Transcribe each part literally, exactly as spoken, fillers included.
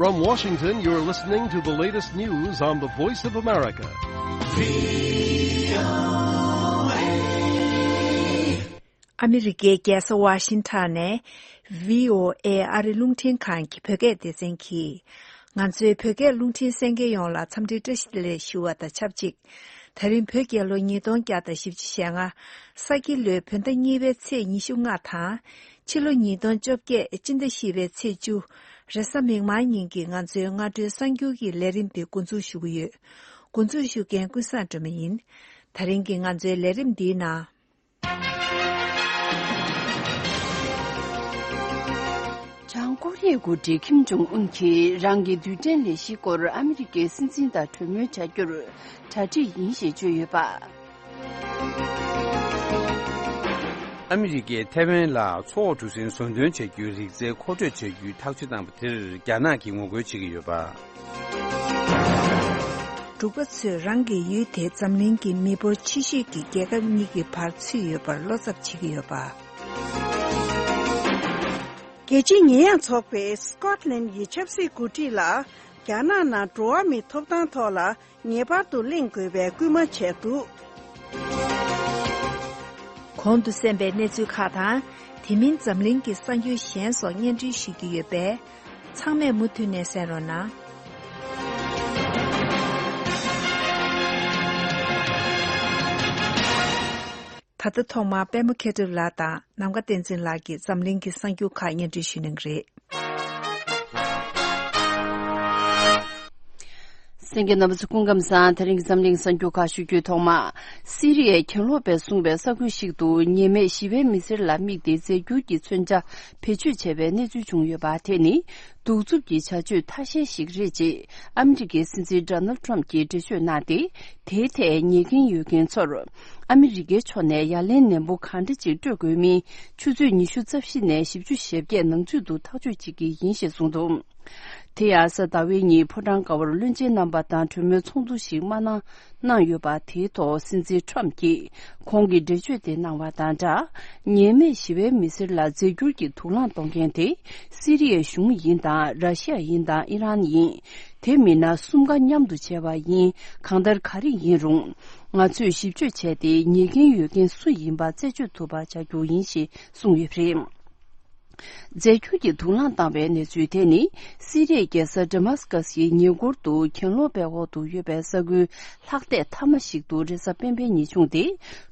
From Washington, you're listening to the latest news on the Voice of America. ཨ་མི་རི་ཀའི་རྒྱལ་ས་ཝ་ཤིང་ཊོན་ནས་བྷི་ཨོ་ཨེ་ཨ་རི་རླུང་འཕྲིན་ཁང་གི་བོད་སྐད་སྡེ་ཚན་གྱིས། ང་ཚོའི་བོད་སྐད་རླུང་འཕྲིན་གསན་མཁན་ཡོངས་ལ་འཚམས་འདྲི་བཀྲ་ཤིས་བདེ་ལེགས་ཞུ་བ་དང་ཆབས་ཅིག་ད་རིང་བོད་རྒྱལ་ལོ་ཉིས་སྟོང་བརྒྱ་དང་བཞི་བཅུ་ཞེ་ལྔ། ས་ཁྱི་ལོའི་བོད་ཟླ་གཉིས་པའི་ཚེས་ཉི་ཤུ་ལྔ་དང་། ཕྱི་ལོ་ཉིས་སྟོང་བཅོ་བརྒྱད་སྤྱི་ཟླ་བཞི་པའི་ཚེས་བཅུ། རེས་གཟའ་མིག་དམར་ཉིན་གྱི་ང་ཚོའི་སྔ་དྲོའི་གསར་འགྱུར་གྱི་ལས་རིམ་དེ་འགོ་འཛུགས་ཞུ་གི་ཡོད། འགོ་འཛུགས་ཞུ་མཁན་ཀུན་བཟང་སྒྲོལ་མ་ཡིན། ད་རིང་གི་ང་ཚོའི་ལས་རིམ་འདིའི་ནང་། བྱང་ཀོ་རི་ཡའི་འགོ་ཁྲིད་ཁིམ་ཇོང་ཨུན་གྱིས་རང་གི་རྡུལ་ཕྲན་ལས་གཞིའི་སྐོར་ཨ་མི་རི་ཀའི་སྲིད་འཛིན་དང་གྲོས་མོལ་བྱ་རྒྱུར་གྲ་སྒྲིག་ཡིན་ཞེས་བརྗོད་ཡོད་པ། ཨ་མི་རི་ཀས་ཐེ་ཝན་ལ་མཚོ་འོག་གྲུ་གཟིངས་བཟོ་འདོན་བྱ་རྒྱུའི་རིག་རྩལ་མཁོ་སྤྲོད་བྱ་རྒྱུའི་ཐག་གཅོད་བཏང་པ་དེར་རྒྱ་ནག་གིས་ངོ་རྒོལ་བྱེད་ཀྱི་ཡོད་པ། འབྲུག་པ་ཚོས་རང་གི་ཡུལ་དེ་འཛམ་གླིང་གི་མི་འབོར་ཆེ་ཤོས་ཀྱི་རྒྱལ་ཁབ་གཉིས་ཀྱི་བར་ཚུད་ཡོད་པར་བློ་འཚབ་བྱེད་ཀྱི་ཡོད་པ། རྒྱལ་སྤྱིའི་ཉེས་ཡངས་ཚོགས་པས་སི་ཀོཊ་ལན་གྱི་ཆབ་སྲིད་འགོ་ཁྲིད་ལ་རྒྱ་ནག་ནང་འགྲོ་བ་མིའི་ཐོབ་ཐང་ཐོག་ལ་ངེས་པར་དུ་གླེང་དགོས་པའི་སྐུལ་མ་བྱས་འདུག། གོང་དུ་གསན་པའི་གནས་ཚུལ་ཁག་དང་། དེ་མིན་འཛམ་གླིང་གི་གསར་འགྱུར་གཞན་སོགས་སྙན་སྒྲོན་ཞུ་རྒྱུ་ཡོད་པས། ཚང་མས་མུ་མཐུད་ནས་གསན་རོགས་གནང་། ད་ལྟ་ཐོག་མར་པད་མ་མཁས་གྲུབ་ལགས་དང་ནམ་མཁའ་བསྟན་འཛིན་ལགས་ཀྱིས་འཛམ་གླིང་གི་གསར་འགྱུར་ཁག་སྙན་སྒྲོན་ཞུ་གནང་གི་རེད། གསན་མཁན་རྣམ་པ་ཚོ་སྐུ་ཁམས་བཟང་། དེ་རིང་གི་འཛམ་གླིང་གསར་འགྱུར་ཁག་ཞུ་རྒྱུའི་ཐོག་མ། སི་རི་ཡའི་གྱེན་ལོག་པས་བཟུང་བའི་ས་ཁུལ་ཞིག་ཏུ་ཉེས་མེད་ཞི་བའི་མི་སེར་ལ་དམིགས་ཏེ་རྫས་འགྱུར་གྱི་མཚོན་ཆ་བེད་སྤྱོད་བྱས་པའི་གནས་ཚུལ་བྱུང་ཡོད་པ་དེ་ནི། གདུག་རྩུབ་ཀྱི་བྱ་སྤྱོད་ཐ་ཤལ་ཞིག་རེད་ཅེས་ཨ་མི་རི་ཀའི་སྲིད་འཛིན་ཌོ་ནལ་ཊམ་གྱིས་འགྲེལ་བརྗོད་གནང་སྟེ། དེའི་ཐད་ཉེས་འགན་ཡོད་མཁན་ཚོར་ཨ་མི་རི་ཀའི་ཕྱོགས་ནས་ཡ་ལན་ནན་པོ་གང་འདྲ་ཅིག་སྤྲོད་དགོས་མིན་ཆུ་ཚོད་ཉི་ཤུ་རྩ་བཞི་ནས་བཞི་བཅུ་ཞེ་བརྒྱད་ནང་ཚུད་དུ་ཐག་གཅོད་བྱེད་ཀྱི་ཡིན་ཞེས་གསུངས་འདུག། དེ་ཡང་གཟའ་ཟླ་བའི་ཉིན་ཕོ་བྲང་དཀར་པོར་བློན་ཆེན་རྣམ་པ་དང་གྲོས་མོལ་ཚོགས་འདུ་ཞིག་མ་གནང་གནང་ཡོད་པ་དེའི་ཐོག་སྲིད་འཛིན་ཊམ་གྱིས་ཁོང་གི་འགྲེལ་བརྗོད་དེ་གནང་བ་དང་སྦྲགས། ཉེས་མེད་ཞི་བའི་མི་སེར་ལ་རྫས་འགྱུར་གྱི་དུག་རླངས་གཏོང་མཁན་དེ་སི་རི་ཡའི་གཞུང་ཡིན་དང་། ར་ཤི་ཡ་ཡིན་དང་ཨི་རན་ཡིན། དེ་མིན་ན་གསུམ་ཀ་མཉམ་དུ་བྱས་པ་ཡིན། གང་ལྟར་ག་རེ་ཡིན་རུང་། ང་ཚོས་ཞིབ་དཔྱོད་བྱས་ཏེ་ཉེས་འགན་ཡོད་མཁན་སུ་ཡིན་པ་རྩད་གཅོད་ཐུབ་པ་བྱ་རྒྱུ་ཡིན་ཞེས་གསུངས་ཡོད་པ་རེད། རྫས་འགྱུར་གྱི་དུག་རླངས་བཏང་བའི་གནས་ཚུལ་དེ་ནི། སི་རིའི་རྒྱལ་ས་ཌེ་མཱ་སི་ཀ་སིའི་ཉེ་འཁོར་དུ་གྱེན་ལོག་པའི་འོག་ཏུ་ཡོད་པའི་ས་ཁུལ་ལྷག་བསྡད་མཐའ་མ་ཞིག་ཏུ་རེས་གཟའ་སྤེན་པའི་ཉིན་བྱུང་སྟེ།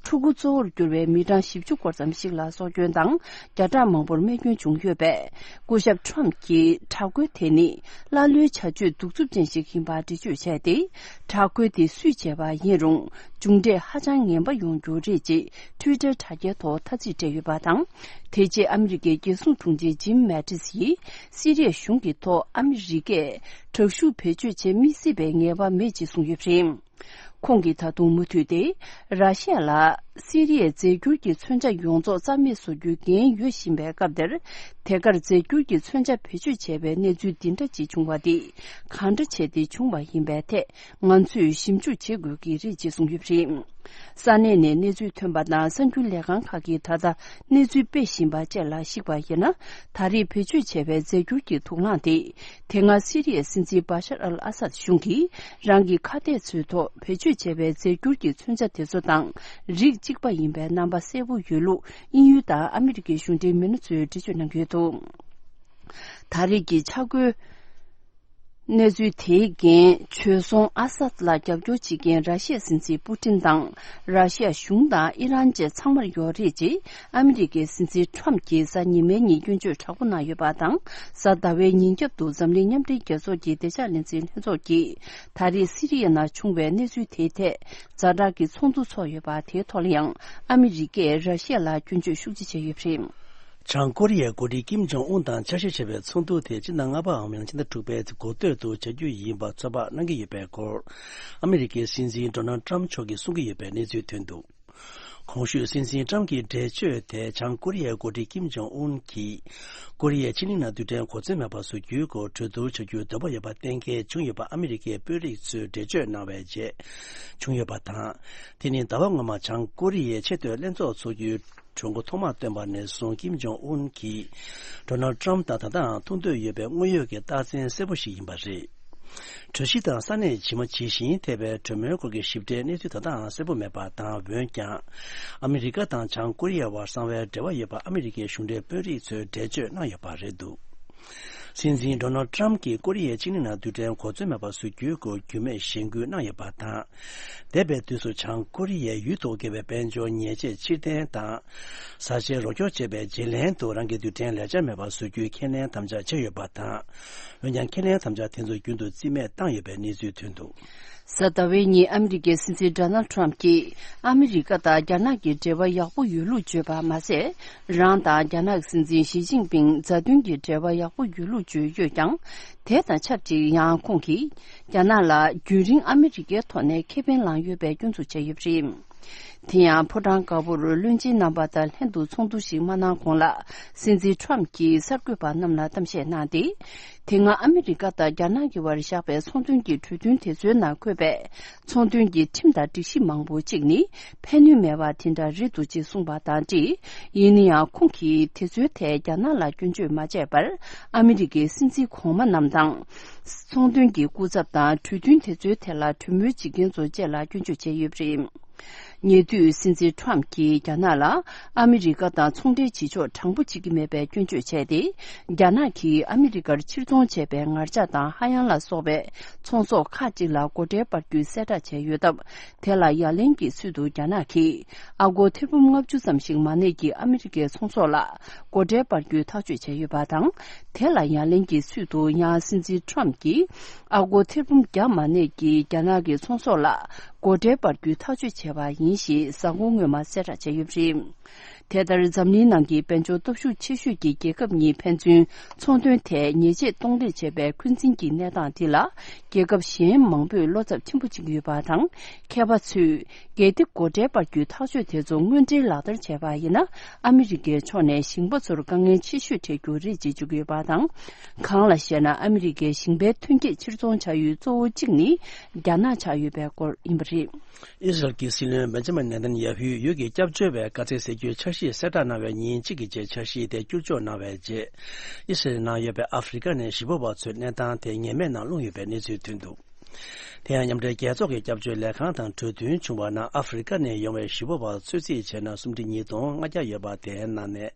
ཕྲུ་གུ་གཙོ་བོར་གྱུར་བའི་མི་གྲངས་བཞི་བཅུ་སྐོར་ཙམ་ཞིག་ལ་སྲོག་སྐྱོན་དང་། བརྒྱ་ཕྲག་མང་པོར་རྨས་སྐྱོན་བྱུང་ཡོད་པས། སྐུ་ཞབས་ཊམ་གྱིས་དྲག་རྒོལ་དེ་ནི་ཀླ་ཀློའི་བྱ་སྤྱོད་གདུག་རྩུབ་ཅན་ཞིག་ཡིན་པ་འགྲེལ་བརྗོད་བྱས་ཏེ། དྲག་རྒོལ་དེ་སུས་བྱས་པ་ཡིན་རུང་། མཇུག་འབྲས་ཧ་ཅང་ངན་པ་ཡོང་རྒྱུ་རེད་ཅེས་ཊུའི་ཊར་དྲ་རྒྱའི་ཐོག་ཐ་ཚིག་སྤྲད་ཡོད་པ་དང་། དེ་རྗེས་ཨ་མི་རི་ཀའི་རྒྱལ་སྲུང་དྲུང་ཆེ་ཇིམ་མེ་ཏིས་ཡིས་སི་རིའི་གཞུང་གི་ཐོག་ཨ་མི་རི་ཀས་དྲག་ཤུགས་བེད་སྤྱོད་བྱེད་མི་སྲིད་པའི་ངེས་པ་མེད་ཅེས་གསུངས་ཡོད་པ་རེད། ཁོང་གིས་ད་དུང་མུ་མཐུད་དེ། ར་ཤི་ཡ་ལ་སི་རི་ཡའི་རྫས་འགྱུར་གྱི་མཚོན་ཆ་ཡོངས་རྫོགས་རྩ་མེད་བཟོ་རྒྱུའི་འགན་ཡོད་བཞིན་པའི་སྐབས་དེར། དེ་གར་རྫས་འགྱུར་གྱི་མཚོན་ཆ་བེད་སྤྱོད་བྱས་པའི་གནས་ཚུལ་འདི་འདྲ་ཅིག་བྱུང་བ་འདི་གང་འདྲ་བྱས་ཏེ་བྱུང་བ་ཡིན་པའི་ཐད། ང་ཚོས་ཞིབ་འཇུག་བྱེད་དགོས་ཀྱི་རེད་ཅེས་གསུངས་ཡོད་པ་རེད། ས་གནས་ནས་གནས་ཚུལ་ཐོན་པ་དང་། གསར་འགྱུར་ལས་ཁང་ཁག་གིས་ད་ལྟ་གནས་ཚུལ་སྤེལ་བཞིན་པ་བཅས་ལ་གཞིགས་པ་ཡིན་ན། ད་རེས་བེད་སྤྱོད་བྱས་པའི་རྫས་འགྱུར་གྱི་དུག་རླངས་དེ། དེ་སྔ་སི་རི་ཡའི་སྲིད་འཛིན་བྷ་ཤར་ཨལ་ཨ་སད་གཞུང་གིས་རང་གི་ཁ་གཏད་ཚོའི་ཐོག་བེད་སྤྱོད་བྱས་པའི་རྫས་འགྱུར་གྱི་མཚོན་ཆ་དེ་ཚོ་དང་རིགས་གཅིག་པ་ཡིན་པའི་རྣམ་པ་གསལ་པོ་ཡོད་ལུགས་དབྱིན་ཡུལ་དང་ཨ་མི་རི་ཀའི་གཞུང་འབྲེལ་མི་སྣ་ཚོས་འགྲེལ་བརྗོད་གནང་གི་ཡོད་འདུག། ད་རེས་ཀྱི་ཆ་བགོས། གནས་ཚུལ་དེའི་འགན་བྱོལ་སོང་ཨ་སད་ལ་རྒྱབ་སྐྱོར་བྱེད་མཁན་ར་ཤི་ཡ་སྲིད་འཛིན་པུ་ཏིན་དང་། ར་ཤི་ཡ་གཞུང་དང་ཨི་རན་བཅས་ཚང་མར་ཡོད་རེད་ཅེས་ཨ་མི་རི་ཀའི་སྲིད་འཛིན་ཊམ་གྱིས་གཟའ་ཉི་མའི་ཉིན་སྐྱོན་བརྗོད་དྲག་པོ་གནང་ཡོད་པ་དང་། གཟའ་ཟླ་བའི་ཉིན་རྒྱབ་ཏུ་འཛམ་གླིང་མཉམ་འབྲེལ་རྒྱལ་ཚོགས་ཀྱི་བདེ་འཇགས་ལས་འཛིན་ལྷན་ཚོགས་ཀྱིས་ད་རེས་སི་རི་ཡའི་ནང་བྱུང་བའི་གནས་ཚུལ་དེའི་ཐད་ཛ་དྲག་གི་ཚོགས་འདུ་ཚོགས་ཡོད་པ། དེའི་ཐོག་ལ་ཡང་ཨ་མི་རི་ཀས་ར་ཤི་ཡ་ལ་སྐྱོན་བརྗོད་ཤུགས་ཆེ་བྱས་ཡོད་པ་རེད། བྱང་ཀོ་རི་ཡའི་འགོ་ཁྲིད་ཀིམ་ཇོང་ཨུན་དང་ཆ་ཤས་ཆེ་བའི་ཚོགས་འདུ་དེ་སྤྱི་ཟླ་ལྔ་པའམ་ཡང་ན་ཕྱི་ཟླ་དྲུག་པའི་འགོ་སྟོད་དུ་བྱ་རྒྱུ་ཡིན་པ་ཚོད་དཔག་གནང་གི་ཡོད་པའི་སྐོར། ཨ་མི་རི་ཀའི་སྲིད་འཛིན་ཌོ་ནལ་ཊམ་མཆོག་གིས་གསུང་གི་ཡོད་པའི་གནས་ཚུལ་ཐོན་འདུག། གོང་ཞུས་སྲིད་འཛིན་ཊམ་གྱི་འགྲེལ་བརྗོད་དེ་བྱང་ཀོ་རི་ཡའི་འགོ་ཁྲིད་ཀིམ་ཇོང་ཨུན་གྱིས། ཀོ་རི་ཡའི་ཕྱེད་གླིང་ནང་རྡུལ་ཕྲན་གོ་མཚོན་མེད་པ་བཟོ་རྒྱུའི་སྐོར་གྲོས་བསྡུར་བྱ་རྒྱུའི་འདོད་པ་ཡོད་པ་གཏན་འཁེལ་བྱུང་ཡོད་པ་ཨ་མི་རི་ཀའི་དཔོན་རིགས་ཚོས་འགྲེལ་བརྗོད་གནང་བའི་རྗེས་བྱུང་ཡོད་པ་དང་། དེ་ནི་ཟླ་བ་སྔོན་མ་བྱང་ཀོ་རི་ཡའི་ཆེས་མཐོའི་ལྷན་ཚོགས་འཚོགས་རྒྱུའི་ གྲོས་འགོ་ཐོག་མར་བཏོན་པ་ནས་བཟུང་ཀིམ་ཇོང་ཨུན་གྱིས་ཌོ་ནལ་ཊམ་དང་ད་ལྟའང་ཐུག་འདོད་ཡོད་པའི་དངོས་ཡོད་ཀྱི་རྟགས་མཚན་གསལ་པོ་ཞིག་ཡིན་པ་རེད། གྲོས་གཞི་དང་ས་གནས་ཇི་མ་ཇི་བཞིན་ཐེ་བའི་གྲོས་མོལ་སྐོར་གྱི་ཞིབ་ཕྲའི་གནས་ཚུལ་ད་ལྟའང་གསལ་པོ་མེད་པ་དང་། འོན་ཀྱང་ཨ་མི་རི་ཀ་དང་བྱང་ཀོ་རི་ཡའི་བར་གསང་བའི་འབྲེལ་བ་ཡོད་པ་ཨ་མི་རི་ཀའི་གཞུང་འབྲེལ་དཔོན་རིགས་ཚོས་འགྲེལ་བརྗོད་གནང་ཡོད་པ་རེད་འདུག་སྲིད་འཛིན་ཌོ་ནལ་ཊམ་གྱིས་ཀོ་རི་ཡའི་ཕྱི་གླིང་ནང་རྡུལ་ཕྲན་གོ་མཚོན་མེད་པ་བཟོ་རྒྱུའི་སྐོར་རྒྱུས་མེད་གཞེན་སྐུལ་གནང་ཡོད་པ་དང་། འདས་པའི་དུས་སུ་བྱང་ཀོ་རི་ཡའི་ཡུལ་དུ་བརྒལ་བའི་དཔལ་འབྱོར་ཉེས་ཆད་ཕྱིར་འཐེན་དང་། བཟའ་བཅའི་རོགས་སྐྱོར་བྱས་པའི་རྗེས་ལན་དུ་རང་གི་རྡུལ་ཕྲན་ལས་འཆར་མེད་པ་བཟོ་རྒྱུའི་ཁས་ལེན་དམ་བཅའ་བྱས་ཡོད་པ་དང་། འོན་ཀྱང་ཁས་ལེན་དམ་བཅའ་དེ་ཚོ་རྒྱུན་དུ་རྩིས་མེད་བཏང་ཡོད་པའི་གནས་ཚུལ་ཐོན་འདུག་གཟའ་ཟླ་བའི་ཉིན་ཨ་མི་རི་ཀའི་སྲིད་འཛིན་ཌོ་ནལ་ཊམ་གྱིས་ཨ་མི་རི་ཀ་དང་རྒྱ་ནག་གི་འབྲེལ་བ་ཡག་པོ་ཡོད་ལུགས་བརྗོད་པ་མ་ཟད། རང་དང་རྒྱ་ནག་སྲིད་འཛིན་ཞི་ཅིན་ཕིང་མཛའ་མཐུན་གྱི་འབྲེལ་བ་ཡག་པོ་ཡོད་ལུགས་བརྗོད་ཡོད་ཀྱང་། དེ་དང་ཆབས་ཅིག་ཡང་ཁོང་གིས་རྒྱ་ནག་ལ་རྒྱུན་རིང་ཨ་མི་རི་ཀའི་ཐོག་ནས་ཁེ་ཕན་བླངས་ཡོད་པའི་སྐྱོན་འཛུགས་བྱས་ཡོད་པ་རེད། དེ་ཡང་ཕོ་བྲང་དཀར་པོར་བློན་ཆེན་རྣམ་པ་དང་ལྷན་དུ་ཚོགས་འདུ་ཞིག་མ་གནང་གོང་ལ། སྲིད་འཛིན་ཊམ་གྱིས་གསར་འགོད་པ་རྣམས་ལ་གཏམ་བཤད་གནང་སྟེ། དེ་སྔ་ཨ་མི་རི་ཀ་དང་རྒྱ་ནག་གི་བར་བཞག་པའི་ཚོང་དོན་གྱི་གྲོས་མཐུན་དེ་ཚོའི་ནང་འཁོད་པའི་ཚོང་དོན་གྱི་ཁྲིམས་དང་སྒྲིག་གཞི་མང་པོ་གཅིག་ནི་ཕན་ནུས་མེད་པ་དེ་འདྲ་རེད་འདུག་ཅེས་གསུངས་པ་དང་འབྲེལ། ཡིན་ན་ཡང་ཁོང་གིས་དེ་ཚོའི་ཐད་རྒྱ་ནག་ལ་སྐྱོན་བརྗོད་མ་བྱས་པར། ཨ་མི་རི་ཀའི་སྲིད་འཛིན་གོང་མ་རྣམས་དང་། ཚོང་དོན་གྱི་སྐུ་ཚབ་དང་གྲོས་མཐུན་དེ་ཚོའི་ཐད་ལ་གྲོས་མོལ་བྱེད་མཁན་ཚོ་བཅས་ལ་སྐྱོན་བརྗོད་བྱས་ཡོད་པ་རེད། ཉེ་དུས་སྲིད་འཛིན་ཊམ་གྱིས་རྒྱ་ནག་ལ་ཨ་མི་རི་ཀ་དང་ཚོང་འབྲེལ་བྱེད་ཕྱོགས་དྲང་པོ་བྱེད་ཀྱི་མེད་པའི་སྐྱོན་བརྗོད་བྱས་ཏེ། རྒྱ་ནག་གིས་ཨ་མི་རི་ཀར་ཕྱིར་ཚོང་བྱས་པའི་ངར་ལྕགས་དང་ཧ་ཡང་ལ་སོགས་པའི་ཚོང་ཟོག་ཁག་ཅིག་ལ་སྒོ་ཁྲལ་སྤར་རྒྱུའི་གསལ་བསྒྲགས་བྱས་ཡོད་སྟབས། དེ་ལ་ཡ་ལན་གྱི་ཚུལ་དུ་རྒྱ་ནག་གིས་ཨ་སྒོར་ཐེར་འབུམ་ལྔ་བཅུ་ཙམ་ཞིག་མ་གནས་ཀྱི་ཨ་མི་རི་ཀའི་ཚོང་ཟོག་ལ་སྒོ་ཁྲལ་སྤར་རྒྱུའི་ཐག་གཅོད་བྱས་ཡོད་པ་དང་། དེ་ལ་ཡ་ལན་གྱི་ཚུལ་དུ་ཡང་སྲིད་འཛིན་ཊམ་གྱིས་ཨ་སྒོར་ཐེར་འབུམ་བརྒྱ་མ་གནས་ཀྱི་རྒྱ་ནག་གི་ཚོང་ཟོག་ལ་སྒོ་ཁྲལ་སྤར་རྒྱུའི་ཐག་གཅོད་བྱས་པ་ཡིན་ཞེས་གཟའ་འཁོར་སྔོན་མ་གསལ་བསྒྲགས་བྱས་ཡོད་པ་རེད། དེ་ལྟར་འཛམ་གླིང་ནང་གི་དཔལ་འབྱོར་སྟོབས་ཤུགས་ཆེ་ཤོས་ཀྱི་རྒྱལ་ཁབ་གཉིས་ཕན་ཚུན་ཚོང་དོན་ཐད་ཉེས་ཆད་གཏོང་རེས་བྱས་པའི་འཁོན་འཛིན་གྱི་གནས་སྟངས་འདི་ལ། རྒྱལ་ཁབ་གཞན་མང་པོས་བློ་འཚབ་ཆེན་པོ་བྱེད་ཀྱི་ཡོད་པ་དང་། མཁས་པ་ཚོས། གལ་ཏེ་སྒོ་ཁྲལ་སྤར་རྒྱུའི་ཐག་གཅོད་དེ་ཚོ་དངོས་འབྲེལ་ལག་བསྟར་བྱས་པ་ཡིན་ན། ཨ་མི་རི་ཀའི་ཕྱོགས་ནས་ཞིང་པ་ཚོར་དཀའ་ངལ་ཆེ་ཤོས་འཕྲད་རྒྱུ་རེད་ཅེས་བརྗོད་ཀྱི་ཡོད་པ་དང་། གང་ལ་ཞེ་ན། ཨ་མི་རི་ཀའི་ཞིང་པའི་ཐོན་སྐྱེད་ཕྱིར་ཚོང་བྱ་ཡུལ་གཙོ་བོ་གཅིག་ནི་རྒྱ་ནག་ཆགས་ཡོད་པའི་སྐོར་ཡིན་པ་རེད། ཨི་སི་རལ་གྱི་སྲིད་བློན་བེན་ཇ་མིན་ནེ་ཐན་ཡ་ཧུས་ཡུལ་གྱི་སྐྱབས་བཅོལ་བའི་དཀའ་ཚེགས་སེལ་རྒྱུའི་འཆར་གཞི་གསལ་བསྒྲགས་གནང་བའི་ཉིན་གཅིག་གི་རྗེས། འཆར་གཞི་དེ་བསྐྱུར་བཅོས་གནང་བའི་རྗེས། ཨི་སི་རལ་ནང་ཡོད་པའི་ཨ་ཧྥེ་རི་ཁ་ནས་གཞིས་སྤོ་བ་ཚོའི་གནས་སྟངས་དེ་ངེས་མེད་ནང་ལྷུང་ཡོད་པའི་གནས་ཚུལ་ཐོན་འདུག་དེ་ཡང་མཉམ་འབྲེལ་རྒྱལ་ཚོགས་ཀྱི་སྐྱབས་བཅོལ་ལས་ཁང་དང་གྲོས་མཐུན་བྱུང་བ་ནང་། ཨ་ཧྥེ་རི་ཁ་ནས་ཡོང་བའི་གཞིས་སྤོ་བ་ཚོད་རྩིས་བྱས་ན་སུམ་ཁྲི་ཉིས་སྟོང་ལྔ་བརྒྱ་ཡོད་པ། དེའི་ནང་ནས་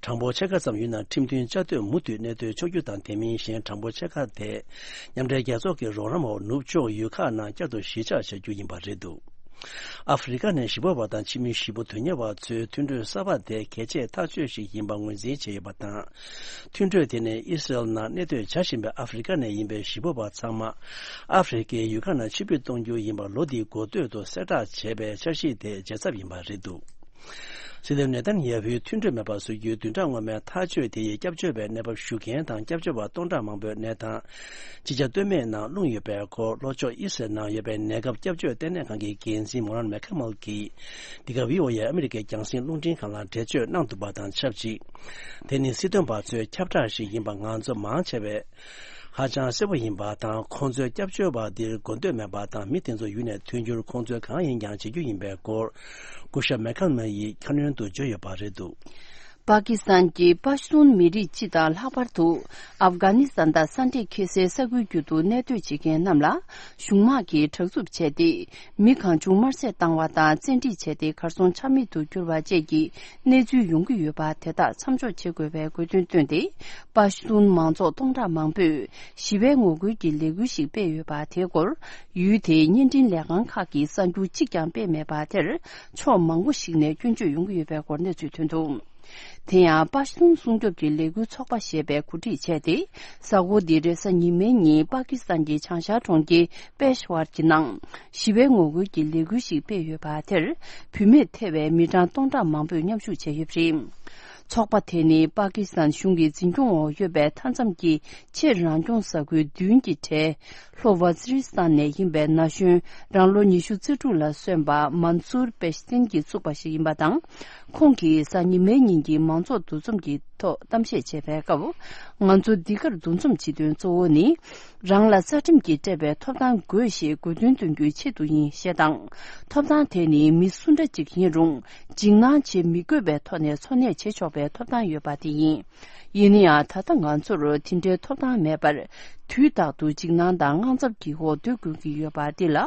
གྲངས་འབོར་ཕྱེད་ཀ་ཙམ་ཡུལ་ནང་ཁྲིམས་མཐུན་བཅའ་སྡོད་མུ་མཐུད་གནས་སྡོད་ཆོག་རྒྱུ་དང་། དེ་མིན་གཞན་གྲངས་འབོར་ཕྱེད་ཀ་དེ་མཉམ་འབྲེལ་རྒྱལ་ཚོགས་ཀྱི་རོགས་རམ་འོག་ནུབ་ཕྱོགས་ཡུལ་ཁག་ནང་བསྐྱར་དུ་གཞིས་ཆགས་བྱ་རྒྱུ་ཡིན་པ་རེད་འདུག་ཨ་ཧྥེ་རི་ཁ་ནས་གཞིས་སྤོ་བ་དང་ཕྱི་མི་གཞིས་སྤོ་དོན་གཉེར་བ་ཚོས་མཐུན་གྲོས་གསར་པ་དེ་གལ་ཆེའི་ཐག་གཅོད་ཞིག་ཡིན་པ་ངོས་འཛིན་བྱས་ཡོད་པ་དང་། མཐུན་གྲོས་དེ་ནི་ཨི་སི་རལ་ནང་གནས་སྡོད་བྱ་བཞིན་པའི་ཨ་ཧྥེ་རི་ཁ་ནས་ཡིན་པའི་གཞིས་སྤོ་བ་ཚང་མ་ཨ་ཧྥེ་རི་ཁའི་ཡུལ་ཁག་ནང་ཕྱིར་འབུད་གཏོང་རྒྱུ་ཡིན་པ་ལོ་འདིའི་འགོ་སྟོད་དུ་གསལ་བསྒྲགས་བྱས་པའི་འཆར་གཞི་དེ་རྗེས་ཚབ་ཡིན་པ་རེད་འདུག་སྲིད་བློན་ནེ་ཐན་ཡ་ཧུའི་མཐུན་གྲོས་མེད་པར་བཟོ་རྒྱུའི་བདུན་ཕྲག་སྔོན་མའི་ཐག་གཅོད་དེ་ཡིས་སྐྱབས་བཅོལ་བའི་གནས་བབ་ཞུ་མཁན་དང་སྐྱབས་བཅོལ་བ་སྟོང་ཕྲག་མང་པོའི་གནས་སྟངས་ཅི་བྱ་གཏོལ་མེད་ནང་ལྷུང་ཡོད་པའི་སྐོར། ལྷོ་ཕྱོགས་ཨི་སི་རལ་ནང་ཡོད་པའི་ནད་སྐབས་སྐྱབས་བཅོལ་ལྟེ་གནས་ཁང་གི་འགན་འཛིན་མོ་རན་མེ་ཁ་མལ་གྱིས་འདི་ག་བྷི་ཨོ་ཨེ་ཨ་མི་རི་ཀའི་རྒྱང་སྲིང་རླུང་འཕྲིན་ཁང་ལ་འགྲེལ་བརྗོད་གནང་འདུག་པ་དང་ཆབས་ཅིག་དེ་ནི་སྲིད་དོན་པ་ཚོའི་ཁྱབ་བསྒྲགས་ཤིག་ཡིན་པ་ང་ཚོ་མང་ཆེ་བས་ཧ་ཅང་གསལ་པོ་ཡིན་པ་དང་། ཁོང་ཚོས་སྐྱབས་བཅོལ་བ་འདིར་དགོས་འདོད་མེད་པ་དང་། མི་དེ་ཚོ་ཡུལ་ནས་ཐོན་རྒྱུར་ཁོང་ཚོས་གང་ཡིན་ཀྱང་བྱེད་རྒྱུ་ཡིན་པའི་སྐོར། སྐུ་ཞབས་མེ་ཁ་མལ་ཡིས་ཁ་སྣོན་དུ་བརྗོད་ཡོད་པ་རེད་འདུག་པ་ཀི་སི་ཐན་གྱི་པ་ཤ་ཏུན་མི་རིགས་སྤྱི་དང་། ལྷག་པར་དུ་ཨབ་གྷ་ནི་སི་ཐན་དང་ས་འདྲེས་འཁེལ་སའི་ས་ཁུལ་རྒྱུད་དུ་གནས་སྡོད་བྱེད་མཁན་རྣམས་ལ་གཞུང་དམག་གིས་དྲག་རྩུབ་བྱས་ཏེ། མི་གང་བྱུང་དམར་བསད་བཏང་བ་དང་། བཙན་ཁྲིད་བྱས་ཏེ་གར་སོང་ཆ་མེད་དུ་གྱུར་བ་བཅས་ཀྱི་གནས་ཚུལ་ཡོང་གི་ཡོད་པ། དེ་དག་མཚམས་འཇོག་བྱེད་དགོས་པའི་དགོས་འདུན་བཏོན་ཏེ། པ་ཤ་ཏུན་མང་ཚོགས་སྟོང་ཕྲག་མང་པོས་ཞི་བའི་ངོ་རྒོལ་གྱི་ལས་འགུལ་ཞིག་སྤེལ་ཡོད་པ། དེའི་སྐོར་ཡུལ་དེའི་བརྙན་འཕྲིན་ལས་ཁང་ཁག་གིས་གསར་འགྱུར་གཅིག་ཀྱང་སྤེལ་མེད་པ། དེར་ཕྱོགས་མང་པོ་ཞིག་ནས་སྐྱོན་བརྗོད་ཡོང་གི་ཡོད་པའི་སྐོར་གནས་ཚུལ་ཐོན་འདུག་དེ་ཡང་པ་ཤ་ཏུན་སྲུང་སྐྱོབ་ཀྱི་ལས་འགུལ་ཚོགས་པ་ཞེས་པས་གོ་སྒྲིག་བྱས་ཏེ། གཟའ་འཁོར་འདིའི་རེས་གཟའ་ཉི་མའི་ཉིན་པ་ཀི་སི་ཐན་གྱི་བྱང་ཤར་གྲོང་ཁྱེར་པེ་ཤ་ཝར་གྱི་ནང་ཞི་བའི་ངོ་རྒོལ་གྱི་ལས་འགུལ་ཞིག་སྤེལ་ཡོད་པ། དེར་བུད་མེད་ཐེ་བའི་མི་གྲངས་སྟོང་ཕྲག་མང་པོས་མཉམ་ཞུགས་བྱས་ཡོད་པ་རེད། ཚོགས་པ་དེ་ནི་པ་ཀི་སི་ཐན་གཞུང་གི་འཛིན་སྐྱོང་འོག་ཡོད་པའི་མཐའ་མཚམས་ཀྱི་ཆེས་རང་སྐྱོང་ས་ཁུལ་བདུན་གྱི་གྲས། ལྷོ་ཝ་ཛི་རི་སི་ཐན་ནས་ཡིན་པའི་ན་གཞོན་རང་ལོ་ཉི་ཤུ་རྩ་དྲུག་ལ་སོན་པ་མན་སུར་པེ་ཤ་ཏིན་གྱིས་བཙུགས་པ་ཞིག་ཡིན་པ་དང་། ཁོང་གིས་གཟའ་ཉི་མའི་ཉིན་གྱི་མང་ཚོགས་འདུ་འཛོམས་ཀྱི་ཐོག་གཏམ་བཤད་བྱས་པའི་སྐབས། ང་ཚོ་འདི་གར་འདུ་འཛོམས་བྱེད་དོན་གཙོ་བོ་ནི། རང་ལ་རྩ་ཁྲིམས་ཀྱིས་སྤྲད་པའི་ཐོབ་ཐང་དགོས་ཞེས་དགོས་འདུན་འདོན་རྒྱུའི་ཆེད་དུ་ཡིན་ཞེས་དང་། ཐོབ་ཐང་དེ་ནི་མི་སུ་འདྲ་ཅིག་ཡིན་རུང་འཇིགས་སྣང་བྱེད་མི་དགོས་པའི་ཐོག་ནས་འཚོ་གནས་བྱེད་ཆོག་པའི་ཐོབ་ཐང་ཡོད་པ་དེ་ཡིན། ཡིན་ན་ཡང་ད་ལྟ་ང་ཚོར་དེ་འདྲའི་ཐོབ་ཐང་མེད་པར། དུས་རྟག་ཏུ་འཇིགས་སྣང་དང་དངངས་འཚབ་ཀྱི་འོག་སྡོད་དགོས་ཀྱི་ཡོད་པ་འདི་ལ།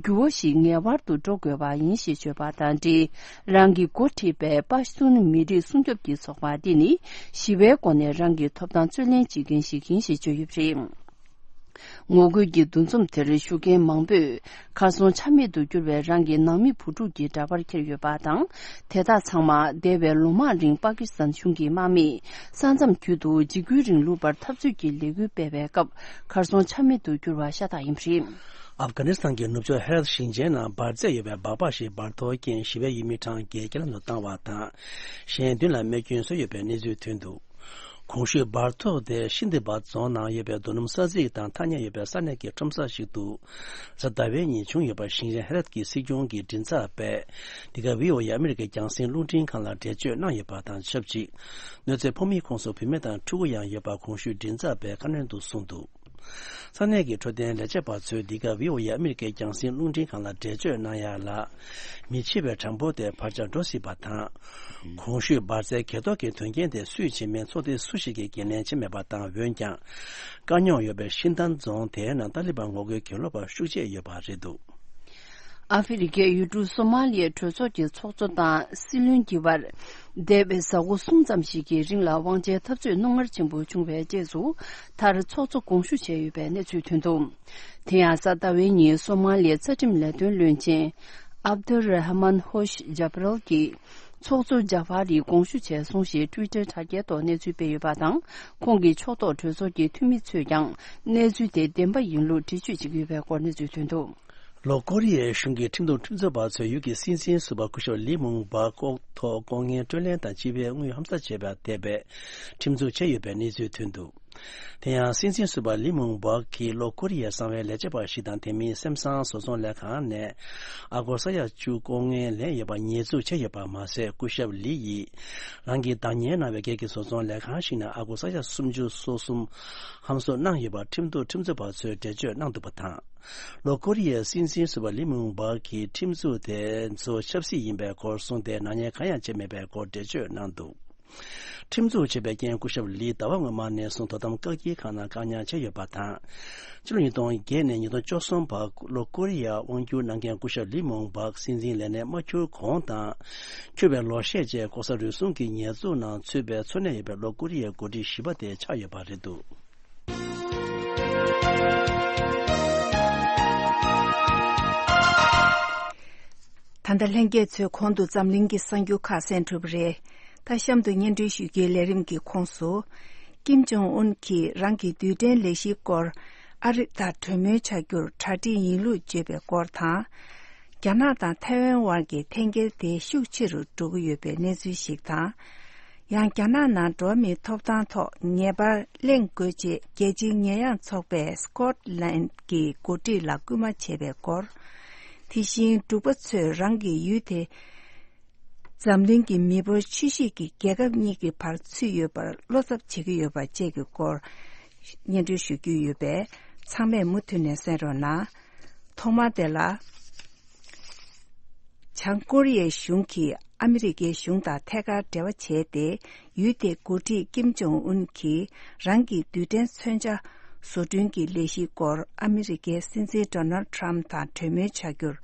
འགྱུར་བ་ཞིག་ངེས་པར་དུ་འགྲོ་དགོས་པ་ཡིན་ཞེས་བརྗོད་པ་དང་འབྲེལ། རང་གི་འགོ་ཁྲིད་པའི་པ་ཤུན་མི་རིགས་སྲུང་སྐྱོབ་ཀྱི་ཚོགས་པ་འདི་ནི། ཞི་བའི་སྒོ་ནས་རང་གི་ཐོབ་ཐང་རྩོད་ལེན་བྱེད་མཁན་ཞིག་ཡིན་ཞེས་བརྗོད་ཡོད་པ་རེད། ངོ་རྒོལ་གྱི་འདུ་འཛོམས་དེར་ཞུགས་མཁན་མང་པོས། གར་སོང་ཆ་མེད་དུ་གྱུར་བའི་རང་གི་ནང་མི་བུ་ཕྲུག་གི་འདྲ་པར་འཁྱེར་ཡོད་པ་དང་། དེ་དག་ཚང་མ་འདས་པའི་ལོ་མང་རིང་པ་ཀི་སི་ཐན་གཞུང་གི་དམག་མིས་ས་མཚམས་བརྒྱུད་དུ་འཇིགས་སྐུལ་རིང་ལུགས་པར་འཐབ་རྩོད་ཀྱི་ལས་འགུལ་སྤེལ་བའི་སྐབས། གར་སོང་ཆ་མེད་དུ་གྱུར་བ་ཤ་སྟག་ཡིན་པ་རེད། ཨབ་གྷ་ནི་སི་ཐན་གྱི་ནུབ་ཕྱོགས་ཧེ་རད་ཞིང་ཆེན་ནང་འབར་རྫས་ཡོད་པའི་སྦག་སྦག་ཞིག་འབར་ཐོག་རྐྱེན་ཞི་བའི་ཡུལ་མི་གྲངས་བརྒྱད་རྐྱེན་ལམ་དུ་བཏང་བ་དང་། གཞན་བདུན་ལ་རྨས་སྐྱོན་བཟོས་ཡོད་པའི་གནས་ཚུལ་ཐོན་འདུག་གོང་ཞུས་འབར་ཐོག་དེ་ཤིན་ཏི་བ་རྫོང་ནང་ཡོད་པའི་རྡོ་སྣུམ་ས་ཚིགས་དང་ཐག་ཉེ་ཡོད་པའི་ས་གནས་ཀྱི་ཁྲོམ་ས་ཞིག་ཏུ། གཟའ་ཟླ་བའི་ཉིན་བྱུང་ཡོད་པ་ཞིང་ཆེན་ཧེ་རད་ཀྱི་སྲིད་སྐྱོང་གི་མགྲིན་ཚབ་པས། འདི་ག་ཝི་ཨོ་ཨེ་ཨ་མི་རི་ཀའི་རྒྱང་སྲིང་རླུང་འཕྲིན་ཁང་ལ་འགྲེལ་བརྗོད་གནང་ཡོད་པ་དང་ཆབས་ཅིག་གནོད་འཚེ་ཕོག་མིའི་ཁོངས་སུ་བུད་མེད་དང་ཕྲུ་གུ་ཡང་ཡོད་པ་གོང་ཞུས་མགྲིན་ཚབ་པས་ཁ་སྣོན་དུ་གསུངས་འདུག་ས་གནས་ཀྱི་འཕྲོད་བསྟེན་ལས་བྱེད་པ་ཚོས་འདི་ག་ཝི་ཨོ་ཨེ་ཨ་མི་རི་ཀའི་རྒྱང་སྲིང་རླུང་འཕྲིན་ཁང་ལ་འགྲེལ་བརྗོད་གནང་ཡ་ལ། མི་འཆི་བའི་གྲངས་འབོར་དེ་བར་ཆད་འགྲོ་སྲིད་པ་དང་། གོང་ཞུས་འབར་རྫས་གས་གཏོར་གྱི་དོན་རྐྱེན་དེ་སུས་བྱེད་མིན་ཚོགས་སྡེ་སུ་ཞིག་གིས་འགན་ལེན་བྱས་མེད་པ་དང་། འོན་ཀྱང་། དཀའ་རྙོག་ཡོད་པའི་ཤིན་ཐན་རྫོང་དེའི་ནང་ཏཱ་ལི་བན་ངོ་རྒོལ་གྱི་བློ་འབབ་ཤུགས་ཆེ་ཡོད་པ་རེད་འདུག་ཨ་ཧྥེ་རི་ཁའི་ཡུལ་གྲུ་སོ་མ་ལི་ཡའི་གྲོས་ཚོགས་ཀྱི་ཚོགས་གཙོ་དང་སྲིད་བློན་གྱི་བར། འདས་པའི་གཟའ་འཁོར་གསུམ་ཙམ་ཞིག་གི་རིང་ལ་དབང་ཆའི་འཐབ་རྩོད་རྣོ་ངར་ཆེན་པོ་བྱུང་བའི་རྗེས་སུ། མཐར་ཚོགས་གཙོ་དགོངས་ཞུ་བྱས་ཡོད་པའི་གནས་ཚུལ་ཐོན་འདུག་དེ་ཡང་གཟའ་ཟླ་བའི་ཉིན་སོ་མ་ལི་ཡའི་རྩ་ཁྲིམས་ལས་དོན་བློན་ཆེན། ཨབ་དུ་ར་ཧ་མན་ཧོཤ་ཇབ་རལ་གྱིས། ཚོགས་གཙོ་ཇ་ཧྥ་རིས་དགོངས་ཞུ་བྱས་སོང་ཞེས་ཊུའི་ཊར་དྲ་རྒྱའི་ཐོག་གནས་ཚུལ་སྤེལ་ཡོད་པ་དང་། ཁོང་གི་ཕྱོགས་གཏོགས་གྲོས་ཚོགས་ཀྱི་འཐུས་མི་ཚོས་ཀྱང་གནས་ཚུལ་དེ་བདེན་པ་ཡིན་ལུགས་འགྲེལ་བརྗོད་བྱེད་ཀྱི་ཡོད་པའི་སྐོར་གནས་ཚུལ་ཐོན་འདུག་ལྷོ་ཀོ་རི་ཡའི་གཞུང་གི་ཁྲིམས་འཛུགས་ཁྲིམས་རྩོད་པ་ཚོས་ཡུལ་གྱི་སྲིད་འཛིན་ཟུར་པ་སྐུ་ཞབས་ལི་མུང་པ་ལྐོག་ཐོག་ལྐོག་རྔན་སྤྲོད་ལེན་དང་སྤྱི་པའི་དངུལ་ཧམ་ཟ་བྱས་པར་དེད་པའི་ཁྲིམས་འཛུགས་བྱས་ཡོད་པའི་གནས་ཚུལ་ཐོན་འདུག་དེ་ཡང་སྲིད་འཛིན་ཟུར་པ་ལི་མུང་པ་གིས་ལྷོ་ཀོ་རི་ཡའི་གསང་བའི་ལས་བྱེད་པ་ཞིག་དང་དེ་མིན་སེམ་སང་བཟོ་ཚོང་ལས་ཁང་ནས་ཨ་སྒོར་ས་ཡ་བཅུ་ལྐོག་རྔན་ལེན་ཡོད་པ་ཉེས་འཛུགས་བྱས་ཡོད་པ་མ་ཟད། སྐུ་ཞབས་ལི་ཡིས་རང་གིས་བདག་གཉེར་གནང་བའི་སྒེར་གྱི་བཟོ་ཚོང་ལས་ཁང་ཞིག་ནས་ཨ་སྒོར་ས་ཡ་སུམ་ཅུ་སོ་གསུམ་ཧམ་བཟོ་གནང་ཡོད་པ་ཁྲིམས་གཏུག་ཁྲིམས་རྩོད་པ་ཚོས་འགྲེལ་བརྗོད་གནང་འདུག་པ་དང་། ལྷོ་ཀོ་རི་ཡའི་སྲིད་འཛིན་ཟུར་པ་ལི་མུང་པ་གིས་ཁྲིམས་འཛུགས་དེ་ཚོ་ཆབ་སྲིད་ཡིན་པའི་སྐོར་གསུངས་ཏེ་ནག་ཉེས་གང་ཡང་བྱས་མེད་པའི་སྐོར་འགྲེལ་བརྗོད་གནང་འདུག་ཁྲིམས་འཛུགས་བྱས་པའི་རྐྱེན་སྐུ་ཞབས་ལི་ཟླ་བ་སྔོན་མ་ནས་བཟུང་དོ་དམ་བཀག་སྐྱིལ་ཁང་ནང་བཀག་ཉར་བྱས་ཡོད་པ་དང་། ཕྱི་ལོ་ཉིས་སྟོང་བརྒྱད་ནས་ཉིས་སྟོང་བཅུ་གསུམ་བར་ལྷོ་ཀོ་རི་ཡར་དབང་བསྒྱུར་གནང་མཁན་སྐུ་ཞབས་ལི་མུང་པག་སྲིད་འཛིན་ལས་གནས་མ་འཁྱུར་གོང་དང་། འཁྱུར་བའི་ལོ་ཤས་རྗེས་ལྐོག་ཟ་རུལ་སུངས་ཀྱི་ཉེས་འཛུགས་ནང་ཚུད་པའི་འཚོ་གནས་ཡོད་པའི་ལྷོ་ཀོ་རི་ཡའི་འགོ་ཁྲིད་བཞི་པ་དེ་ཆགས་ཡོད་པ་རེད་འདུག་ད་ལྟ་ལྷན་རྒྱས་ཚོས་གོང་དུ་འཛམ་གླིང་གི་གསར་འགྱུར་ཁག་གསན་གྲུབ་པ་རེད། ད་གཤམ་དུ་སྙན་སྒྲོན་ཞུ་རྒྱུའི་ལས་རིམ་གྱི་ཁོངས་སུ། ཀིམ་ཇོང་ཨུན་གྱིས་རང་གི་རྡུལ་ཕྲན་ལས་གཞིའི་སྐོར་ཨ་རི་དང་གྲོས་མོལ་བྱ་རྒྱུར་གྲ་སྒྲིག་ཡིན་ལུགས་བརྗོད་པའི་སྐོར་དང་། རྒྱ་ནག་དང་ཐའེ་ཝན་དབར་གྱི་འཐེན་འཁྱེར་དེ་ཤུགས་ཆེ་རུ་འགྲོ་གི་ཡོད་པའི་གནས་ཚུལ་ཞིག་དང་། ཡང་རྒྱ་ནག་ནང་འགྲོ་བ་མིའི་ཐོབ་ཐང་ཐོག་ངེས་པར་གླེང་དགོས་ཅེས་རྒྱལ་སྤྱིའི་ཉེས་ཡངས་ཚོགས་པས་སྐོཊ་ལན་གྱི་འགོ་ཁྲིད་ལ་སྐུལ་མ་བྱས་པའི་སྐོར། དེ་བཞིན་འབྲུག་པ་ཚོས་རང་གི་ཡུལ་དེ་འཛམ་གླིང་གི་མི་འབོར་ཆེ་ཤོས་ཀྱི་རྒྱལ་ཁབ་གཉིས་ཀྱི་བར་ཚུད་ཡོད་པར་བློ་འཚབ་བྱེད་ཀྱི་ཡོད་པ་བཅས་ཀྱི་སྐོར་སྙན་སྒྲོན་ཞུ་རྒྱུ་ཡོད་པས་ཚང་མས་མུ་མཐུད་ནས་གསན་རོགས་གནང་། ཐོག་མར་དེ་ལ། བྱང་ཀོ་རི་ཡའི་གཞུང་གིས་ཨ་མི་རི་ཀའི་གཞུང་དང་ཐད་ཀར་འབྲེལ་བ་བྱས་ཏེ། ཡུལ་དེའི་འགོ་ཁྲིད་ཀིམ་ཇོང་ཨུན་གྱིས་རང་གི་རྡུལ་ཕྲན་མཚོན་ཆ་བཟོ་སྐྲུན་གྱི་ལས་གཞིའི་སྐོར་ཨ་མི་རི་ཀའི་སྲིད་འཛིན་ཌོ་ནལ་ཌི་ཊྲམ་དང་གྲོས་མོལ་བྱ་རྒྱུར་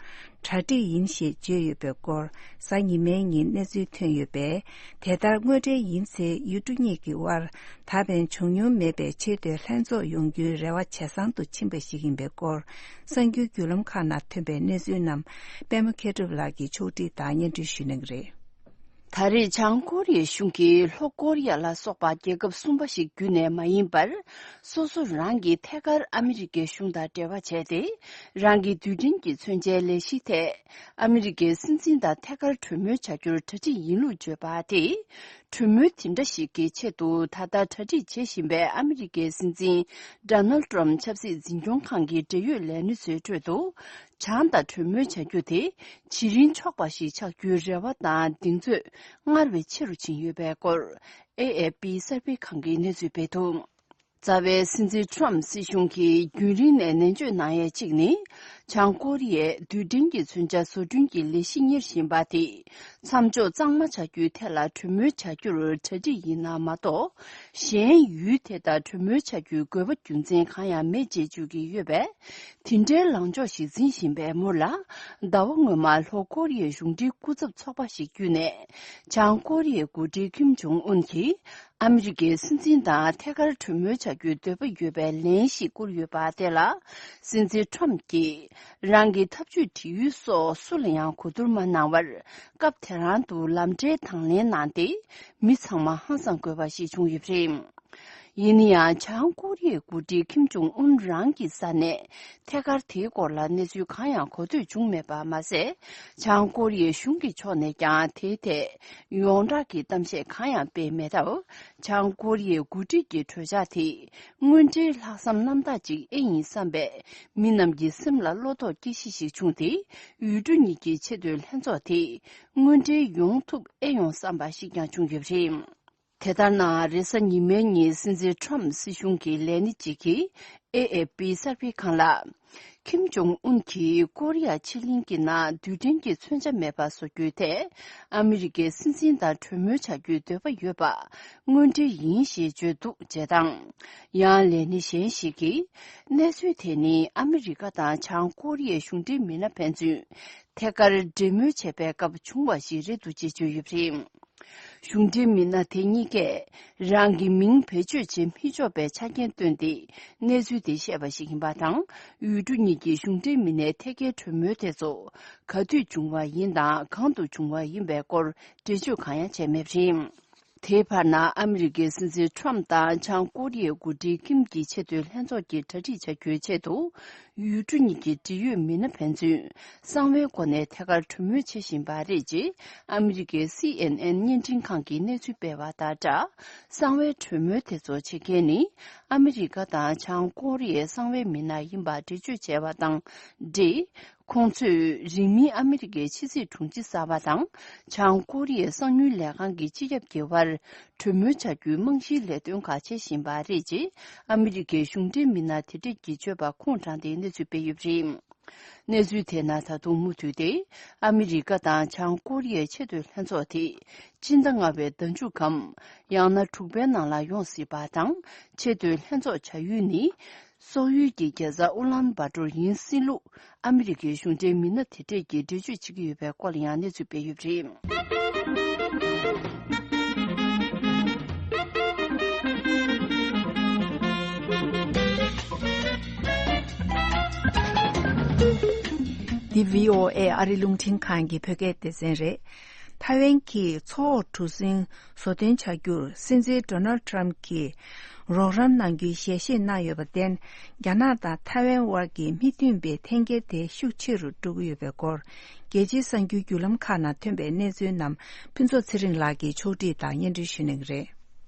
གྲ་སྒྲིག་ཡིན་ཞེས་བརྗོད་ཡོད་པའི་སྐོར་གཟའ་ཉི་མའི་ཉིན་གནས་ཚུལ་ཐོན་ཡོད་པས། དེ་ལྟར་དངོས་འབྲེལ་ཡིན་ཚེ་ཡུལ་གྲུ་གཉིས་ཀྱི་དབར་ད་ཕན་བྱུང་མྱོང་མེད་པའི་ཆེས་མཐོའི་ལྷན་ཚོགས་ཡོང་རྒྱུའི་རེ་བ་ཇེ་བཟང་དུ་ཕྱིན་པ་ཞིག་ཡིན་པའི་སྐོར། གསར་འགྱུར་བརྒྱུད་ལམ་ཁག་ནང་ཐོན་པའི་གནས་ཚུལ་རྣམས་པད་མ་མཁས་གྲུབ་ལགས་ཀྱིས་ཕྱོགས་སྒྲིག་དང་སྙན་སྒྲོན་ཞུ་གནང་གི་རེད། ད་རེས་བྱང་ཀོ་རི་ཡའི་གཞུང་གིས་ལྷོ་ཀོ་རི་ཡ་ལ་སོགས་པ་རྒྱལ་ཁབ་གསུམ་པ་ཞིག་བརྒྱུད་ནས་མ་ཡིན་པར། སོ་སོ་རང་གིས་ཐད་ཀར་ཨ་མི་རི་ཀའི་གཞུང་དང་འབྲེལ་བ་བྱས་ཏེ། རང་གི་རྡུལ་ཕྲན་གྱི་མཚོན་ཆའི་ལས་གཞིའི་ཐད། ཨ་མི་རི་ཀའི་སྲིད་འཛིན་དང་ཐད་ཀར་གྲོས་མོལ་བྱ་རྒྱུར་གྲ་སྒྲིག་ཡིན་ལུགས་བརྗོད་པ་དེས། གྲོས་མོལ་དེ་འདྲ་ཞིག་གི་ཆེད་དུ་ད་ལྟ་གྲ་སྒྲིག་བྱེད་བཞིན་པའི་ཨ་མི་རི་ཀའི་སྲིད་འཛིན་Donald Trump ཆབ་སྲིད་འཛིན་སྐྱོང་ཁང་གི་འབྲེལ་ཡོད་ལས་སྣེ་ཚོའི་ཁྲོད་དུ། བྱང་དང་གྲོས་མོལ་བྱ་རྒྱུ་དེ་བྱེད་རིན་ཆོག་པ་ཞིག་ཆགས་རྒྱུའི་རེ་བ་དང་གདེང་ཚོད་སྔར་བས་ཆེ་རུ་ཕྱིན་ཡོད་པའི་སྐོར། ཨེ་ཨེ་པི་གསར་སྤེལ་ཁང་གིས་གནས་ཚུལ་སྤེལ་འདུག་རྩ་བའི་སྲིད་འཛིན་Trump སྲིད་གཞུང་གིས་རྒྱུན་རིང་ནས་ནན་བརྗོད་གནང་ཡས་གཅིག་ནི། བྱང་ཀོ་རི་ཡས་རྡུལ་ཕྲན་གྱི་མཚོན་ཆ་བཟོ་སྐྲུན་གྱི་ལས་གཞི་གཉེར་བཞིན་པ་དེ། མཚམས་འཇོག་གཙང་མ་བྱ་རྒྱུའི་ཐད་ལ་གྲོས་མོལ་བྱ་རྒྱུར་གྲ་སྒྲིག་ཡིན་ན་མ་གཏོགས། གཞན་ཡུལ་དེ་དང་གྲོས་མོལ་བྱ་རྒྱུའི་དགོས་པ་རྒྱུ་མཚན་གང་ཡང་མེད་ཅེས་བརྗོད་ཀྱི་ཡོད་པས། དེ་འདྲའི་ལངས་ཕྱོགས་ཤིག་འཛིན་བཞིན་པའི་མུར་ལ། ཟླ་བ་སྔོན་མ་ལྷོ་ཀོ་རི་ཡའི་གཞུང་འབྲེལ་སྐུ་ཚབ་ཚོགས་པ་ཞིག་བརྒྱུད་ནས། བྱང་ཀོ་རི་ཡའི་འགོ་ཁྲིད་ཁིམ་ཇོང་ཨུན་གྱིས། ཨ་མི་རི་ཀའི་སྲིད་འཛིན་དང་ཐད་ཀར་གྲོས་མོལ་བྱ་རྒྱུའི་འདོད་པ་ཡོད་པའི་ལན་ཞིག་བསྐུར་ཡོད་པ་དེ་ལ། སྲིད་འཛིན་Trump་གྱིས། རང་གི་ཐབས་ཇུས་དྲི་ཡུལ་སོགས་སུ་ལ་ཡང་གོ་བསྡུར་མ་གནང་བར། སྐབས་དེ་རང་དུ་ལམ་འབྲས་དང་ལེན་གནང་སྟེ། མི་ཚང་མ་ཧང་སང་དགོས་པ་ཞིག་བྱུང་ཡོད་པ་རེད། ཡིན་ན་ཡང་། བྱང་ཀོ་རི་ཡའི་འགོ་ཁྲིད་ཁིམ་ཇོང་ཨུན་རང་གི་ས་ནས། ཐད་ཀར་དེའི་སྐོར་ལ་གནས་ཚུལ་གང་ཡང་གོ་ཐོས་བྱུང་མེད་པ་མ་ཟད། བྱང་ཀོ་རི་ཡའི་གཞུང་གི་ཕྱོགས་ནས་ཀྱང་དེའི་ཐད་ཡོངས་གྲགས་ཀྱི་གཏམ་བཤད་གང་ཡང་སྤེལ་མེད་སྟབས། བྱང་ཀོ་རི་ཡའི་འགོ་ཁྲིད་ཀྱི་གྲོས་འཆར་དེ་དངོས་འབྲེལ་ལྷག་བསམ་རྣམ་དག་ཅིག་ཨེ་ཡིན་བསམ་པས། མི་རྣམས་ཀྱི་སེམས་ལ་བློ་དོགས་སྐྱེ་གཞི་ཞིག་བྱུང་སྟེ། ཡུལ་གྲུ་གཉིས་ཀྱི་ཆེས་མཐོའི་ལྷན་ཚོགས་དེ་དངོས་འབྲེལ་ཡོང་ཐུབ་ཨེ་ཡོང་བསམ་པ་ཞིག་ཀྱང་བྱུང་ཡོད་པ་རེད། དེ་ལྟར་ན། རེས་གཟའ་ཉི་མའི་ཉིན་སྲིད་འཛིན་Trump སྲིད་གཞུང་གི་ལས་སྣེ་གཅིག་གིས་ཨེ་ཨེ་པི་གསར་སྤེལ་ཁང་ལ། ཁིམ་ཇོང་ཨུན་གྱིས་ཀོ་རི་ཡ་ཕྱེད་གླིང་གི་ནང་རྡུལ་ཕྲན་གྱི་མཚོན་ཆ་མེད་པ་བཟོ་རྒྱུའི་ཐད། ཨ་མི་རི་ཀའི་སྲིད་འཛིན་དང་གྲོས་མོལ་བྱ་རྒྱུའི་འདོད་པ་ཡོད་པ། དངོས་འབྲེལ་ཡིན་ཞེས་བརྗོད་འདུག་ཅེས་དང་། ཡང་ལས་སྣེ་གཞན་ཞིག་གིས། གནས་ཚུལ་དེ་ནི་ཨ་མི་རི་ཀ་དང་བྱང་ཀོ་རི་ཡའི་གཞུང་འབྲེལ་མི་སྣ་ཕན་ཚུན། ཐད་ཀར་འབྲེལ་མོལ་བྱས་པའི་སྐབས་བྱུང་བ་ཞིག་རེད་འདུག་ཅེས་བརྗོད་ཡོད་པ་རེད། གཞུང་འབྲེལ་མི་སྣ་དེ་གཉིས་ཀས་རང་གི་མིང་བེད་སྤྱོད་བྱེད་མི་ཆོག་པའི་ཆ་རྐྱེན་བཏོན་ཏེ། གནས་ཚུལ་དེ་བཤད་པ་ཞིག་ཡིན་པ་དང་། ཡུལ་གྲུ་གཉིས་ཀྱི་གཞུང་འབྲེལ་མི་སྣའི་ཐད་ཀའི་གྲོས་མོལ་དེ་ཚོ་ག་དུས་བྱུང་བ་ཡིན་དང་། གང་དུ་བྱུང་བ་ཡིན་པའི་སྐོར་འགྲེལ་བརྗོད་གང་ཡང་བྱས་མེད་པ་རེད། དེའི་བར་ན། ཨ་མི་རི་ཀའི་སྲིད་འཛིན་Trump་དང་བྱང་ཀོ་རི་ཡའི་འགོ་ཁྲིད་ཀིམ་གྱི་ཆེས་མཐོའི་ལྷན་ཚོགས་ཀྱི་གྲ་སྒྲིག་བྱ་རྒྱུའི་ཆེད་དུ། ཡུལ་གྲུ་གཉིས་ཀྱི་འབྲེལ་ཡོད་མི་སྣ་ཕན་ཚུན་གསང་བའི་སྒོ་ནས་ཐད་ཀར་གྲོས་མོལ་བྱེད་བཞིན་པ་རེད་ཅེས་ཨ་མི་རི་ཀའི་སི་ཨེན་ཨེན་བརྙན་འཕྲིན་ཁང་གིས་གནས་ཚུལ་སྤེལ་བ་དང་སྦྲགས། གསང་བའི་གྲོས་མོལ་དེ་ཚོ་བྱེད་མཁན་ནི་ཨ་མི་རི་ཀ་དང་བྱང་ཀོ་རི་ཡའི་གསང་བའི་མི་སྣ་ཡིན་པ་འགྲེལ་བརྗོད་བྱས་པ་དང་འབྲེལ། ཁོང་ཚོས་རིང་མིན་ཨ་མི་རི་ཀའི་ཕྱི་སྲིད་དྲུང་ཆེ་གསར་པ་དང་། བྱང་ཀོ་རི་ཡའི་གསང་མྱུལ་ལས་ཁང་གི་སྤྱི་ཁྱབ་ཀྱི་དབར་གྲོས་མོལ་བྱ་རྒྱུའི་རྨང་གཞིའི་ལས་དོན་ཁག་བྱེད་བཞིན་པ་རེད་ཅེས་ཨ་མི་རི་ཀའི་གཞུང་འབྲེལ་མི་སྣ་དེ་གྲས་ཀྱིས་བརྗོད་པ་ཁུངས་དྲངས་ཏེ་གནས་ཚུལ་སྤེལ་ཡོད་པ་རེད། གནས་ཚུལ་དེ་ནང་ད་དུང་མུ་མཐུད་དེ། ཨ་མི་རི་ཀ་དང་བྱང་ཀོ་རི་ཡའི་ཆེས་མཐོའི་ལྷན་ཚོགས་དེ། སྤྱི་ཟླ་ལྔ་པའི་ཟླ་མཇུག་གམ། ཡང་ན་དྲུག་པའི་ནང་ལ་ཡོང་སྲིད་པ་དང་། ཆེས་མཐོའི་ལྷན་ཚོགས་བྱ་ཡུལ་ནི། སོག་ཡུལ་གྱི་རྒྱལ་ས་ཨུ་ལན་བྷ་ཏོར་ཡིན་སྲིད་ལུགས། ཨ་མི་རི་ཀའི་གཞུང་འབྲེལ་མི་སྣ་དེ་གྲས་ཀྱིས་འགྲེལ་བརྗོད་བྱེད་ཀྱི་ཡོད་པའི་སྐོར་ལ་ཡང་གནས་ཚུལ་སྤེལ་ཡོད་པ་རེད། འདི་བྷི་ཨོ་ཨེ་ཨ་རི་རླུང་འཕྲིན་ཁང་གི་བོད་སྐད་སྡེ་ཚན་རེད། ཐའེ་ཝན་གྱིས་མཚོ་འོག་གྲུ་གཟིངས་བཟོ་སྐྲུན་བྱ་རྒྱུར་སྲིད་འཛིན་ཌོ་ནལ་ཊམ་གྱིས་རོགས་རམ་གནང་རྒྱུའི་ཞལ་བཞེས་གནང་ཡོད་པར་བརྟེན། རྒྱ་ནག་དང་ཐའེ་ཝན་དབར་གྱི་མི་མཐུན་པའི་འཐེན་འཁྱེར་དེ་ཤུགས་ཆེ་རུ་འགྲོ་གི་ཡོད་པའི་སྐོར། རྒྱལ་སྤྱིའི་གསར་འགྱུར་བརྒྱུད་ལམ་ཁག་ནང་ཐོན་པའི་གནས་ཚུལ་རྣམས་ཕུན་ཚོགས་ཚེ་རིང་ལགས་ཀྱིས་ཕྱོགས་སྒྲིག་དང་སྙན་སྒྲོན་ཞུ་གནང་གི་རེད།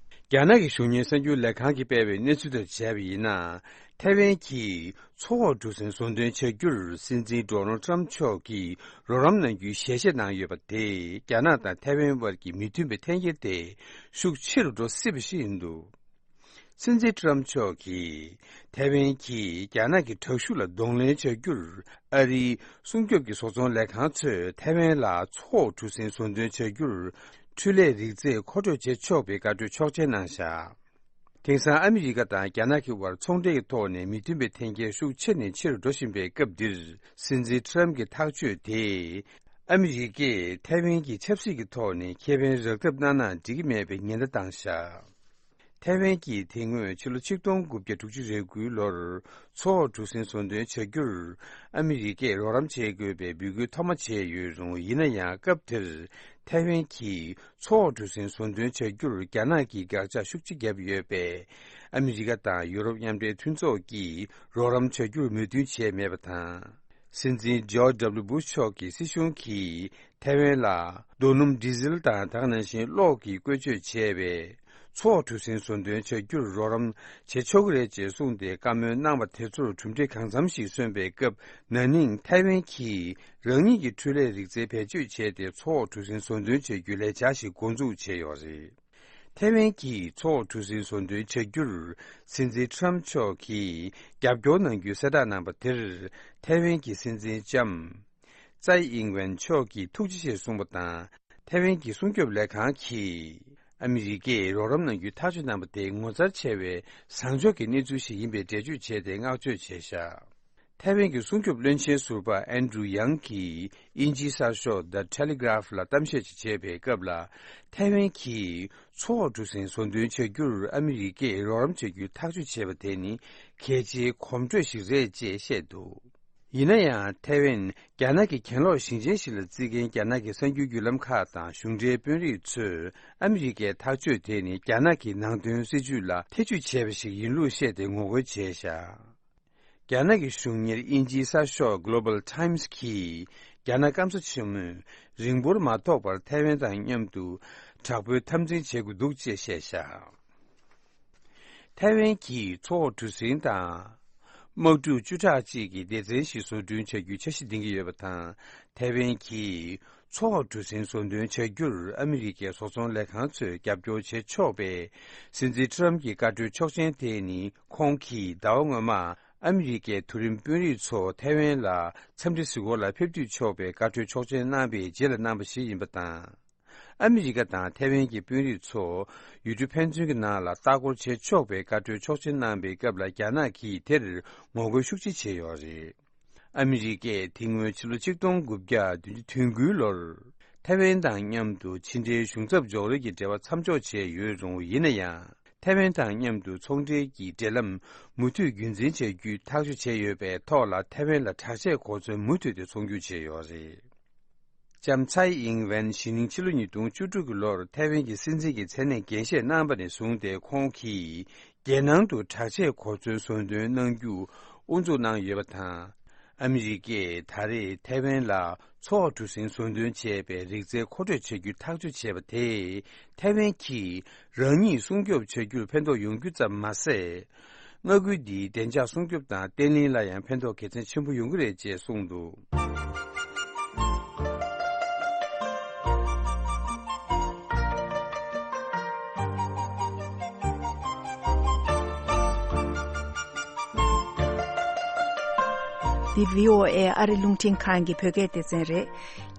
རྒྱ་ནག་གི་གཞུང་གཉེར་གསར་འགྱུར་ལས་ཁང་གིས་སྤེལ་བའི་གནས་ཚུལ་དང་འབྱེད་པ་ཡིན་ན། ཐའེ་ཝན་གྱིས་མཚོ་འོག་གྲུ་གཟིངས་བཟོ་འདོན་བྱ་རྒྱུར་སྲིད་འཛིན་ཌོ་ནལ་ཊམ་མཆོག་གིས་རོགས་རམ་གནང་རྒྱུའི་ཞལ་བཞེས་གནང་ཡོད་པ་དེས། རྒྱ་ནག་དང་ཐའེ་ཝན་དབར་གྱི་མི་མཐུན་པའི་འཐེན་འཁྱེར་དེ་ཤུགས་ཆེ་རུ་འགྲོ་སྲིད་པ་ཞིག་ཡིན་འདུག་སྲིད་འཛིན་ཊམ་མཆོག་གིས་ཐའེ་ཝན་གྱིས་རྒྱ་ནག་གི་དྲག་ཤུགས་ལ་གདོང་ལེན་བྱ་རྒྱུར་ཨ་རིའི་སྲུང་སྐྱོབ་ཀྱི་བཟོ་ཚོང་ལས་ཁང་ཚོས་ཐའེ་ཝན་ལ་མཚོ་འོག་གྲུ་གཟིངས་བཟོ་འདོན་བྱ་རྒྱུར་འཕྲུལ་ལས་རིག་རྩལ་མཁོ་སྤྲོད་བྱེད་ཆོག་པའི་བཀའ་འཁྲོལ་ཆོག་མཆན་གནང་བཞག་དེང་སང་ཨ་མི་རི་ཀ་དང་རྒྱ་ནག་གི་དབར་ཚོང་འབྲེལ་གྱི་ཐོག་ནས་མི་མཐུན་པའི་འཐེན་འཁྱེར་ཤུགས་ཆེ་ནས་ཆེ་རུ་འགྲོ་བཞིན་པའི་སྐབས་འདིར། སྲིད་འཛིན་ཊམ་གྱི་ཐག་གཅོད་དེས་ཨ་མི་རི་ཀས་ཐའེ་ཝན་གྱི་ཆབ་སྲིད་ཀྱི་ཐོག་ནས་ཁེ་ཕན་རག་ཐབས་གནང་ན་འགྲིག་གི་མེད་པའི་ཉེན་བརྡ་བཏང་བཞག་ཐའེ་ཝན་གྱིས་དེ་སྔོན་ཕྱི་ལོ་ཆིག་སྟོང་དགུ་བརྒྱ་དྲུག་ཅུ་རེ་དགུའི་ལོར་མཚོ་འོག་གྲུ་གཟིངས་བཟོ་འདོན་བྱ་རྒྱུར་ཨ་མི་རི་ཀས་རོགས་རམ་བྱེད་དགོས་པའི་འབོད་སྐུལ་ཐོག་མ་བྱས་ཡོད་རུང་། ཡིན་ན་ཡང་སྐབས་དེར་ཐའེ་ཝན་གྱིས་མཚོ་འོག་གྲུ་གཟིངས་བཟོ་འདོན་བྱ་རྒྱུར་རྒྱ་ནག་གིས་དགག་བྱ་ཤུགས་ཆེ་བརྒྱབ་ཡོད་པས། ཨ་མི་རི་ཀ་དང་ཡུ་རོབ་མཉམ་འབྲེལ་མཐུན་ཚོགས་ཀྱིས་རོགས་རམ་བྱ་རྒྱུར་མོས་མཐུན་བྱས་མེད་པ་དང་། སྲིད་འཛིན་ཇོརྗ་ཌབ་ལུ་བུ་ཤ་མཆོག་གི་སྲིད་གཞུང་གིས་ཐའེ་ཝན་ལ་རྡོ་སྣུམ། ཌི་ཟེལ་དང་། དེ་ག་ནང་བཞིན་གློག་གིས་བཀོལ་སྤྱོད་བྱས་པའི་མཚོ་འོག་གྲུ་གཟིངས་བཟོ་འདོན་བྱ་རྒྱུར་རོགས་རམ་བྱེད་ཆོག་གི་རེད་ཅེས་གསུངས་ཏེ། བཀའ་མོལ་གནང་བ་དེ་ཚོར་གྲུབ་འབྲས་གང་འཚམ་ཞིག་སོན་པའི་སྐབས། ན་ནིང་ཐའེ་ཝན་གྱིས་རང་ཉིད་ཀྱི་འཕྲུལ་ལས་རིག་རྩལ་བེད་སྤྱོད་བྱས་ཏེ། མཚོ་འོག་གྲུ་གཟིངས་བཟོ་འདོན་བྱ་རྒྱུའི་ལས་འཆར་ཞིག་འགོ་འཛུགས་བྱས་ཡོད་རེད། ཐའེ་ཝན་གྱིས་མཚོ་འོག་གྲུ་གཟིངས་བཟོ་འདོན་བྱ་རྒྱུར་སྲིད་འཛིན་ཊམ་མཆོག་གིས་རྒྱབ་སྐྱོར་གནང་རྒྱུའི་གསལ་བསྒྲགས་གནང་པ་དེར། ཐའེ་ཝན་གྱི་སྲིད་འཛིན་ལྕམ་ཙའེ་ཨིང་ཝེན་མཆོག་གིས་ཐུགས་རྗེ་ཆེ་གསུངས་པ་དང་། ཐའེ་ཝན་གྱི་སྲུང་སྐྱོབ་ལས་ཁང་གིས་ཨ་མི་རི་ཀས་རོགས་རམ་གནང་རྒྱུའི་ཐག་གཅོད་གནང་པ་དེ་ངོ་མཚར་ཆེ་བའི་བཟང་ཕྱོགས་ཀྱི་གནས་ཚུལ་ཞིག་ཡིན་པའི་འགྲེལ་བརྗོད་བྱས་ཏེ། བསྔགས་བརྗོད་བྱས་བཞག་ཐའེ་ཝན་གྱི་སྲུང་སྐྱོབ་བློན་ཆེན་ཟུར་པ་ཨན་ཌྲུ་ཡང་གིས་དབྱིན་ཇིའི་གསར་ཤོག་The Telegraph ལ་གཏམ་བཤད་ཅིག་བྱས་པའི་སྐབས་ལ། ཐའེ་ཝན་གྱིས་མཚོ་འོག་གྲུ་གཟིངས་བཟོ་འདོན་བྱ་རྒྱུར་ཨ་མི་རི་ཀས་རོགས་རམ་བྱ་རྒྱུའི་ཐག་གཅོད་བྱས་པ་དེ་ནི་གལ་ཆེའི་གོམ་བགྲོད་ཞིག་རེད་ཅེས་བཤད་འདུག་ཡིན་ན་ཡང་། ཐའེ་ཝན་རྒྱ་ནག་གི་གྱེན་ལོག་ཞིང་ཆེན་ཞིག་ལ་བརྩི་མཁན་རྒྱ་ནག་གི་གསར་འགྱུར་བརྒྱུད་ལམ་ཁག་དང་གཞུང་འབྲེལ་དཔོན་རིགས་ཚོས། ཨ་མི་རི་ཀའི་ཐག་གཅོད་དེ་ནི་རྒྱ་ནག་གི་ནང་དོན་སྲིད་ཇུས་ལ་ཐེ་ཇུས་བྱས་པ་ཞིག་ཡིན་ལུགས་བཤད་དེ་ངོ་རྒོལ་བྱས་བཞག་རྒྱ་ནག་གི་གཞུང་གཉེར་དབྱིན་ཇིའི་གསར་ཤོག་Global Times གིས། རྒྱ་ནག་སྐམ་ས་ཆེན་མོས་རིང་པོར་མ་ཐོགས་པར་ཐའེ་ཝན་དང་མཉམ་དུ་དྲག་པོའི་འཐབ་འཛིང་བྱེད་དགོས་འདུག་ཅེས་བཤད་བཞག་ཐའེ་ཝན་གྱིས་མཚོ་འོག་གྲུ་གཟིངས་དང་། དམག་འཁྲུག་བཅུ་ཕྲག་གཅིག་གི་སྡེ་ཚན་ཞིག་བཟོ་སྐྲུན་བྱ་རྒྱུའི་འཆར་གཞི་འདིང་གི་ཡོད་པ་དང་། ཐའེ་ཝན་གྱིས་མཚོ་འོག་གྲུ་གཟིངས་བཟོ་འདོན་བྱ་རྒྱུར་ཨ་མི་རི་ཀའི་བཟོ་ཚོང་ལས་ཁང་ཚོས་རྒྱབ་སྐྱོར་བྱེད་ཆོག་པའི་སྲིད་འཛིན་ཊམ་གྱི་བཀའ་འཁྲོལ་ཆོག་མཆན་དེ་ནི། ཁོང་གིས་ཟླ་བ་སྔོན་མ་ཨ་མི་རི་ཀའི་མཐོ་རིམ་དཔོན་རིགས་ཚོ་ཐའེ་ཝན་ལ་འཚམས་འདྲི་གཟིགས་སྐོར་ལ་ཕེབས་འདུས་ཆོག་པའི་བཀའ་འཁྲོལ་ཆོག་མཆན་གནང་བའི་རྗེས་ལ་གནང་བ་ཞིག་ཡིན་པ་དང་། ཨ་མི་རི་ཀ་དང་ཐའེ་ཝན་གྱི་དཔོན་རིགས་ཚོ་ཡུལ་གྲུ་ཕན་ཚུན་གྱི་ནང་ལ་ལྟ་སྐོར་བྱེད་ཆོག་པའི་བཀའ་འཁྲོལ་ཆོག་མཆན་གནང་པའི་སྐབས་ལ། རྒྱ་ནག་གིས་དེར་ངོ་རྒོལ་ཤུགས་ཆེ་བྱས་ཡོད་རེད། ཨ་མི་རི་ཀས་དེ་སྔོན་ཕྱི་ལོ་ཆིག་སྟོང་དགུ་བརྒྱ་བདུན་ཅུ་དོན་དགུའི་ལོར་ཐའེ་ཝན་དང་མཉམ་དུ་ཕྱི་འབྲེལ་གཞུང་ཚབ་འཇོག་རེས་ཀྱི་འབྲེལ་བ་མཚམས་འཇོག་བྱས་ཡོད་རུང་། ཡིན་ན་ཡང་། ཐའེ་ཝན་དང་མཉམ་དུ་ཚོང་འབྲེལ་གྱི་འབྲེལ་ལམ་མུ་མཐུད་རྒྱུན་འཛིན་བྱ་རྒྱུའི་ཐག་གཅོད་བྱས་ཡོད་པའི་ཐོག་ལ། ཐའེ་ཝན་ལ་དྲག་ཆས་གོ་མཚོན་མུ་མཐུད་དེ་ཚོང་སྒྱུར་བྱས་ཡོད་རེད། ལྕམ་ཚའེ་ཨིང་ཝེན་གཞེས་ནིང་ཕྱི་ལོ་ཉིས་སྟོང་བཅུ་དྲུག་གི་ལོར་ཐའེ་ཝན་གྱི་སྲིད་འཛིན་གྱི་མཚན་གནས་འགན་བཞེས་གནང་པ་ནས་བཟུང་སྟེ། ཁོང་གིས་རྒྱལ་ནང་དུ་དྲག་ཆས་གོ་མཚོན་བཟོ་འདོན་གནང་རྒྱུ་དབུ་འཛུགས་གནང་ཡོད་པ་དང་། ཨ་མི་རི་ཀས་ད་རེས་ཐའེ་ཝན་ལ་མཚོ་འོག་གྲུ་གཟིངས་བཟོ་འདོན་བྱས་པའི་རིག་རྩལ་མཁོ་སྤྲོད་བྱ་རྒྱུའི་ཐག་གཅོད་བྱས་པ་དེས། ཐའེ་ཝན་གྱིས་རང་ཉིད་སྲུང་སྐྱོབ་བྱ་རྒྱུར་ཕན་ཐོགས་ཡོང་རྒྱུ་ཙམ་མ་ཟད། མངའ་ཁུལ་འདིའི་བདེ་འཇགས་སྲུང་སྐྱོབ་དང་བརྟན་ལྷིང་ལ་ཡང་ཕན་ཐོགས་གལ་ཆེན་ཆེན་པོ་ཡོང་གི་རེད་ཅེས་གསུངས་འདུག་འདི་བྷི་ཨོ་ཨེ་ཨ་རི་རླུང་འཕྲིན་ཁང་གི་བོད་སྐད་སྡེ་ཚན་རེད།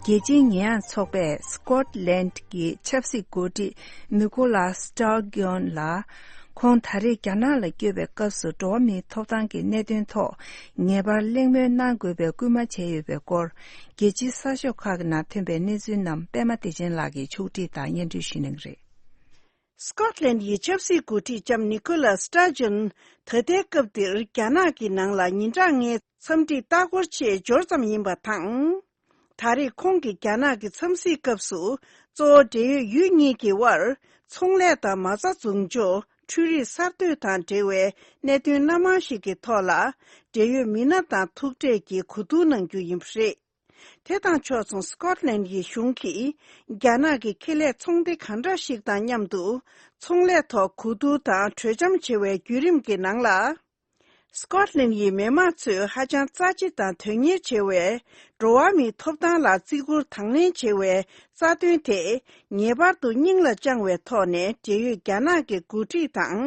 རྒྱལ་སྤྱིའི་ཉེས་ཡངས་ཚོགས་པས་སི་ཀོཊ་ལན་གྱི་ཆབ་སྲིད་འགོ་ཁྲིད་ནི་ཀོ་ལ་སི་ཊར་གྱོན་ལ། ཁོང་ད་རེས་རྒྱ་ནག་ལ་བསྐྱོད་པའི་སྐབས་སུ་འགྲོ་བ་མིའི་ཐོབ་ཐང་གི་གནད་དོན་ཐོག་ངེས་པར་གླེང་མོལ་གནང་དགོས་པའི་སྐུལ་མ་བྱས་ཡོད་པའི་སྐོར། རྒྱལ་སྤྱིའི་གསར་ཤོག་ཁག་གི་ནང་ཐོན་པའི་གནས་ཚུལ་རྣམས་པད་མ་བདེ་ཆེན་ལགས་ཀྱིས་ཕྱོགས་སྒྲིག་དང་སྙན་སྒྲོན་ཞུ་གནང་གི་རེད། སི་ཀོཊ་ལན་ཡི་ཆབ་སྲིད་འགོ་ཁྲིད་ལྕམ་ནི་ཀོ་ལ་སི་ཊར་ཇོན། ད་ལྟའི་སྐབས་འདིར་རྒྱ་ནག་གི་ནང་ལ་ཉིན་གྲངས་ལྔའི་འཚམས་འདྲི་ལྟ་སྐོར་ཆེད་འབྱོར་ཙམ་ཡིན་པ་དང་། ད་རེས་ཁོང་གིས་རྒྱ་ནག་གི་འཚམས་གཟིགས་སྐབས་སུ། གཙོ་བོ་འབྲེལ་ཡོད་ཡུལ་གཉིས་ཀྱི་དབར་ཚོང་ལས་དང་མ་རྩ་འཛུགས་འཇོག་འཕྲུལ་རིག་གསར་གཏོད་དང་འབྲེལ་བའི་གནད་དོན་སྣ་མང་ཞིག་གི་ཐོག་ལ། འབྲེལ་ཡོད་མི་སྣ་དང་ཐུག་འཕྲད་ཀྱིས་གོ་བསྡུར་གནང་རྒྱུ་ཡིན་པ་རེད། དེ་དང་ཕྱོགས་མཚུངས། སི་ཀོཊ་ལན་ཡི་གཞུང་གིས་རྒྱ་ནག་གི་ཁེ་ལས་ཚོང་སྡེ་གང་འདྲ་ཞིག་དང་མཉམ་དུ་ཚོང་ལས་ཐོག་གོ་བསྡུར་དང་གྲོས་འཆམ་བྱེད་པའི་བརྒྱུད་རིམ་གྱི་ནང་ལ། སི་ཀོཊ་ལན་ཡི་མི་དམངས་ཚོས་ཧ་ཅང་རྩ་ཆེ་དང་དོན་གཉེར་ཆེ་བའི་འགྲོ་བ་མིའི་ཐོབ་ཐང་ལ་བརྩི་བཀུར་དང་ལེན་བྱེད་པའི་རྩ་དོན་དེ་ངེས་པར་དུ་སྙིང་ལ་བཅངས་པའི་ཐོག་ནས། འབྲེལ་ཡོད་རྒྱ་ནག་གི་འགོ་ཁྲིད་དང་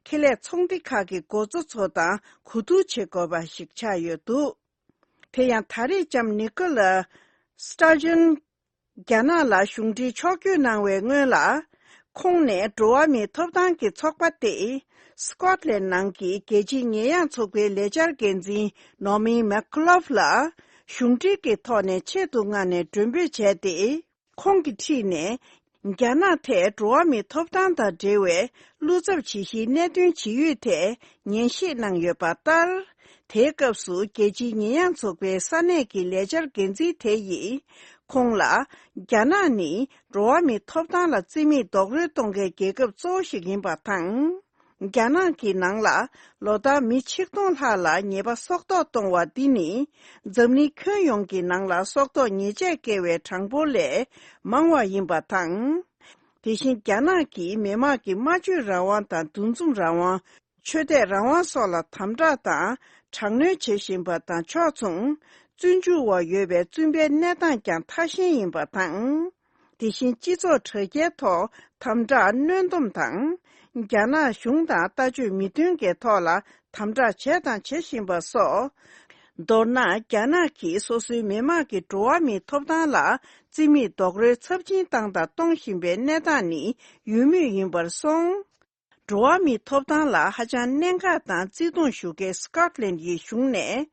ཁེ་ལས་ཚོང་སྡེ་ཁག་གི་འགོ་གཙོ་ཚོ་དང་གོ་བསྡུར་བྱེད་དགོས་པ་ཞིག་ཆགས་ཡོད་འདུག་དེ་ཡང་ད་རེས་ལྕམ་ནི་ཀོ་ལ་སི་ཊར་ཇོན་རྒྱ་ནག་ལ་གཞུང་འབྲེལ་ཕྱོགས་བསྐྱོད་གནང་བའི་སྔོན་ལ། ཁོང་ནས་འགྲོ་བ་མིའི་ཐོབ་ཐང་གི་ཚོགས་པ་སྟེ། སི་ཀོཊ་ལན་ནང་གི་རྒྱལ་སྤྱིའི་ཉེས་ཡངས་ཚོགས་པའི་ལས་འཆར་འགན་འཛིན་ནོ་མི་མེག་ལོབ་ལ་གཞུང་འབྲེལ་གྱི་ཐོག་ནས་ཆེད་དུ་མངགས་ནས་མགྲོན་འབོད་བྱས་ཏེ། ཁོང་གི་འཁྲིས་ནས། རྒྱ་ནག་ཐད་འགྲོ་བ་མིའི་ཐོབ་ཐང་དང་འབྲེལ་བའི་བློ་འཚབ་ཇི་ཞིག་གནད་དོན་ཇི་ཡོད་ཐད་ཉན་ཞིབ་གནང་ཡོད་པ་ལྟར། དེའི་སྐབས་སུ་རྒྱལ་སྤྱིའི་ཉེས་ཡངས་ཚོགས་པའི་ས་གནས་ཀྱི་ལས་འཆར་འགན་འཛིན་དེ་ཡིས། ཁོང་ལ། རྒྱ་ནག་ནི་འགྲོ་བ་མིའི་ཐོབ་ཐང་ལ་བརྩི་མེད་རྡོག་རོལ་གཏོང་མཁན་རྒྱལ་ཁབ་གཙོ་བོ་ཞིག་ཡིན་པ་དང་། རྒྱ་ནག་གི་ནང་ལ་ལོ་ལྟར་མི་ཆིག་སྟོང་ལྷག་ལ་ཉེས་པ་སྲོག་ཐོག་གཏོང་བ་འདི་ནི། འཛམ་གླིང་ཁྱོན་ཡོངས་ཀྱི་ནང་ལ་སྲོག་ཐོག་ཉེས་ཆད་བཀལ་བའི་གྲངས་འབོར་ལས་མང་བ་ཡིན་པ་དང་། དེ་བཞིན་རྒྱ་ནག་གིས་མི་དམངས་ཀྱི་སྨྲ་བརྗོད་རང་དབང་དང་འདུ་འཛོམས་རང་དབང་། ཆོས་དད་རང་དབང་སོགས་ལ་དམ་དྲག་དང་དྲག་གནོན་བྱེད་བཞིན་པ་དང་ཕྱོགས་མཚུངས་བཙོན་འཇུག་འོག་ཡོད་པའི་བཙུན་པའི་གནས་སྟངས་ཀྱང་ཐ་ཞན་ཡིན་པ་དང་། དེ་བཞིན་སྤྱི་ཚོགས་དྲ་རྒྱའི་ཐོག་དམ་དྲག་གནོན་སྡོམ་དང་། རྒྱ་ནག་གཞུང་དང་ལྟ་སྤྱོད་མི་མཐུན་གྱི་ཐོག་ལ་དམ་དྲག་བྱས་དང་བྱེད་བཞིན་པ་སོགས། མདོར་ན། རྒྱ་ནག་གིས་སོ་སོའི་མི་དམངས་ཀྱི་འགྲོ་བ་མིའི་ཐོབ་ཐང་ལ་བརྩི་མེད་རྡོག་རོལ་ཚབས་ཆེན་བཏང་དང་གཏོང་བཞིན་པའི་གནས་སྟངས་ནི་ཡོད་མུས་ཡིན་པར་སོང་། འགྲོ་བ་མིའི་ཐོབ་ཐང་ལ་ཧ་ཅང་གནད་འགག་དང་བརྩི་མཐོང་ཞུ་མཁན་སི་ཀོཊ་ལན་ཡི་གཞུང་ནས།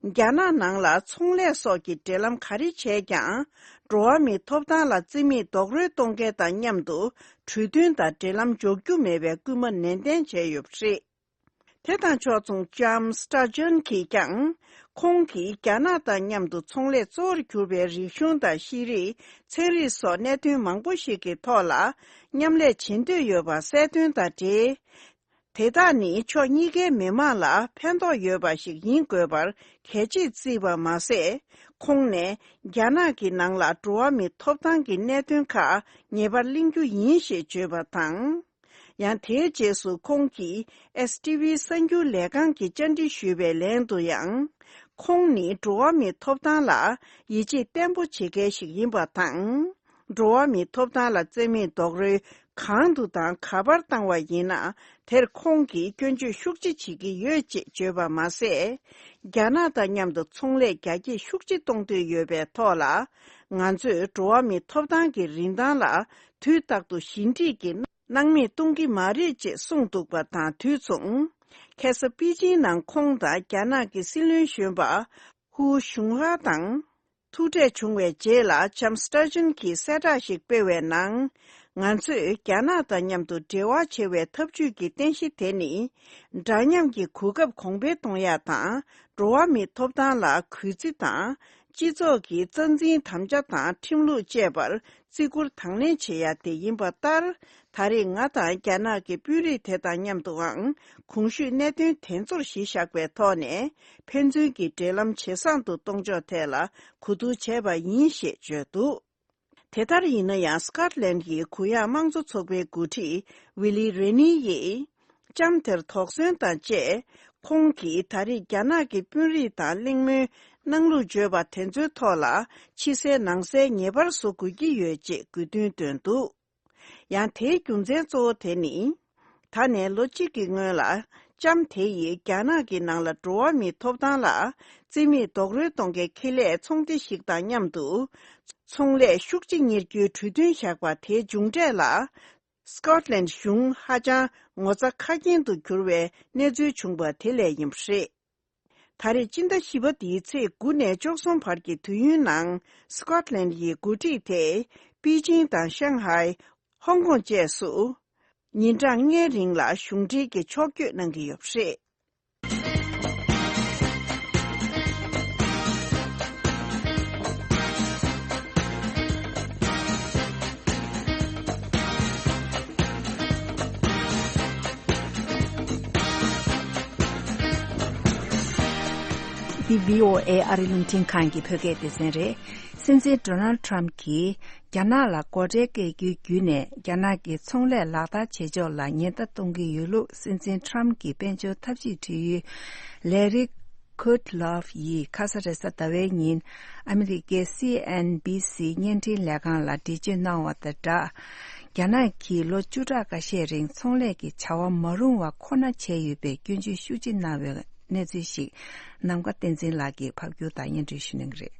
རྒྱ་ནག་ནང་ལ་ཚོང་ལས་སོགས་ཀྱི་འབྲེལ་ལམ་ག་རེ་བྱས་ཀྱང་། འགྲོ་བ་མིའི་ཐོབ་ཐང་ལ་བརྩི་མེད་རྡོག་རོལ་གཏོང་མཁན་དང་མཉམ་དུ་གྲོས་མཐུན་དང་འབྲེལ་ལམ་འཇོག་རྒྱུ་མེད་པའི་སྐུལ་མ་ནན་ཏན་བྱས་ཡོད་པ་རེད། དེ་དང་ཕྱོགས་མཚུངས་ལྕམ་སི་ཊར་ཇོན་གྱིས་ཀྱང་། ཁོང་གིས་རྒྱ་ནག་དང་མཉམ་དུ་ཚོང་ལས་གཙོ་བོར་གྱུར་པའི་རིག་གཞུང་དང་ཤེས་རིག་ཚན་རིག་སོགས་གནད་དོན་མང་པོ་ཞིག་གི་ཐོག་ལ་མཉམ་ལས་བྱེད་འདོད་ཡོད་པ་གསལ་སྟོན་དང་འབྲེལ། དེ་དག་ནི་ཕྱོགས་གཉིས་ཀའི་མི་དམངས་ལ་ཕན་ཐོགས་ཡོད་པ་ཞིག་ཡིན་དགོས་པར་གལ་ཆེར་བརྩིས་པ་མ་ཟད། ཁོང་ནས་རྒྱ་ནག་གི་ནང་ལ་འགྲོ་བ་མིའི་ཐོབ་ཐང་གི་གནད་དོན་ཁག་ངེས་པར་གླེང་རྒྱུ་ཡིན་ཞེས་བརྗོད་པ་དང་། ཡང་དེའི་རྗེས་སུ་ཁོང་གིས་ཨེས་ཊི་ཝི་གསར་འགྱུར་ལས་ཁང་གི་བཅར་འདྲི་ཞུས་པའི་ལན་དུ་ཡང་། ཁོང་ནི་འགྲོ་བ་མིའི་ཐོབ་ཐང་ལ་ཡིད་ཆེས་བརྟན་པོ་བྱེད་མཁན་ཞིག་ཡིན་པ་དང་། འགྲོ་བ་མིའི་ཐོབ་ཐང་ལ་བརྩི་མེད་རྡོག་རོལ་གང་དུ་དང་ག་པར་བཏང་བ་ཡིན་ན། དེར་ཁོང་གིས་སྐྱོན་བརྗོད་ཤུགས་ཆེ་བྱེད་ཀྱི་ཡོད་ཅེས་བརྗོད་པ་མ་ཟད། རྒྱ་ནག་དང་མཉམ་དུ་ཚོང་ལས་རྒྱ་སྐྱེད་ཤུགས་ཆེ་གཏོང་འདོད་ཡོད་པའི་ཐོག་ལ། ང་ཚོས་འགྲོ་བ་མིའི་ཐོབ་ཐང་གི་རིན་ཐང་ལ་དུས་རྟག་ཏུ་ཞི་འགྲིག་གི་སྣང་མེད་གཏོང་གི་མ་རེད་ཅེས་གསུངས་འདུག་པ་དང་དུས་མཚུངས། ཁ་སང་པེ་ཅིང་ནང་ཁོང་དང་རྒྱ་ནག་གི་སྲིད་བློན་གཞོན་པ་ཧུའུ་ཞུང་ཧྭ་དང་ཐུག་འཕྲད་བྱུང་བའི་རྗེས་ལ་ལྕམ་སི་ཊར་ཇོན་གྱིས་གསལ་བསྒྲགས་ཤིག་སྤེལ་བའི་ནང་། ང་ཚོས་རྒྱ་ནག་དང་མཉམ་དུ་འབྲེལ་བ་བྱེད་པའི་འཐབ་ཇུས་ཀྱི་རྟེན་གཞི་དེ་ནི། འདྲ་མཉམ་གྱི་གོ་སྐབས་གོང་འཕེལ་གཏོང་ཡག་དང་། འགྲོ་བ་མིའི་ཐོབ་ཐང་ལ་གུས་བརྩི་དང་། སྤྱི་ཚོགས་ཀྱི་རྩ་འཛིན་དམ་བཅའ་དང་ཁྲིམས་ལུགས་བཅས་པར་བརྩི་བཀུར་དང་ལེན་བྱེད་ཡ་དེ་ཡིན་པ་ལྟར། ད་རེས་ང་དང་རྒྱ་ནག་གི་དཔོན་རིགས་དེ་དང་མཉམ་དུའང་གོང་ཞུས་གནད་དོན་དེ་ཚོར་གཞི་བཞག་པའི་ཐོག་ནས། ཕན་ཚུན་གྱི་འབྲེལ་ལམ་ཇེ་བཟང་དུ་གཏོང་ཕྱོགས་ཐད་ལ་གོ་བསྡུར་བྱས་པ་ཡིན་ཞེས་བརྗོད་འདུག་དེ་ལྟར་ཡིན་ན་ཡང་། སི་ཀོཊ་ལན་གྱི་གུ་ཡངས་དམངས་གཙོ་ཚོགས་པའི་འགོ་ཁྲིད་ཝི་ལི་རེ་ནི་ཡིས། ལྕམ་དེར་དོགས་ཟོན་དང་བཅས། ཁོང་གིས་ད་རེས་རྒྱ་ནག་གི་དཔོན་རིགས་དང་གླེང་མོལ་གནང་ལུགས་བརྗོད་པ་དེ་ཚོའི་ཐོག་ལ། ཕྱི་གསལ་ནང་གསལ་ངེས་པར་བཟོ་དགོས་ཀྱི་ཡོད་ཅེས་དགོས་འདུན་བཏོན་འདུག་ཡང་དེའི་རྒྱུ་མཚན་གཙོ་བོ་དེ་ནི། ད་ནས་ལོ་གཅིག་གི་སྔོན་ལ། ལྕམ་དེ་ཡིས་རྒྱ་ནག་གི་ནང་ལ་འགྲོ་བ་མིའི་ཐོབ་ཐང་ལ་བརྩི་མེད་རྡོག་རོལ་གཏོང་མཁན་ཁེ་ལས་ཚོང་སྡེ་ཞིག་དང་མཉམ་དུ། ཚོང་ལས་ཤུགས་ཆེ་གཉེར་རྒྱུའི་གྲོས་མཐུན་བཞག་པ་དེའི་མཇུག་འབྲས་ལ། སི་ཀོཊ་ལན་གཞུང་ཧ་ཅང་ངོ་ཚ་ཁ་སྐྱེངས་དུ་གྱུར་བའི་གནས་ཚུལ་བྱུང་པ་དེ་ལས་ཡིན་པ་རེད། ད་རེས་སྤྱི་ཟླ་བཞི་པ་འདིའི་ཚེས་དགུ་ནས་བཅུ་གསུམ་བར་གྱི་དུས་ཡུན་ནང་། སི་ཀོཊ་ལན་ཡི་འགོ་ཁྲིད་དེ། པེ་ཅིང་དང་ཤང་ཧའེ། ཧོང་ཀོང་བཅས་སུ། ཉིན་གྲངས་ལྔའི་རིང་ལ་གཞུང་འབྲེལ་གྱི་ཕྱོགས་བསྐྱོད་གནང་གི་ཡོད་པ་རེད། འདི་བྷི་ཨོ་ཨེ་ཨ་རི་རླུང་འཕྲིན་ཁང་གི་བོད་སྐད་སྡེ་ཚན་རེད། སྲིད་འཛིན་ཌོ་ནལ་ཌི་ཊརམ་ཕི་གྱིས་རྒྱ་ནག་ལ་སྒོ་ཁྲལ་བཀལ་རྒྱུའི་བརྒྱུད་ནས་རྒྱ་ནག་གི་ཚོང་ལས་ལག་བསྟར་བྱེད་ཕྱོགས་ལ་ཉེན་བརྡ་གཏོང་གི་ཡོད་ལུགས། སྲིད་འཛིན་ཊརམ་ཕི་གྱི་དཔལ་འབྱོར་ཐབས་ཇུས་འབྲེལ་ཡོད་ལེ་རི་ཁུད་ལོབ་ཡིས་ཁ་ས་རེས་གཟའ་ཟླ་བའི་ཉིན་ཨ་མི་རི་ཀའི་སི་ཨེན་བྷི་སི་བརྙན་འཕྲིན་ལས་ཁང་ལ་འགྲེལ་བརྗོད་གནང་བ་དང་སྦྲགས། རྒྱ་ནག་གིས་ལོ་བཅུ་ཕྲག་ཁ་ཤས་རིང་ཚོང་ལས་ཀྱི་བྱ་བ་མ་རུང་བ་ཁོ་ན་བྱས་ཡོད་པའི་སྐྱོན་བརྗོད་ཤུགས་ཆེ་གནང་བའི་གནས་ཚུལ་ཞིག་ནམ་མཁའ་བསྟན་འཛིན་ལགས་ཀྱིས་ཕབ་སྒྱུར་དང་སྙན་སྒྲོན་ཞུ་གནང་གི་རེད།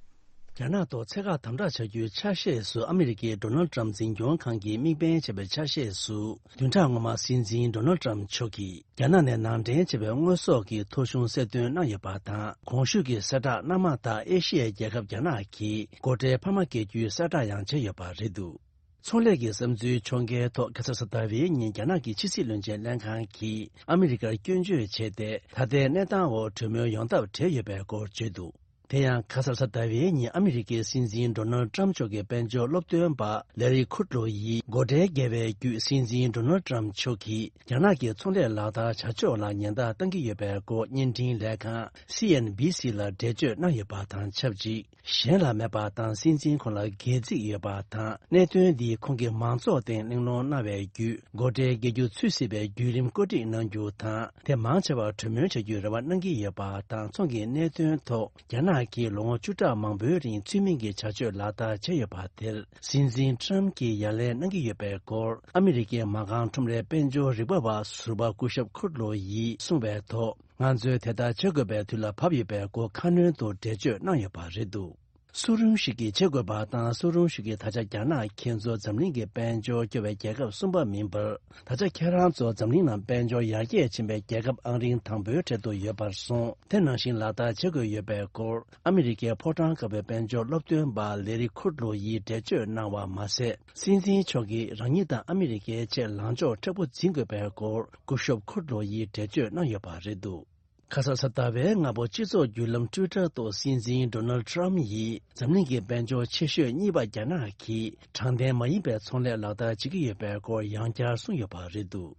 རྒྱ་ནག་ཐོག་ཚད་བཀག་དམ་དྲག་བྱ་རྒྱུའི་ཆ་ཤས་སུ་ཨ་མི་རི་ཀའི་ཌོ་ནལ་ཌི་ཊརམ་ཕི་འཛིན་སྐྱོང་ཁང་གིས་དམིགས་འབེན་བྱས་པའི་ཆ་ཤས་སུ། བདུན་ཕྲག་སྔོན་མ་སྲིད་འཛིན་ཌོ་ནལ་ཌི་ཊརམ་ཕི་མཆོག་གིས་རྒྱ་ནག་ནས་ནང་འདྲེན་བྱས་པའི་དངོས་ཟོག་གི་ཐོ་གཞུང་གསལ་སྟོན་གནང་ཡོད་པ་དང་། གོང་ཞུས་ཀྱི་གསལ་བསྒྲགས་གནང་མ་ཐག་ཨེ་ཤི་ཡའི་རྒྱལ་ཁབ་རྒྱ་ནག་གིས་སྒོ་ཁྲལ་འཕར་མ་བཀལ་རྒྱུའི་གསལ་བསྒྲགས་ཡང་བྱས་ཡོད་པ་རེད་འདུག་ཚོང་ལས་ཀྱི་བསམ་ཚུལ་ཕྱོགས་འགལ་ཐོག་ཁ་སང་གཟའ་ཟླ་བའི་ཉིན་རྒྱ་ནག་གི་ཕྱི་སྲིད་བློན་ཆེན་ལྷན་ཁང་གིས་ཨ་མི་རི་ཀར་སྐྱོན་བརྗོད་བྱས་ཏེ། ད་ལྟའི་གནས་སྟངས་འོག་གྲོས་མོལ་ཡོང་ཐབས་བྲལ་ཡོད་པའི་སྐོར་བརྗོད་འདུག་དེ་ཡང་ཁ་སང་གཟའ་ཟླ་བའི་ཉིན་ཨ་མི་རི་ཀའི་སྲིད་འཛིན་ཌོ་ནལ་ཌི་ཊརམ་ཕི་མཆོག་གི་དཔལ་འབྱོར་སློབ་སྟོན་པ་ལེ་རི་ཁུད་ལོ་ཡིས་སྒོ་ཁྲལ་བརྒལ་བའི་བརྒྱུད་སྲིད་འཛིན་ཌོ་ནལ་ཌི་ཊརམ་ཕི་མཆོག་གིས་རྒྱ་ནག་གི་ཚོང་ལས་ལག་བསྟར་བྱ་ཕྱོགས་ལ་ཉེན་བརྡ་བཏང་གི་ཡོད་པའི་སྐོར་བརྙན་འཕྲིན་ལས་ཁང་སི་ཨེན་བྷི་སི་ལ་འགྲེལ་བརྗོད་གནང་ཡོད་པ་དང་ཆབས་ཅིག་གཞན་ལ་མེད་པ་དང་སྲིད་འཛིན་ཁོང་ལ་སྒལ་ཚིགས་ཡོད་པ་དང་གནད་དོན་འདི་ཁོང་གིས་མང་ཚོགས་སྟེང་གླེང་སློང་གནང་བའི་བརྒྱུད་སྒོ་ཁྲལ་བརྒལ་རྒྱུ་ཚུད་སྲིད་པའི་བརྒྱུད་རིམ་བཀོད་སྒྲིག་གནང་རྒྱུ་དང་དེ་མང་ཆེ་བ་གྲོས་མོལ་བྱ་རྒྱུའི་རེ་བ་གནང་གི་ཡོད་པ་དང་ཚོང་གི་གནད་དོན་ཐོག་རྒྱ་ནག་གིས་ལོ་ངོ་བཅུ་ཕྲག་མང་པོའི་རིང་ཚུལ་མིན་གྱི་བྱ་སྤྱོད་ལག་བསྟར་བྱས་ཡོད་པ་དེར་སྲིད་འཛིན་ཊརམ་གྱིས་ཡ་ལན་གནང་གི་ཡོད་པའི་སྐོར་ཨ་མི་རི་ཀའི་མ་རྐང་ཁྲོམ་རའི་དཔལ་འབྱོར་རིག་པ་བ་ཟུར་པ་སྐུ་ཞབས་ཁུད་ལོ་ཡིས་གསུངས་པའི་ཐོག་ང་ཚོས་དེ་ལྟར་བྱེད་དགོས་པའི་དུས་ལ་བབ་ཡོད་པའི་སྐོར་ཁ་སྣོན་དུ་འགྲེལ་བརྗོད་གནང་ཡོད་པ་རེད་འདུག་སུ་རུང་ཞིག་གིས་བྱེད་དགོས་པ་དང་སུ་རུང་ཞིག་གིས་ད་ཆ་རྒྱ་ནག་ཁྱེད་ཚོ་འཛམ་གླིང་གི་དཔལ་འབྱོར་སྐྱོ་བའི་རྒྱལ་ཁབ་གསུམ་པ་མིན་པར་ད་ཆ་ཁྱེད་རང་ཚོ་འཛམ་གླིང་ནང་དཔལ་འབྱོར་ཡར་རྒྱས་ཕྱིན་པའི་རྒྱལ་ཁབ་ཨང་རིང་དང་པོའི་གྲས་སུ་ཡོད་པར་སོང་དེ་ནང་བཞིན་ལག་བསྟར་བྱེད་དགོས་ཡོད་པའི་སྐོར་ཨ་མི་རི་ཀའི་ཕོ་བྲང་དཀར་པོའི་དཔལ་འབྱོར་སློབ་སྟོན་པ་ལེ་རི་ཁུད་ལོ་ཡིས་འགྲེལ་བརྗོད་གནང་བ་མ་ཟད། སྲིད་འཛིན་མཆོག་གིས་རང་ཉིད་དང་ཨ་མི་རི་ཀའི་ཆེད་ལངས་ཕྱོགས་མཁྲེགས་པོ་འཛིན་དགོས་པའི་སྐོར་སྐུ་ཞབས་ཁུར་ལོ་ཡིས་འགྲེལ་བརྗོད་གནང་ཡོད་པ་རེད་འདུག་ཁ་སང་གཟའ་ཟླ་བའི་སྔ་པོ་སྤྱི་ཚོགས་བརྒྱུད་ལམ་ཊུའི་ཊར་ཐོག་སྲིད་འཛིན་ཌོ་ནལ་ཌི་ཊརམ་ཡིས་འཛམ་གླིང་གི་དཔལ་འབྱོར་ཆེ་ཤོས་གཉིས་པ་རྒྱ་ནག་གིས་དྲང་བདེན་མ་ཡིན་པའི་ཚོང་ལས་ལག་བསྟར་བྱེད་ཀྱི་ཡོད་པའི་སྐོར་ཡང་བསྐྱར་གསུངས་ཡོད་པ་རེད་འདུག་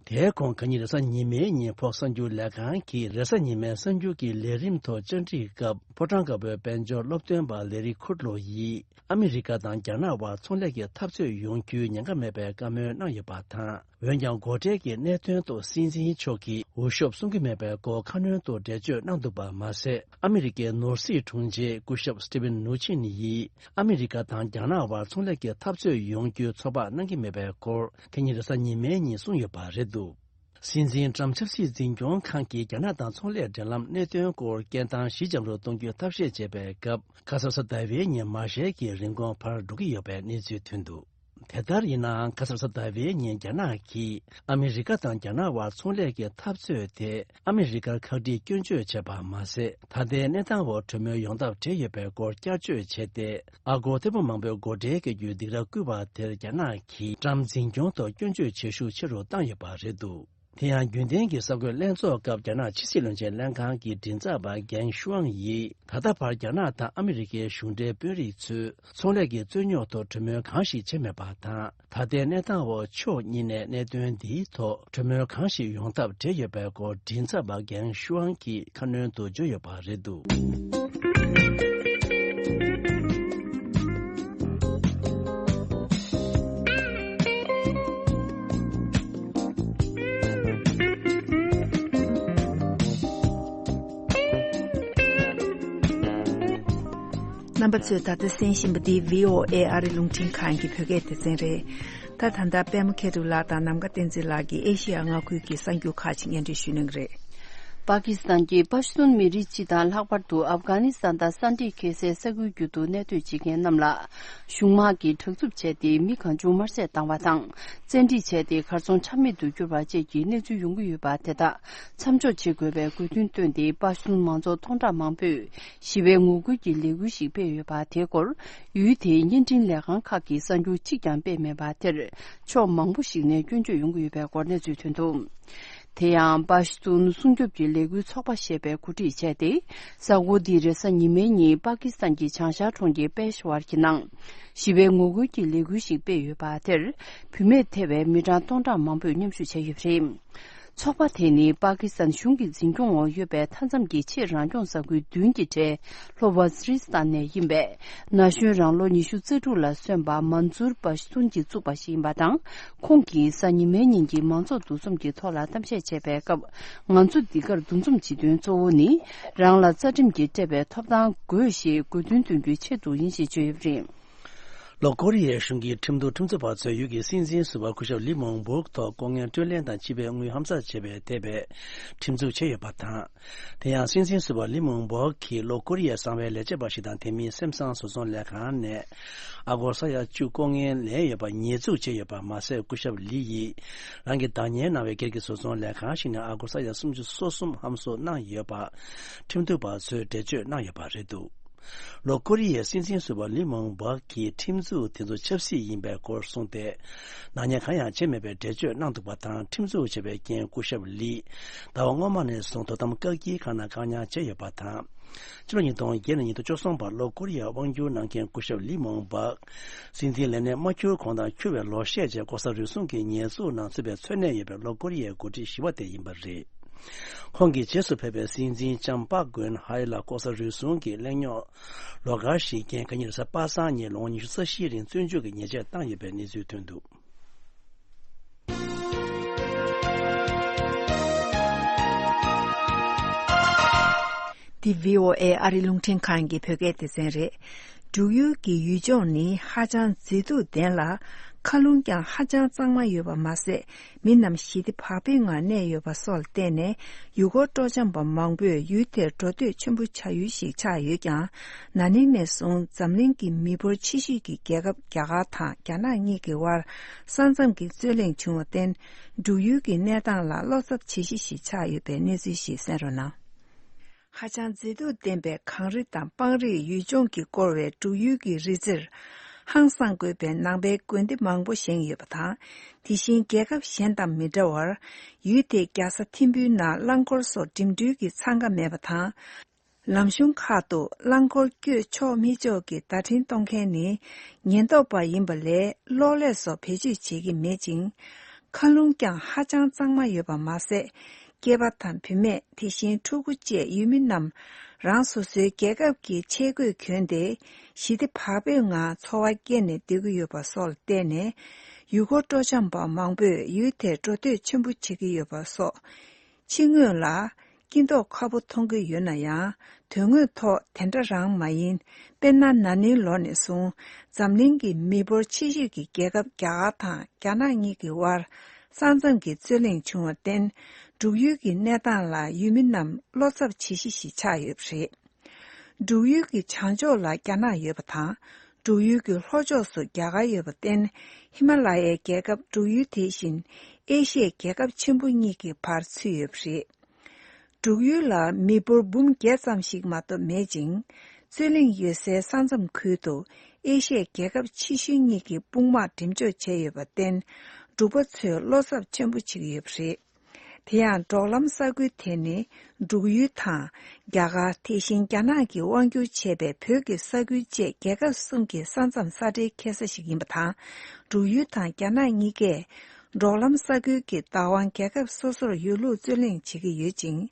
དེའི་གོང་གང་ཉིད་རེས་གཟའ་ཉི་མའི་ཉིན་ཕོགས་གསར་འགྱུར་ལས་ཁང་གིས་རེས་གཟའ་ཉི་མའི་གསར་འགྱུར་གྱི་ལས་རིམ་ཐོག་བཅར་འདྲིའི་སྐབས་ཕོ་བྲང་དཀར་པོའི་དཔལ་འབྱོར་སློབ་སྟོན་པ་ལེ་རི་ཁུར་ལོ་ཡིས་ཨ་མི་རི་ཀ་དང་རྒྱ་ནག་དབར་ཚོང་ལས་ཀྱི་འཐབ་རྩོད་ཡོང་རྒྱུའི་ཉེན་ཁ་མེད་པའི་བཀའ་མོལ་གནང་ཡོད་པ་དང་། འོན་ཀྱང་སྒོ་ཁྲལ་གྱི་གནད་དོན་ཐོག་སྲིད་འཛིན་མཆོག་གིས་འུ་ཤོབ་གསུང་གི་མེད་པའི་སྐོར་ཁ་སྣོན་དུ་འགྲེལ་བརྗོད་གནང་འདུག་པ་མ་ཟད། ཨ་མི་རི་ཀའི་ནོར་སྲིད་དྲུང་ཆེ་སྐུ་ཞབས་སི་ཏི་ཝན་ནུ་ཆིན་ཡིས་ཨ་མི་རི་ཀ་དང་རྒྱ་ནག་དབར་ཚོང་ལས་ཀྱི་འཐབ་རྩོད་ཡོང་རྒྱུའི་ཚོད་དཔག་གནང་གི་མེད་པའི་སྐོར་དེ་ཉིན་རེས་གཟའ་ཉི་མའི་ཉིན་གསུངས་ཡོད་པ་རེད་འདུག་སྲིད་འཛིན་ཊརམ་ཆབ་སྲིད་འཛིན་སྐྱོང་ཁང་གིས་རྒྱ་ནག་དང་ཚོང་ལས་འབྲེལ་ལམ་གནད་དོན་སྐོར་སྐད་བཏང་ཞི་འཇམ་རུ་གཏོང་རྒྱུའི་ཐབས་ཤེས་བྱེད་པའི་སྐབས། ཁ་སང་གཟའ་ཟླ་བའི་ཉིན་མ་ཤེལ་གྱི་རིན་གོང་འཕར་འགྲོ་གི་ཡོད་པའི་གནས་ཚུལ་ཐོན་འདུག་དེ་ལྟར་ཡིན་ནའང་ཁ་སང་གཟའ་ཟླ་བའི་ཉིན་རྒྱ་ནག་གིས་ཨ་མི་རི་ཀ་དང་རྒྱ་ནག་དབར་ཚོང་ལས་ཀྱི་འཐབ་རྩོད་དེ་ཨ་མི་རི་ཀར་ཁག་དཀྲིས་སྐྱོན་བརྗོད་བྱས་པ་མ་ཟད། ད་ལྟའི་གནས་སྟངས་འོག་གྲོས་མོལ་ཡོང་ཐབས་བྲལ་ཡོད་པའི་སྐོར་བསྐྱར་བརྗོད་བྱས་ཏེ། ཨ་སྒོར་ཐེར་འབུམ་མང་པོའི་སྒོ་ཁྲལ་བཀལ་རྒྱུའི་སྡིགས་ར་བསྐུལ་བ་དེར་རྒྱ་ནག་གིས་ཊརམ་འཛིན་སྐྱོང་ཐོག་སྐྱོན་བརྗོད་བྱེད་ཤུགས་ཆེ་རུ་བཏང་ཡོད་པ་རེད་འདུག་དེ་ཡང་རྒྱུན་ལྡན་གྱི་གསར་འགོད་ལྷན་ཚོགས་སྐབས་རྒྱ་ནག་ཕྱི་སྲིད་བློན་ཆེན་ལྷན་ཁང་གི་མགྲིན་ཚབ་པ་གེང་ཤུའང་ཡིས་ད་ལྟ་བར་རྒྱ་ནག་དང་ཨ་མི་རི་ཀའི་གཞུང་འབྲེལ་དཔོན་རིགས་ཚོས་ཚོང་ལས་ཀྱི་རྩོད་རྙོག་ཐོག་གྲོས་མོལ་གང་ཞིག་བྱས་མེད་པ་དང་། ད་ལྟའི་གནས་སྟངས་འོག་ཕྱོགས་གཉིས་ནས་གནད་དོན་འདིའི་ཐོག་གྲོས་མོལ་གང་ཞིག་ཡོང་ཐབས་བྲལ་ཡོད་པའི་སྐོར་མགྲིན་ཚབ་པ་གེང་ཤུའང་གིས་ཁ་སྣོན་དུ་བརྗོད་ཡོད་པ་རེད་འདུག་རྣམ་པ་ཚོས་ད་ལྟ་གསན་བཞིན་པ་འདི་བྷི་ཨོ་ཨེ་ཨ་རི་རླུང་འཕྲིན་ཁང་གི་བོད་སྐད་སྡེ་ཚན་རེད། ད་ད་ལྟ་པད་མ་མཁས་གྲུབ་ལགས་དང་ནམ་མཁའ་བསྟན་འཛིན་ལགས་ཀྱིས་ཨེ་ཤེ་ཡ་མངའ་ཁུལ་གྱི་གསར་འགྱུར་ཁག་ཅིག་སྙན་སྒྲོན་ཞུ་གནང་གི་རེད། པ་ཀི་སི་ཐན་གྱི་པ་ཤ་ཏུན་མི་རིགས་སྤྱི་དང་ལྷག་པར་དུ་ཨབ་གྷ་ནི་སི་ཐན་དང་ས་འདྲེས་ཁེལ་སའི་ས་ཁུལ་རྒྱུད་དུ་གནས་སྡོད་བྱེད་མཁན་རྣམས་ལ། གཞུང་དམག་གིས་དྲག་རྩུབ་བྱས་ཏེ་མི་གང་བྱུང་དམར་བསད་བཏང་བ་དང་། བཙན་ཁྲིད་བྱས་ཏེ་གར་སོང་ཆ་མེད་དུ་གྱུར་པ་བཅས་ཀྱི་གནས་ཚུལ་ཡོང་གི་ཡོད་པ་དེ་དག་མཚམས་འཇོག་བྱེད་དགོས་པའི་དགོས་འདུན་བཏོན་ཏེ་པ་ཤ་ཏུན་མང་ཚོགས་སྟོང་ཕྲག་མང་པོས་ཞི་བའི་ངོ་རྒོལ་གྱི་ལས་འགུལ་ཞིག་སྤེལ་ཡོད་པ་དེའི་སྐོར་ཡུལ་དེའི་བརྙན་འཕྲིན་ལས་ཁང་ཁག་གིས་གསར་འགྱུར་གཅིག་ཀྱང་སྤེལ་མེད་པ་དེར་ཕྱོགས་མང་པོ་ཞིག་ནས་སྐྱོན་བརྗོད་ཡོང་གི་ཡོད་པའི་སྐོར་གནས་ཚུལ་ཐོན་འདུག་དེ་ཡང་པ་ཤ་ཏུན་སྲུང་སྐྱོབ་ཀྱི་ལས་འགུལ་ཚོགས་པ་ཞེས་པས་གོ་སྒྲིག་བྱས་ཏེ། གཟའ་འཁོར་འདིའི་རེས་གཟའ་ཉི་མའི་ཉིན་པ་ཀི་སི་ཐན་གྱི་བྱང་ཤར་གྲོང་ཁྱེར་པེ་ཤ་ཝར་གྱི་ནང་ཞི་བའི་ངོ་རྒོལ་གྱི་ལས་འགུལ་ཞིག་སྤེལ་ཡོད་པ་དེར་བུད་མེད་ཐེ་བའི་མི་གྲངས་སྟོང་ཕྲག་མང་པོས་མཉམ་ཞུགས་བྱས་ཡོད་པ་རེད། ཚོགས་པ་དེ་ནི་པ་ཀི་སི་ཐན་གཞུང་གི་འཛིན་སྐྱོང་འོག་ཡོད་པའི་མཐའ་མཚམས་ཀྱི་ཆེས་རང་སྐྱོང་ས་ཁུལ་བདུན་གྱི་གྲས་ལྷོ་ཝ་ཛི་རི་སི་ཐན་ནས་ཡིན་པའི་ན་གཞོན་རང་ལོ་ཉི་ཤུ་རྩ་དྲུག་ལ་སོན་པ་མན་ཛུར་པ་ཤ་ཏུན་གྱིས་བཙུགས་པ་ཞིག་ཡིན་པ་དང་། ཁོང་གིས་གཟའ་ཉི་མའི་ཉིན་གྱི་མང་ཚོགས་འདུ་འཛོམས་ཀྱི་ཐོག་ལ་གཏམ་བཤད་བྱས་པའི་སྐབས། ང་ཚོ་འདི་གར་འདུ་འཛོམས་བྱེད་དོན་གཙོ་བོ་ནི། རང་ལ་རྩ་ཁྲིམས་ཀྱི་སྤྲད་པའི་ཐོབ་ཐང་དགོས་ཞེས་དགོས་འདུན་འདོན་རྒྱུའི་ཆེད་དུ་ཡིན་ཞེས་བརྗོད་ཡོད་པ་རེད། ལྷོ་ཀོ་རི་ཡའི་གཞུང་གིས་ཁྲིམས་གཏུག་ཁྲིམས་རྩོད་པ་ཚོས་ཡུལ་གྱི་སྲིད་འཛིན་ཟུར་པ་སྐུ་ཞབས་ལི་མོང་སྦུག་ཐོག་ལྐོག་རྔན་སྤྲོད་ལེན་དང་སྤྱི་པའི་དངུལ་ཧམ་ཟ་བྱས་པའི་ཐད་པའི་ཁྲིམས་གཏུག་བྱས་ཡོད་པ་དང་། དེ་ཡང་སྲིད་འཛིན་ཟུར་པ་ལི་མོང་སྦུག་གིས་ལྷོ་ཀོ་རི་ཡའི་གསང་བའི་ལས་བྱེད་པ་ཞིག་དང་དེ་མིན་སེམས་བཟང་བཟོ་ཚོང་ལས་ཁང་ནས་ཨ་སྒོར་ས་ཡ་བཅུ་ལྐོག་རྔན་ལེན་ཡོད་པ་ཉེས་འཛུགས་བྱས་ཡོད་པ་མ་ཟད། སྐུ་ཞབས་ལི་ཡིས་རང་གི་བདག་གཉེར་གནང་བའི་སྒེར་གྱི་བཟོ་ཚོང་ལས་ཁང་ཞིག་ནས་ཨ་སྒོར་ས་ཡ་སུམ་ཅུ་སོ་གསུམ་ཧམ་བཟོ་གནང་ཡོད་པ་ཁྲིམས་གཏུག་པ་ཚོས་འགྲེལ་བརྗོད་གནང་ཡོད་པ་རེད་འདུག་ལྷོ་ཀོ་རི་ཡའི་སྲིད་འཛིན་ཟུར་པ་ལི་མོང་སྦག་གིས་ཁྲིམས་འཛུགས་དེ་ཚོ་ཆབ་སྲིད་ཡིན་པའི་སྐོར་གསུངས་ཏེ། ནག་ཉེས་གང་ཡང་བྱས་མེད་པའི་འགྲེལ་བརྗོད་གནང་འདུག་པ་དང་། ཁྲིམས་འཛུགས་བྱས་པའི་རྐྱེན་སྐུ་ཞབས་ལིས་ཟླ་བ་སྔོན་མ་ནས་བཟུང་དོ་དམ་བཀག་སྐྱིལ་ཁང་ནང་བཀག་ཉར་བྱས་ཡོད་པ་དང་། ཕྱི་ལོ་ཉིས་སྟོང་བརྒྱད་ནས་ཉིས་སྟོང་བཅུ་གསུམ་བར་ལྷོ་ཀོ་རི་ཡར་དབང་བསྒྱུར་གནང་མཁན་སྐུ་ཞབས་ལི་མོང་སྦག་སྲིད་འཛིན་ལས་གནས་མ་འཁྱུར་གོང་དང་འཁྱུར་བའི་ལོ་ཤས་རྗེས་ལྐོག་ཟ་རུལ་སུངས་ཀྱི་ཉེས་འཛུགས་ནང་ཚུད་པའི་འཚོ་གནས་ཡོད་པའི་ལྷོ་ཀོ་རི་ཡའི་འགོ་ཁྲིད་བཞི་པ་དེ་ཡིན་པ་རེད། ཁོང་གི་རྗེས་སུ་ཕེབས་པའི་སྲིད་འཛིན་ལྕམ་པག་གོན་ཧའེ་ལ་ལྐོག་ཟ་རུལ་སུངས་ཀྱི་གླེང་རྙོག་ལོགས་ཀ་ཞིག་རྐྱེན། ཁ་ཉིན་རེས་གཟའ་པ་སངས་ཉིན་ལོ་ངོ་ཉི་ཤུ་རྩ་བཞིའི་རིང་བཙོན་འཇུག་གི་ཉེས་ཆད་བཏང་ཡོད་པའི་གནས་ཚུལ་ཐོན་འདུག། འདི་བྷི་ཨོ་ཨེ་ཨ་རི་རླུང་འཕྲིན་ཁང་གི་བོད་སྐད་སྡེ་ཚན་རེད། འབྲུག་ཡུལ་གྱི་ཡུལ་ལྗོངས་ནི་ཧ་ཅང་མཛེས་སྡུག་ལྡན་ལ། མཁའ་རླུང་ཀྱང་ཧ་ཅང་གཙང་མ་ཡོད་པ་མ་ཟད། མི་རྣམས་ཞི་བདེ་བག་ཕེབས་ངང་གནས་ཡོད་པ་སོགས་ལ་བརྟེན་ནས། ཡུལ་སྐོར་སྤྲོ་འཆམ་པ་མང་པོས་ཡུལ་དེར་འགྲོ་འདོད་ཆེན་པོ་བྱ་ཡུལ་ཞིག་ཆགས་ཡོད་ཀྱང་། ན་ནིང་ནས་བཟུང་འཛམ་གླིང་གི་མི་འབོར་ཆེ་ཤོས་ཀྱི་རྒྱལ་ཁབ་རྒྱ་གར་དང་རྒྱ་ནག་གཉིས་ཀྱི་དབར་ས་མཚམས་ཀྱི་རྩོད་གླེང་བྱུང་བར་བརྟེན། འབྲུག་ཡུལ་གྱི་གནས་སྟངས་ལ་བློ་འཚབ་བྱེད་གཞི་ཞིག་ཆགས་ཡོད་པའི་གནས་ཚུལ་ཞིག་གསན་རོགས་གནང་། ཧ་ཅང་མཛེས་སྡུག་ལྡན་པའི་གངས་རི་དང་སྤང་རིས་ཡུལ་ལྗོངས་ཀྱིས་བསྐོར་བའི་འབྲུག་ཡུལ་གྱི་རི་རྩེར། ཧང་སངས་དགོས་པའི་ནང་པའི་དགོན་སྡེ་མང་པོ་བཞེངས་ཡོད་པ་དང་། དེ་བཞིན་རྒྱལ་ཁབ་གཞན་དང་མི་འདྲ་བར། ཡུལ་དེའི་རྒྱལ་ས་ཐིམ་ཕུའི་ནང་རླངས་འཁོར་སོགས་འགྲིམ་འགྲུལ་གྱི་འཚང་ཁ་མེད་པ་དང་། ལམ་གཞུང་ཁག་ཏུ་རླངས་འཁོར་བསྐྱོད་ཆོག་མི་ཆོག་གི་བརྡ་འཕྲིན་གཏོང་མཁན་ནི་ཉེན་རྟོག་པ་ཡིན་པ་ལས་གློག་ཀླད་སོགས་བེད་སྤྱོད་བྱེད་ཀྱི་མེད་ཅིང་། མཁའ་རླུང་ཀྱང་ཧ་ཅང་གཙང་མ་ཡོད་པ་མ་ཟད། སྐྱེས་པ་དང་བུད་མེད། དེ་བཞིན་ཕྲུ་གུ་བཅས་ཡུལ་མི་རྣམས་རང་སོ་སོའི་རྒྱལ་ཁབ་ཀྱི་ཆས་གོས་གྱོན་ཏེ། ཞི་བདེ་བག་ཕེབས་ངང་འཚོ་བ་སྐྱེལ་ནས་སྡོད་ཀྱི་ཡོད་པ་སོགས་ལ་བརྟེན་ནས། ཡུལ་སྐོར་སྤྲོ་འཆམ་པ་མང་པོས་ཡུལ་དེར་འགྲོ་འདོད་ཆེན་པོ་བྱེད་ཀྱི་ཡོད་པ་སོགས། ཕྱི་ངོས་ལ་སྐྱིད་མདོག་ཁ་པོ་མཐོང་གི་ཡོད་ན་ཡང་། དོན་དངོས་ཐོག་དེ་འདྲ་རང་མ་ཡིན། དཔེར་ན། ན་ནིང་ལོ་ནས་བཟུང་འཛམ་གླིང་གི་མི་འབོར་ཆེ་ཤོས་ཀྱི་རྒྱལ་ཁབ་རྒྱ་གར་དང་རྒྱ་ནག་གཉིས་ཀྱི་དབར་ས་མཚམས་ཀྱི་རྩོད་གླེང་བྱུང་བར་བརྟེན། འབྲུག་ཡུལ་གྱི་གནས་སྟངས་ལ་ཡུལ་མི་རྣམས་བློ་འཚབ་བྱེད་གཞི་ཞིག་ཆགས་ཡོད་པ་རེད། འབྲུག་ཡུལ་གྱི་བྱང་ཕྱོགས་ལ་རྒྱ་ནག་ཡོད་པ་དང་། འབྲུག་ཡུལ་གྱི་ལྷོ་ཕྱོགས་སུ་རྒྱ་གར་ཡོད་པར་བརྟེན། ཧི་མ་ལ་ཡའི་རྒྱལ་ཁབ་འབྲུག་ཡུལ་དེ་བཞིན་ཨེ་ཤི་ཡའི་རྒྱལ་ཁབ་ཆེན་པོ་གཉིས་ཀྱི་བར་ཚུད་ཡོད་པ་རེད། འབྲུག་ཡུལ་ལ་མི་འབོར་འབུམ་བརྒྱད་ཙམ་ཞིག་མ་གཏོགས་མེད་ཅིང་། རྩོད་གླེང་ཡོད་སའི་ས་མཚམས་ཁུལ་དུ་ཨེ་ཤི་ཡའི་རྒྱལ་ཁབ་ཆེ་ཤོས་གཉིས་ཀྱི་དཔུང་དམག་འགྲེམས་འཇོག་བྱས་ཡོད་པར་བརྟེན། འབྲུག་པ་ཚོས་བློ་འཚབ་ཆེན་པོ་བྱེད་ཀྱི་ཡོད་པ་རེད། དེ་ཡང་འབྲོག་ལམ་ས་ཁུལ་དེ་ནི་འབྲུག་ཡུལ་དང་རྒྱ་གར། དེ་བཞིན་རྒྱ་ནག་གིས་དབང་བསྒྱུར་བྱས་པའི་བོད་ཀྱི་ས་ཁུལ་བཅས་རྒྱལ་ཁབ་གསུམ་གྱི་ས་མཚམས་ས་ཁྲའི་འཁེལ་ས་ཞིག་ཡིན་པ་དང་། འབྲུག་ཡུལ་དང་རྒྱ་ནག་གཉིས་ཀས་འབྲོག་ལམ་ས་ཁུལ་གྱི་བདག་དབང་རྒྱལ་ཁབ་སོ་སོར་ཡོད་ལུགས་རྩོད་གླེང་བྱེད་ཀྱི་ཡོད་ཅིང་།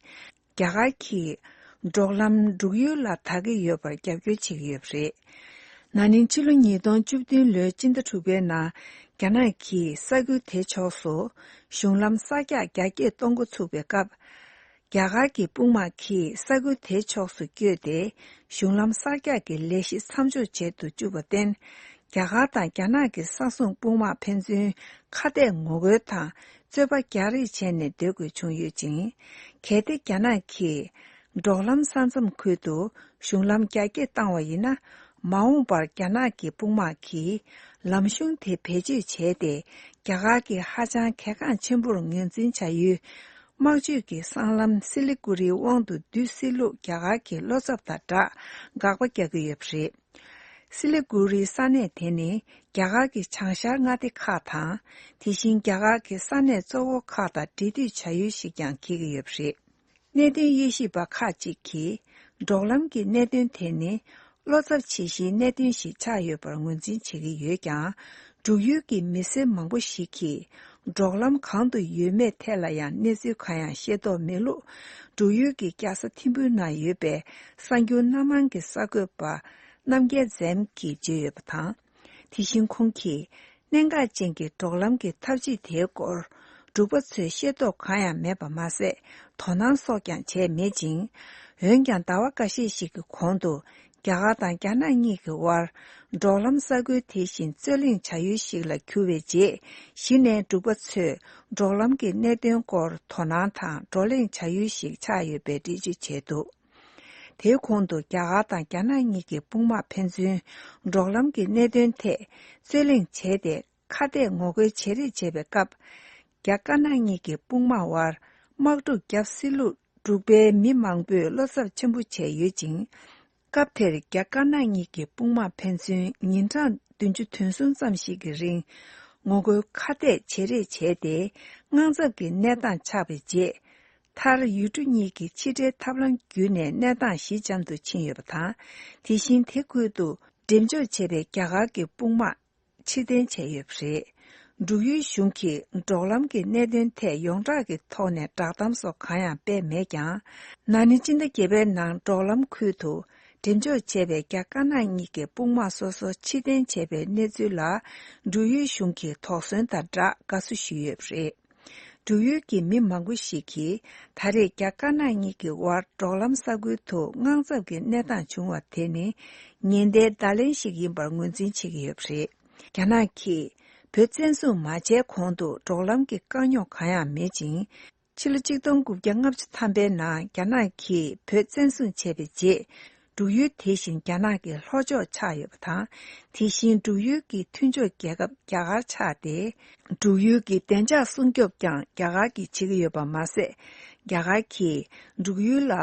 རྒྱ་གར་གྱིས་འབྲོག་ལམ་འབྲུག་ཡུལ་ལ་དག་གི་ཡོད་པར་རྒྱབ་སྐྱོར་བྱེད་ཀྱི་ཡོད་པ་རེད། ན་ནིང་ཕྱི་ལོ་ཉིས་སྟོང་བཅུ་བདུན་ལོའི་སྤྱི་ཟླ་དྲུག་པའི་ནང་རྒྱ་ནག་གིས་ས་ཁུལ་དེ་ཕྱོགས་སུ་གཞུང་ལམ་གསར་རྒྱག་རྒྱ་སྐྱེད་གཏོང་འགོ་ཚུགས་པའི་སྐབས། རྒྱ་གར་གྱི་དཔུང་དམག་གིས་ས་ཁུལ་དེ་ཕྱོགས་སུ་བསྐྱོད་དེ། གཞུང་ལམ་གསར་རྒྱག་གི་ལས་གཞི་མཚམས་འཇོག་བྱེད་དུ་བཅུག་པར་བརྟེན། རྒྱ་གར་དང་རྒྱ་ནག་གི་ས་སྲུང་དཔུང་དམག་ཕན་ཚུན་ཁ་གཏད་ངོ་རྒོལ་དང་རྩོད་པ་རྒྱག་རེས་བྱས་ནས་སྡོད་དགོས་བྱུང་ཡོད་ཅིང་། གལ་ཏེ་རྒྱ་ནག་གིས་འབྲོག་ལམ་ས་མཚམས་ཁུལ་དུ་གཞུང་ལམ་རྒྱ་སྐྱེད་བཏང་བ་ཡིན་ན། མ་འོངས་པར་རྒྱ་ནག་གི་དཔུང་དམག་གིས་ལམ་གཞུང་དེ་བེད་སྤྱོད་བྱས་ཏེ། རྒྱ་གར་གྱི་ཧ་ཅང་གལ་འགངས་ཆེན་པོར་ངོས་འཛིན་བྱ་ཡུལ། དམག་ཇུས་ཀྱི་སྲང་ལམ་སི་ལི་གུ་རིའི་དབང་དུ་བསྡུ་སྲིད་ལུགས་རྒྱ་གར་གྱི་བློ་འཚབ་དང་སྦྲགས་དགག་པ་རྒྱག་གི་ཡོད་པ་རེད། སི་ལི་གུ་རིའི་ས་གནས་དེ་ནི་རྒྱ་གར་གྱི་བྱང་ཤར་མངའ་སྡེ་ཁག་དང་། དེ་བཞིན་རྒྱ་གར་གྱི་ས་གནས་གཙོ་བོ་ཁག་དང་འབྲེལ་མཐུད་བྱ་ཡུལ་ཞིག་ཀྱང་འཁེལ་གྱི་ཡོད་པ་རེད། གནད་དོན་དབྱེ་ཞིབ་པ་ཁག་ཅིག་གིས། འབྲོག་ལམ་གྱི་གནད་དོན་དེ་ནི། བློ་འཚབ་བྱེད་གཞིའི་གནད་དོན་ཞིག་ཆགས་ཡོད་པར་ངོས་འཛིན་བྱེད་ཀྱི་ཡོད་ཀྱང་། འབྲུག་ཡུལ་གྱི་མི་སེར་མང་པོ་ཞིག་གིས། འབྲོག་ལམ་གང་དུ་ཡོད་མེད་ཐད་ལ་ཡང་གནས་ཚུལ་གང་ཡང་ཤེས་རྟོགས་མེད་ལུགས། འབྲུག་ཡུལ་གྱི་རྒྱལ་ས་ཐིམ་ཕུའི་ནང་ཡོད་པའི་གསར་འགྱུར་སྣ་མང་གི་གསར་འགོད་པ་རྣམ་རྒྱལ་འཛོམས་ཀྱིས་བརྗོད་ཡོད་པ་དང་། དེ་བཞིན་ཁོང་གིས། གནད་འགག་ཅན་གྱི་འབྲོག་ལམ་གྱི་ཐབས་ཇུས་དེའི་སྐོར། འབྲུག་པ་ཚོས་ཤེས་རྟོགས་གང་ཡང་མེད་པ་མ་ཟད། དོ་སྣང་སོགས་ཀྱང་བྱས་མེད་ཅིང་། འོན་ཀྱང་ཟླ་བ་འགའ་ཤས་ཤིག་གི་གོང་དུ། རྒྱ་གར་དང་རྒྱ་ནག་གཉིས་ཀྱི་དབར། འབྲོག་ལམ་ས་ཁུལ་དེ་བཞིན་རྩོད་གླེང་བྱ་ཡུལ་ཞིག་ལ་གྱུར་བའི་རྗེས། གཞི་ནས་འབྲུག་པ་ཚོས། འབྲོག་ལམ་གྱི་གནད་དོན་སྐོར་དོ་སྣང་དང་བགྲོ་གླེང་བྱ་ཡུལ་ཞིག་ཆགས་ཡོད་པའི་འགྲེལ་བརྗོད་བྱས་འདུག། དེའི་གོང་དུ་རྒྱ་གར་དང་རྒྱ་ནག་གཉིས་ཀྱི་དཔུང་དམག་ཕན་ཚུན་འབྲོག་ལམ་གྱི་གནད་དོན་ཐད་རྩོད་གླེང་བྱས་ཏེ། ཁ་གཏད་ངོ་རྒོལ་བྱེད་རེས་བྱེད་པའི་སྐབས། རྒྱ་དཀར་ནག་གཉིས་ཀྱི་དཔུང་དམག་དབར་དམག་འཁྲུག་བརྒྱབ་སྲིད་ལུགས་འབྲུག་པའི་མི་མང་པོས་བློ་འཚབ་ཆེན་པོ་བྱས་ཡོད་ཅིང་། སྐབས་དེར་རྒྱ་དཀར་ནག་གཉིས་ཀྱི་དཔུང་དམག་ཕན་ཚུན་ཉིན་གྲངས་བདུན་ཅུ་དོན་གསུམ་ཙམ་ཞིག་གི་རིང་ངོ་རྒོལ་ཁ་གཏད་བྱེད་རེས་བྱས་ཏེ། དངངས་འཚབ་ཀྱི་གནས་སྟངས་ཆགས་པའི་རྗེས། མཐར་ཡུལ་གྲུ་གཉིས་ཀྱི་ཕྱི་འབྲེལ་ཐབས་ལམ་བརྒྱུད་ནས་གནས་སྟངས་ཞི་འཇམ་དུ་ཕྱིན་ཡོད་པ་དང་། དེ་བཞིན་དེ་ཁུལ་དུ་འགྲེམས་འཇོག་བྱས་པའི་རྒྱ་གར་གྱི་དཔུང་དམག་ཕྱིར་འཐེན་བྱས་ཡོད་པ་རེད། འབྲུག་ཡུལ་གཞུང་གིས་འབྲོག་ལམ་གྱི་གནད་དོན་ཐད་ཡོངས་གྲགས་ཀྱི་ཐོག་ནས་བསྒྲགས་གཏམ་སོགས་གང་ཡང་སྤེལ་མེད་ཀྱང་། ན་ནིང་སྤྱི་ཟླ་བརྒྱད་པའི་ནང་འབྲོག་ལམ་ཁུལ་དུ་འགྲེམས་འཇོག་བྱས་པའི་རྒྱ་དཀར་ནག་གཉིས་ཀྱི་དཔུང་དམག་སོ་སོ་ཕྱིར་འཐེན་བྱས་པའི་གནས་ཚུལ་ལ། འབྲུག་ཡུལ་གཞུང་གིས་དོགས་ཟོན་དང་སྦྲགས་དགའ་བསུ་ཞུས་ཡོད་པ་རེད། འབྲུག་ཡུལ་གྱི་མི་མང་པོ་ཞིག་གིས་ད་རེས་རྒྱ་དཀར་ནག་གཉིས་ཀྱི་དབར་འབྲོག་ལམ་ས་ཁུལ་དུ་དངངས་འཚབ་ཀྱི་གནས་སྟངས་བྱུང་བ་དེ་ནི་ཉེན་བརྡའི་བརྡ་ལན་ཞིག་ཡིན་པར་ངོས་འཛིན་བྱེད་ཀྱི་ཡོད་པ་རེད། རྒྱ་ནག་གིས་བོད་བཙན་བཟུང་མ་བྱས་གོང་དུ་འབྲོག་ལམ་གྱི་དཀའ་རྙོག་གང་ཡང་མེད་ཅིང་། ཕྱི་ལོ་ཆིག་སྟོང་དགུ་བརྒྱ་ལྔ་བཅུ་ཐམ་པའི་ནང་རྒྱ་ནག་གིས་བོད་བཙན་བཟུང་བྱས་པའི་རྗེས། འབྲུག་ཡུལ་དེ་བཞིན་རྒྱ་ནག་གི་ལྷོ་ཕྱོགས་ཆགས་ཡོད་པ་དང་། དེ་བཞིན་འབྲུག་ཡུལ་གྱི་མཐུན་ཕྱོགས་རྒྱལ་ཁབ་རྒྱ་གར་ཆགས་ཏེ། འབྲུག་ཡུལ་གྱི་བདེ་འཇགས་སྲུང་སྐྱོབ་ཀྱང་རྒྱ་གར་གྱིས་བྱེད་ཀྱི་ཡོད་པ་མ་ཟད། རྒྱ་གར་གྱིས་འབྲུག་ཡུལ་ལ་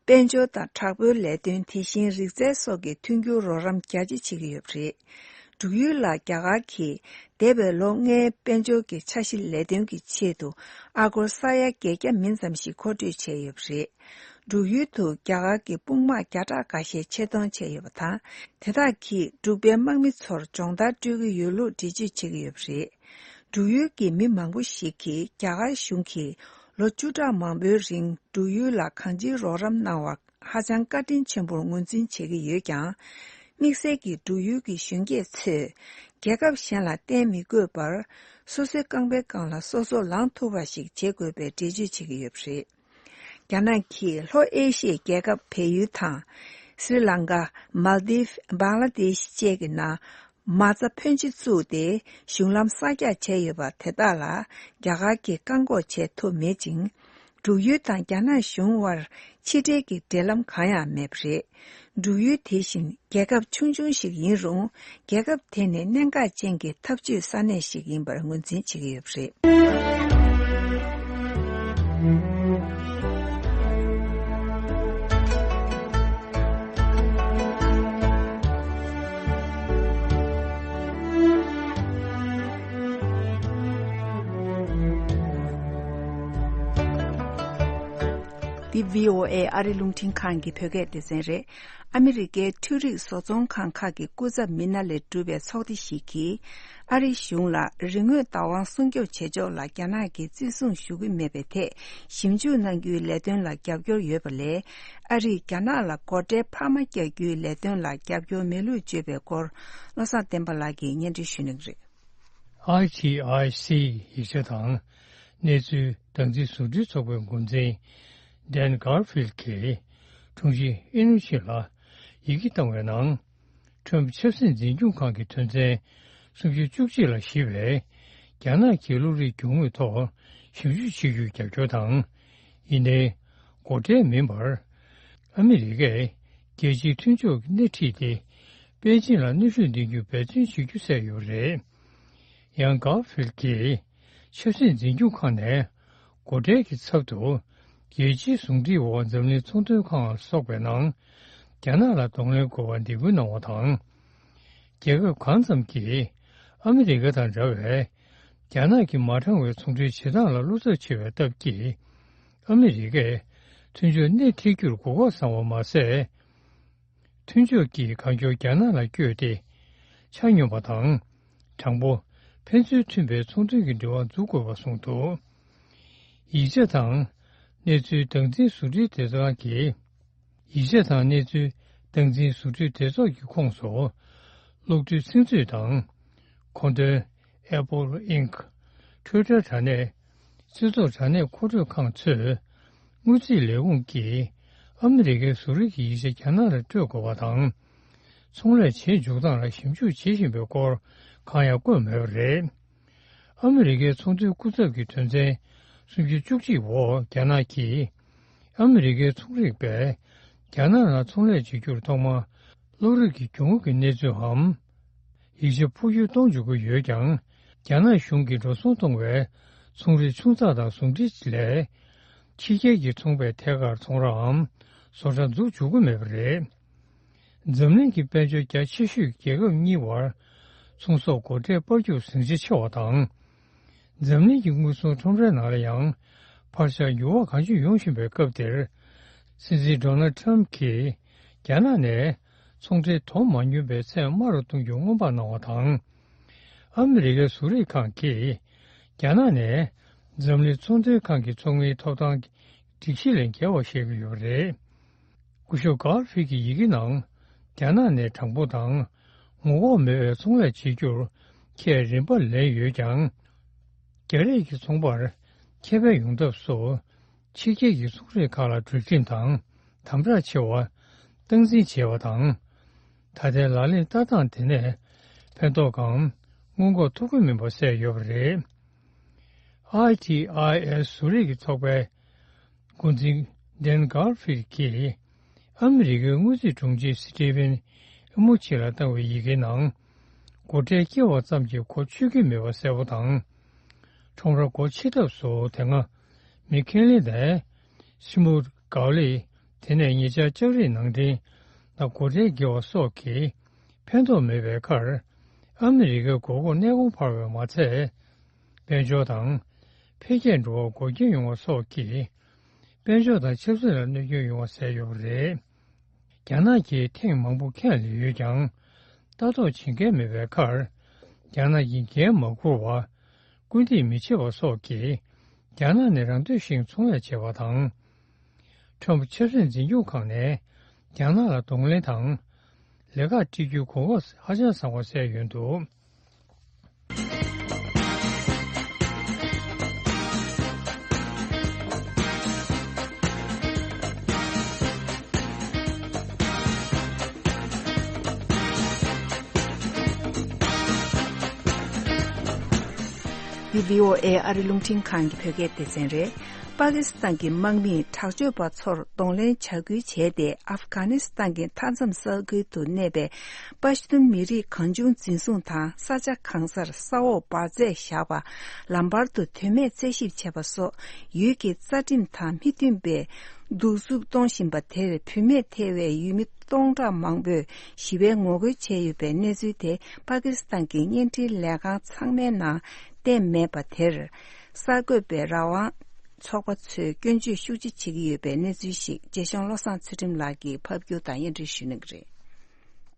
དཔལ་འབྱོར་དང་དྲག་པོའི་ལས་དོན། དེ་བཞིན་རིག་རྩལ་སོགས་ཀྱི་མཐུན་འགྱུར་རོགས་རམ་རྒྱ་ཆེ་བྱེད་ཀྱི་ཡོད་པ་རེད། འབྲུག་ཡུལ་ལ་རྒྱ་གར་གྱིས་འདས་པའི་ལོ་ལྔའི་དཔལ་འབྱོར་གྱི་འཆར་གཞི་ལས་དོན་གྱི་ཆེད་དུ་ཨ་སྒོར་ས་ཡ་བརྒྱད་བརྒྱ་མིན་ཙམ་ཞིག་མཁོ་སྤྲོད་བྱས་ཡོད་པ་རེད། འབྲུག་ཡུལ་དུ་རྒྱ་གར་གྱི་དཔུང་དམག་བརྒྱ་ཕྲག་འགའ་ཤས་ཆེད་གཏོང་བྱས་ཡོད་པ་དང་། དེ་དག་གིས་འབྲུག་པའི་དམག་མི་ཚོར་སྦྱོང་བརྡར་སྤྲོད་ཀྱི་ཡོད་ལུགས་འགྲེལ་བརྗོད་བྱེད་ཀྱི་ཡོད་པ་རེད། འབྲུག་ཡུལ་གྱི་མི་མང་པོ་ཞིག་གིས་རྒྱ་གར་གཞུང་གིས་ལོ་བཅུ་ཕྲག་མང་པོའི་རིང་འབྲུག་ཡུལ་ལ་གང་ཅིའི་རོགས་རམ་གནང་བར་ཧ་ཅང་བཀའ་དྲིན་ཆེན་པོར་ངོས་འཛིན་བྱེད་ཀྱི་ཡོད་ཀྱང་། དམིགས་བསལ་གྱིས་འབྲུག་ཡུལ་གྱི་གཞོན་སྐྱེས་ཚོས་རྒྱལ་ཁབ་གཞན་ལ་བརྟེན་མི་དགོས་པར། སོ་སོའི་རྐང་པའི་སྒང་ལ་སོ་སོ་ལངས་ཐུབ་པ་ཞིག་བྱེད་དགོས་པའི་འགྲེལ་བརྗོད་བྱེད་ཀྱི་ཡོད་པ་རེད། རྒྱ་ནག་གིས་ལྷོ་ཨེ་ཤི་ཡའི་རྒྱལ་ཁབ་བལ་ཡུལ་དང་། སྲི་ལང་ཀ། མལ་དིབ། བང་ལ་དེཤ་བཅས་ཀྱི་ནང་མ་རྩ་ཕོན་ཆེ་བཙུགས་ཏེ་གཞུང་ལམ་གསར་རྒྱག་བྱས་ཡོད་པ་དེ་དག་ལ་རྒྱ་གར་གྱིས་བཀག་འགོག་བྱེད་ཐུབ་མེད་ཅིང་། འབྲུག་ཡུལ་དང་རྒྱ་ནག་གཞུང་དབར་ཕྱི་འབྲེལ་གྱི་འབྲེལ་ལམ་གང་ཡང་མེད་པ་རེད། འབྲུག་ཡུལ་དེ་བཞིན་རྒྱལ་ཁབ་ཆུང་ཆུང་ཞིག་ཡིན་རུང་། རྒྱལ་ཁབ་དེ་ནི་གནད་འགག་ཅན་གྱི་འཐབ་ཇུས་ས་གནས་ཤིག་ཡིན་པར་ངོས་འཛིན་བྱེད་ཀྱི་ཡོད་པ་རེད། འདི་བྷི་ཨོ་ཨེ་ཨ་རི་རླུང་འཕྲིན་ཁང་གི་བོད་སྐད་སྡེ་ཚན་རེད། ཨ་མི་རི་ཀའི་འཕྲུལ་རིག་བཟོ་ཚོང་ཁང་ཁག་གི་སྐུ་ཚབ་མི་སྣ་ལས་གྲུབ་པའི་ཚོགས་སྡེ་ཞིག་གིས། ཨ་རིའི་གཞུང་ལ་རིག་དངོས་བདག་དབང་སྲུང་སྐྱོབ་བྱེད་ཕྱོགས་ལ་རྒྱ་ནག་གིས་བརྩི་སྲུང་ཞུ་གི་མེད་པའི་ཐད་ཞིབ་འཇུག་གནང་རྒྱུའི་ལས་དོན་ལ་རྒྱབ་སྐྱོར་ཡོད་པ་ལས། ཨ་རིས་རྒྱ་ནག་ལ་སྒོ་ཁྲལ་འཕར་མ་རྒྱག་རྒྱུའི་ལས་དོན་ལ་རྒྱབ་སྐྱོར་མེད་ལུགས་བརྗོད་པའི་སྐོར། བློ་བཟང་བསྟན་པ་ལགས་ཀྱིས་སྙན་སྒྲོན་ཞུ་གནང་གི་རེད། ཨའི་ཊི་ཨའི་སི་ཡིག་ཆ་དང་གནས་ཚུལ་བདག་འཛིན་བཟོ་སྐྲུན་ཚོགས་པའི་འགོ་འཛིན་ཌན་གྷར་ཕིལ་གྱིས་དྲུང་ཆེ་ཨིན་རུ་ཆི་ལ་ཡི་གེ་བཏང་བའི་ནང་། ཁྲོམ་ཆབ་སྲིད་འཛིན་སྐྱོང་ཁང་གི་དོན་ཚན་སུམ་ཅུ་བཅུ་གཅིག་ལ་གཞི་བའི་རྒྱ་ནག་གི་གློག་རིག་རྒྱུ་དངོས་ཐོག་ཞིབ་འཇུག་བྱེད་རྒྱུར་རྒྱབ་སྐྱོར་དང་། ཡིན་ནའི་སྒོ་ཁྲལ་མིན་པར་ཨ་མི་རི་ཀས་རྒྱལ་སྤྱིའི་མཐུན་ཕྱོགས་ཀྱི་སྣེ་ཁྲིད་དེ་པེ་ཅིན་ལ་གནོན་ཤུགས་འདོན་རྒྱུ་འབད་བརྩོན་བྱེད་རྒྱུ་གསལ་ཡོད་པ་རེད། ཡང་གྷར་ཕིལ་གྱིས་ཆབ་སྲིད་འཛིན་སྐྱོང་ཁང་ནས་སྒོ་ཁྲལ་གྱི་ཚབ་ཏུ་རྒྱལ་སྤྱིའི་ཟུང་འབྲེལ་འོག་འཛམ་གླིང་ཚོང་དོན་ཁང་ལ་སོགས་པའི་ནང་རྒྱ་ནག་ལ་གདོང་ལེན་དགོས་པར་འདེད་སྐུལ་གནང་བ་དང་། རྒྱལ་ཁབ་གང་ཙམ་གྱིས་ཨ་མི་རི་ཀ་དང་འདྲ་བའི་རྒྱ་ནག་གི་མ་དྲང་བའི་ཚོང་འབྲེལ་བྱེད་སྟངས་ལ་བློ་འཚབ་ཆེ་བའི་སྟབས་ཀྱིས། ཨ་མི་རི་ཀས་མཐུན་ཕྱོགས་སྣེ་ཁྲིད་རྒྱུར་མགོ་སྐོར་བཟང་བ་མ་ཟད། མཐུན་ཕྱོགས་ཀྱིས་གང་མགྱོགས་རྒྱ་ནག་ལ་བསྐྱོད་དེ། ཆ་སྙོམས་པ་དང་། དྲང་པོ། ཕན་ཚུན་མཐུན་པའི་ཚོང་དོན་གྱི་འབྲེལ་བ་འཛུགས་དགོས་པ་གསུངས་འདུག་ཡིག་ཆ་དང་། གནས་ཚུལ་བདག་འཛིན་བཟོ་སྐྲུན་སྡེ་ཚོགས་ཀྱི། ཡིག་ཆ་དང་གནས་ཚུལ་བདག་འཛིན་བཟོ་སྐྲུན་སྡེ་ཚོགས་ཀྱི་ཁོངས་སུ། གློག་རྡུལ་ཚིག་མཛོད་དང་། མཁོ་འདོན། Apple Inc། Twitter དྲ་གནས། སྤྱི་ཚོགས་དྲ་གནས་མཁོ་སྤྲོད་ཁང་ཚོས། དངུལ་རྩིས་ལས་ཁུངས་ཀྱིས། ཨ་མི་རི་ཀའི་བཟོ་རིག་གི་ཡིག་ཆ་རྒྱ་ནག་ལ་སྤྲོད་དགོས་པ་དང་། ཚོང་ལས་བྱེད་འཇུག་སྟངས་ལ་ཞིབ་འཇུག་བྱེད་བཞིན་པའི་སྐོར་གང་ཡང་བཀོད་མེད་པ་རེད། ཨ་མི་རི་ཀའི་ཚོང་དོན་སྐུ་ཚབ་ཀྱི་དོན་ཚན་སུམ་ཅུ་བཅུ་གཅིག་འོག་རྒྱ་ནག་གིས། ཨ་མི་རི་ཀའི་ཚོང་རིག་པས་རྒྱ་ནག་ནང་ཚོང་ལས་བྱེད་རྒྱུར་ཐོག་མར་གློག་རིག་གི་རྒྱུ་དངོས་ཀྱི་གནས་ཚུལ་འམ། ཡིག་ཆ་འཕོ་འགྱུར་གཏོང་འཇུག་གི་ཡོད་ཀྱང་། རྒྱ་ནག་གཞུང་གིས་འགྲོ་སོང་གཏོང་བའི་ཚོང་རིགས་ཆུང་ཙག་དང་ཟུང་འབྲེལ་ལས། ཕྱི་རྒྱལ་གྱི་ཚོང་པས་ཐད་ཀར་ཚོང་རའམ་བཟོ་གྲྭ་འཛུགས་འཇུག་གི་མེད་པ་རེད། འཛམ་གླིང་གི་དཔལ་འབྱོར་རྒྱ་ཆེ་ཤོས་རྒྱལ་ཁབ་གཉིས་བར་ཚོང་ཟོག་སྒོ་ཁྲལ་སྤར་རྒྱུར་ཟིང་ཆ་ཆེ་བ་དང་། འཛམ་གླིང་གི་དངུལ་སྲུང་ཁྲོམ་རའི་ནང་ལ་ཡང་འཕར་ཆག་འགྱུར་བ་གང་ཅི་ཡོང་བཞིན་པའི་སྐབས་འདིར། སྲིད་འཛིན་ཌོ་ནལ་ཌི་ཊརམ་ཕ་གྱིས་རྒྱ་ནག་ནས་ཚོང་ཁྲལ་གཏོང་མ་མྱོང་པའི་ཚད་དམའ་རུ་གཏོང་རྒྱུ་སྔོན་དཔག་གནང་བ་དང་། ཨ་མི་རི་ཀའི་བཟོ་རིག་ཁང་གིས་རྒྱ་ནག་ནས་འཛམ་གླིང་ཚོང་དོན་ཁང་གི་ཚོང་མིའི་ཐོབ་ཐང་སྒྲིག་གཞི་ལས་འགལ་བ་བཤད་ཀྱི་ཡོད་པ་རེད། སྐུ་ཞབས་གྷར་ཕིལ་གྱི་ཡི་གེ་ནང་། རྒྱ་ནག་ནས་དྲང་པོ་དང་ངོ་ལྐོག་མེད་པའི་ཚོང་ལས་བྱེད་རྒྱུར་ཁས་རིམ་པ་ལེན་ཡོད་ཀྱང་། རྒྱ་རིགས་ཀྱི་ཚོང་པར་ཁེ་ཕན་ཡོང་ཐབས་སུ་ཕྱི་རྒྱལ་གྱི་ཚོང་རིགས་ཁག་ལ་གྲོས་འདེམས་དང་དམ་དྲག་ཆེ་བ་སྟངས་འཛིན་བྱས་པ་དང་། ད་ལྟའི་ལག་ལེན་ལྟ་སྟངས་དེ་ནས་ཕན་ཐོགས་གང་སྔོན་འགོག་ཐུབ་ཀྱི་མིན་པ་གསལ་ཡོད་པ་རེད། ཨའི་ཊི་ཨའི་ཨེསི་བཟོ་རིག་གི་ཚོགས་པའི་འགོ་འཛིན་ཌན་གྷར་ཕིལ་གྱིས་ཨ་མི་རི་ཀའི་དངུལ་རྩིས་དྲུང་ཆེ་སི་ཊི་ཝན་ཨི་མོ་ཆི་ལ་བཏང་བའི་ཡི་གེའི་ནང་། སྒོ་ཁྲལ་སྐྱེལ་བ་ཙམ་གྱིས་གོ་ཆོད་ཀྱི་མེད་པ་གསལ་པོ་དང་། ཁྲོམ་ར་སྒོ་ཕྱེ་ཐབས་སུ་དེ་སྔ་མི་ཁེ་ལི་དང་སི་མུ་གའོ་ལི། དེ་ནས་ཉེ་ཆར་ལྕགས་རིགས་ནང་འདྲེན་ལ་སྒོ་ཁྲལ་འགེལ་བ་སོགས་ཀྱིས་ཕན་ཐོགས་མེད་པའི་ཁར། ཨ་མི་རི་ཀའི་མགོ་སྐོར་གནས་སྐོར་འཕར་བས་མ་ཚད། དཔལ་འབྱོར་དང་འཕེལ་རྒྱས་འགྲོ་བར་འགོག་རྐྱེན་ཡོང་བ་སོགས་ཀྱིས། དཔལ་འབྱོར་དང་ཆབ་སྲིད་ལ་གནོད་སྐྱོན་ཡོང་བ་གསལ་ཡོད་པ་རེད། རྒྱ་ནག་གིས་ཐེངས་མང་པོ་ཁས་ལེན་ཡོད་ཀྱང་། ལྟ་རྟོག་བྱེད་མཁན་མེད་པའི་ཁར། རྒྱ་ནག་གིས་འགན་མ་འཁུར་བ། སྐུལ་འདེད་མི་བྱེད་པ་སོགས་ཀྱིས། རྒྱ་ནག་ནས་རང་འདོད་བཞིན་ཚོང་ལས་བྱེད་པ་དང་། ཁྲོམ་ཆབ་སྲིད་འཛིན་སྐྱོང་ཁང་ནས་རྒྱ་ནག་ལ་གདོང་ལེན་དང་། ལས་ཀ་སྤྲད་རྒྱུའི་གོ་སྐབས་ཧ་ཅང་བཟང་བ་གསལ་ཡོད་འདུག། འདི་བྷི་ཨོ་ཨེ་ཨ་རི་རླུང་འཕྲིན་ཁང་གི་བོད་སྐད་སྡེ་ཚན་རེད། པ་ཀི་སི་ཐན་གྱི་དམག་མིས་དྲག་སྤྱོད་པ་ཚོར་གདོང་ལེན་བྱ་འགུལ་བྱས་ཏེ། ཨབ་གྷ་ནི་སི་ཐན་གྱི་མཐའ་མཚམས་ས་ཁུལ་དུ་གནས་པའི་པ་ཤ་ཏུན་མི་རིགས་གང་བྱུང་འཛིན་བཟུང་དང་། ས་ཆ་གང་སར་ས་འོག་འབར་རྫས་བཞག་པ། ལམ་བར་དུ་དོན་མེད་རྩད་ཞིབ་བྱས་པ་སོགས་ཡུལ་གྱི་རྩ་ཁྲིམས་དང་མི་མཐུན་པའི་གདུག་རྩུབ་གཏོང་བཞིན་པ་དེར། བུད་མེད་ཐེ་བའི་ཡུལ་མི་སྟོང་ཕྲག་མང་པོས་ཞི་བའི་ངོ་རྒོལ་བྱས་ཡོད་པའི་གནས་ཚུལ་དེ། པ་ཀི་སི་ཐན་གྱི་བརྙན་འཕྲིན་ལས་ཁང་ཚང་མའི་ནང་བསྟན་མེད་པ་དེར། གསར་འགོད་པའི་རང་དབང་ཚོགས་པ་ཚོས་སྐྱོན་བརྗོད་ཤུགས་ཆེ་བྱེད་ཀྱི་ཡོད་པའི་གནས་ཚུལ་ཞིག་རྗེ་ཤང་བློ་བཟང་ཚུལ་ཁྲིམས་ལགས་ཀྱིས་ཕབ་སྒྱུར་དང་སྙན་སྒྲོན་ཞུ་གནང་གི་རེད།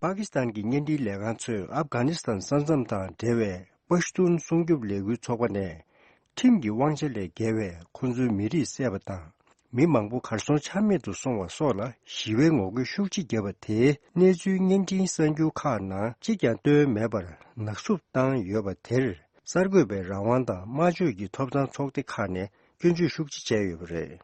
པ་ཀི་སི་ཐན་གྱི་བརྙན་འཕྲིན་ལས་ཁང་ཚོས་ཨབ་གྷ་ནི་སི་ཐན་ས་མཚམས་དང་འབྲེལ་བའི་པ་ཤ་ཏུན་སྲུང་སྐྱོབ་ལས་འགུལ་ཚོགས་པ་ནས། ཁྲིམས་ཀྱི་དབང་ཆ་ལས་བརྒལ་བའི་ཁོང་ཚོའི་མི་རིགས་བསད་པ་དང་། མི་མང་པོ་གར་སོང་ཆ་མེད་དུ་སོང་བ་སོགས་ལ་ཞི་བའི་ངོ་རྒོལ་ཤུགས་ཆེ་བརྒྱབ་པ་དེའི་གནས་ཚུལ་བརྙན་འཕྲིན་གསར་འགྱུར་ཁག་ནང་གཅིག་ཀྱང་བཏོན་མེད་པར་ནག་བསུབ་བཏང་ཡོད་པ་དེར། གསར་འགོད་པའི་རང་དབང་དང་སྨྲ་བརྗོད་ཀྱི་ཐོབ་ཐང་ཚོགས་སྡེ་ཁག་ནས་སྐྱོན་བརྗོད་ཤུགས་ཆེ་བྱས་ཡོད་པ་རེད།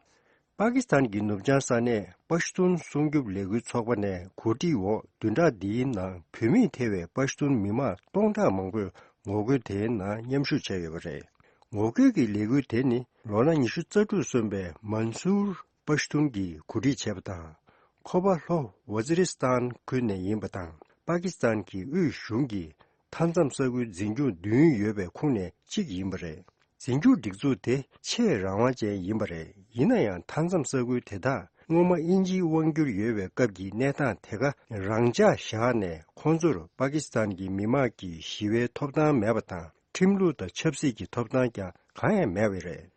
པ་ཀི་སི་ཐན་གྱི་ནུབ་བྱང་ས་གནས་པ་ཤ་ཏུན་སྲུང་སྐྱོབ་ལས་འགུལ་ཚོགས་པ་ནས་གོ་སྒྲིག་འོག་བདུན་ཕྲག་འདིའི་ནང་བུད་མེད་ཐེ་བའི་པ་ཤ་ཏུན་མི་མང་སྟོང་ཕྲག་མང་པོས་ངོ་རྒོལ་དེའི་ནང་མཉམ་ཞུགས་བྱས་ཡོད་པ་རེད། ངོ་རྒོལ་གྱི་ལས་འགུལ་དེ་ནི་ལོ་ན་ཉི་ཤུ་རྩ་དྲུག་སོན་པའི་མན་སུར་པ་ཤ་ཏུན་གྱིས་གོ་སྒྲིག་བྱས་པ་དང་། ཁོ་པ་ལྷོ་ཝ་ཛི་རི་སི་ཐན་ཁུལ་ནས་ཡིན་པ་དང་། པ་ཀི་སི་ཐན་གྱི་དབུས་གཞུང་གིས་མཐའ་མཚམས་ས་ཁུལ་འཛིན་སྐྱོང་བདུན་ཡོད་པའི་ཁོངས་ནས་གཅིག་ཡིན་པ་རེད། འཛིན་སྐྱོང་སྒྲིག་འཛུགས་དེ་ཆེས་རང་དབང་ཅན་ཡིན་པ་རེད། ཡིན་ན་ཡང་། མཐའ་མཚམས་ས་ཁུལ་དེ་དག་སྔོན་མ་དབྱིན་ཇིའི་དབང་བསྒྱུར་ཡོད་པའི་སྐབས་ཀྱི་གནས་སྟངས་དེ་ག་རང་འཇགས་བཞག་ནས། ཁོང་ཚོར་པ་ཀི་སི་ཐན་གྱི་མི་དམངས་ཀྱི་ཞི་བའི་ཐོབ་ཐང་མེད་པ་དང་། ཁྲིམས་ལུགས་དང་ཆབ་སྲིད་ཀྱི་ཐོབ་ཐང་ཀྱང་གང་ཡང་མེད་པ་རེད།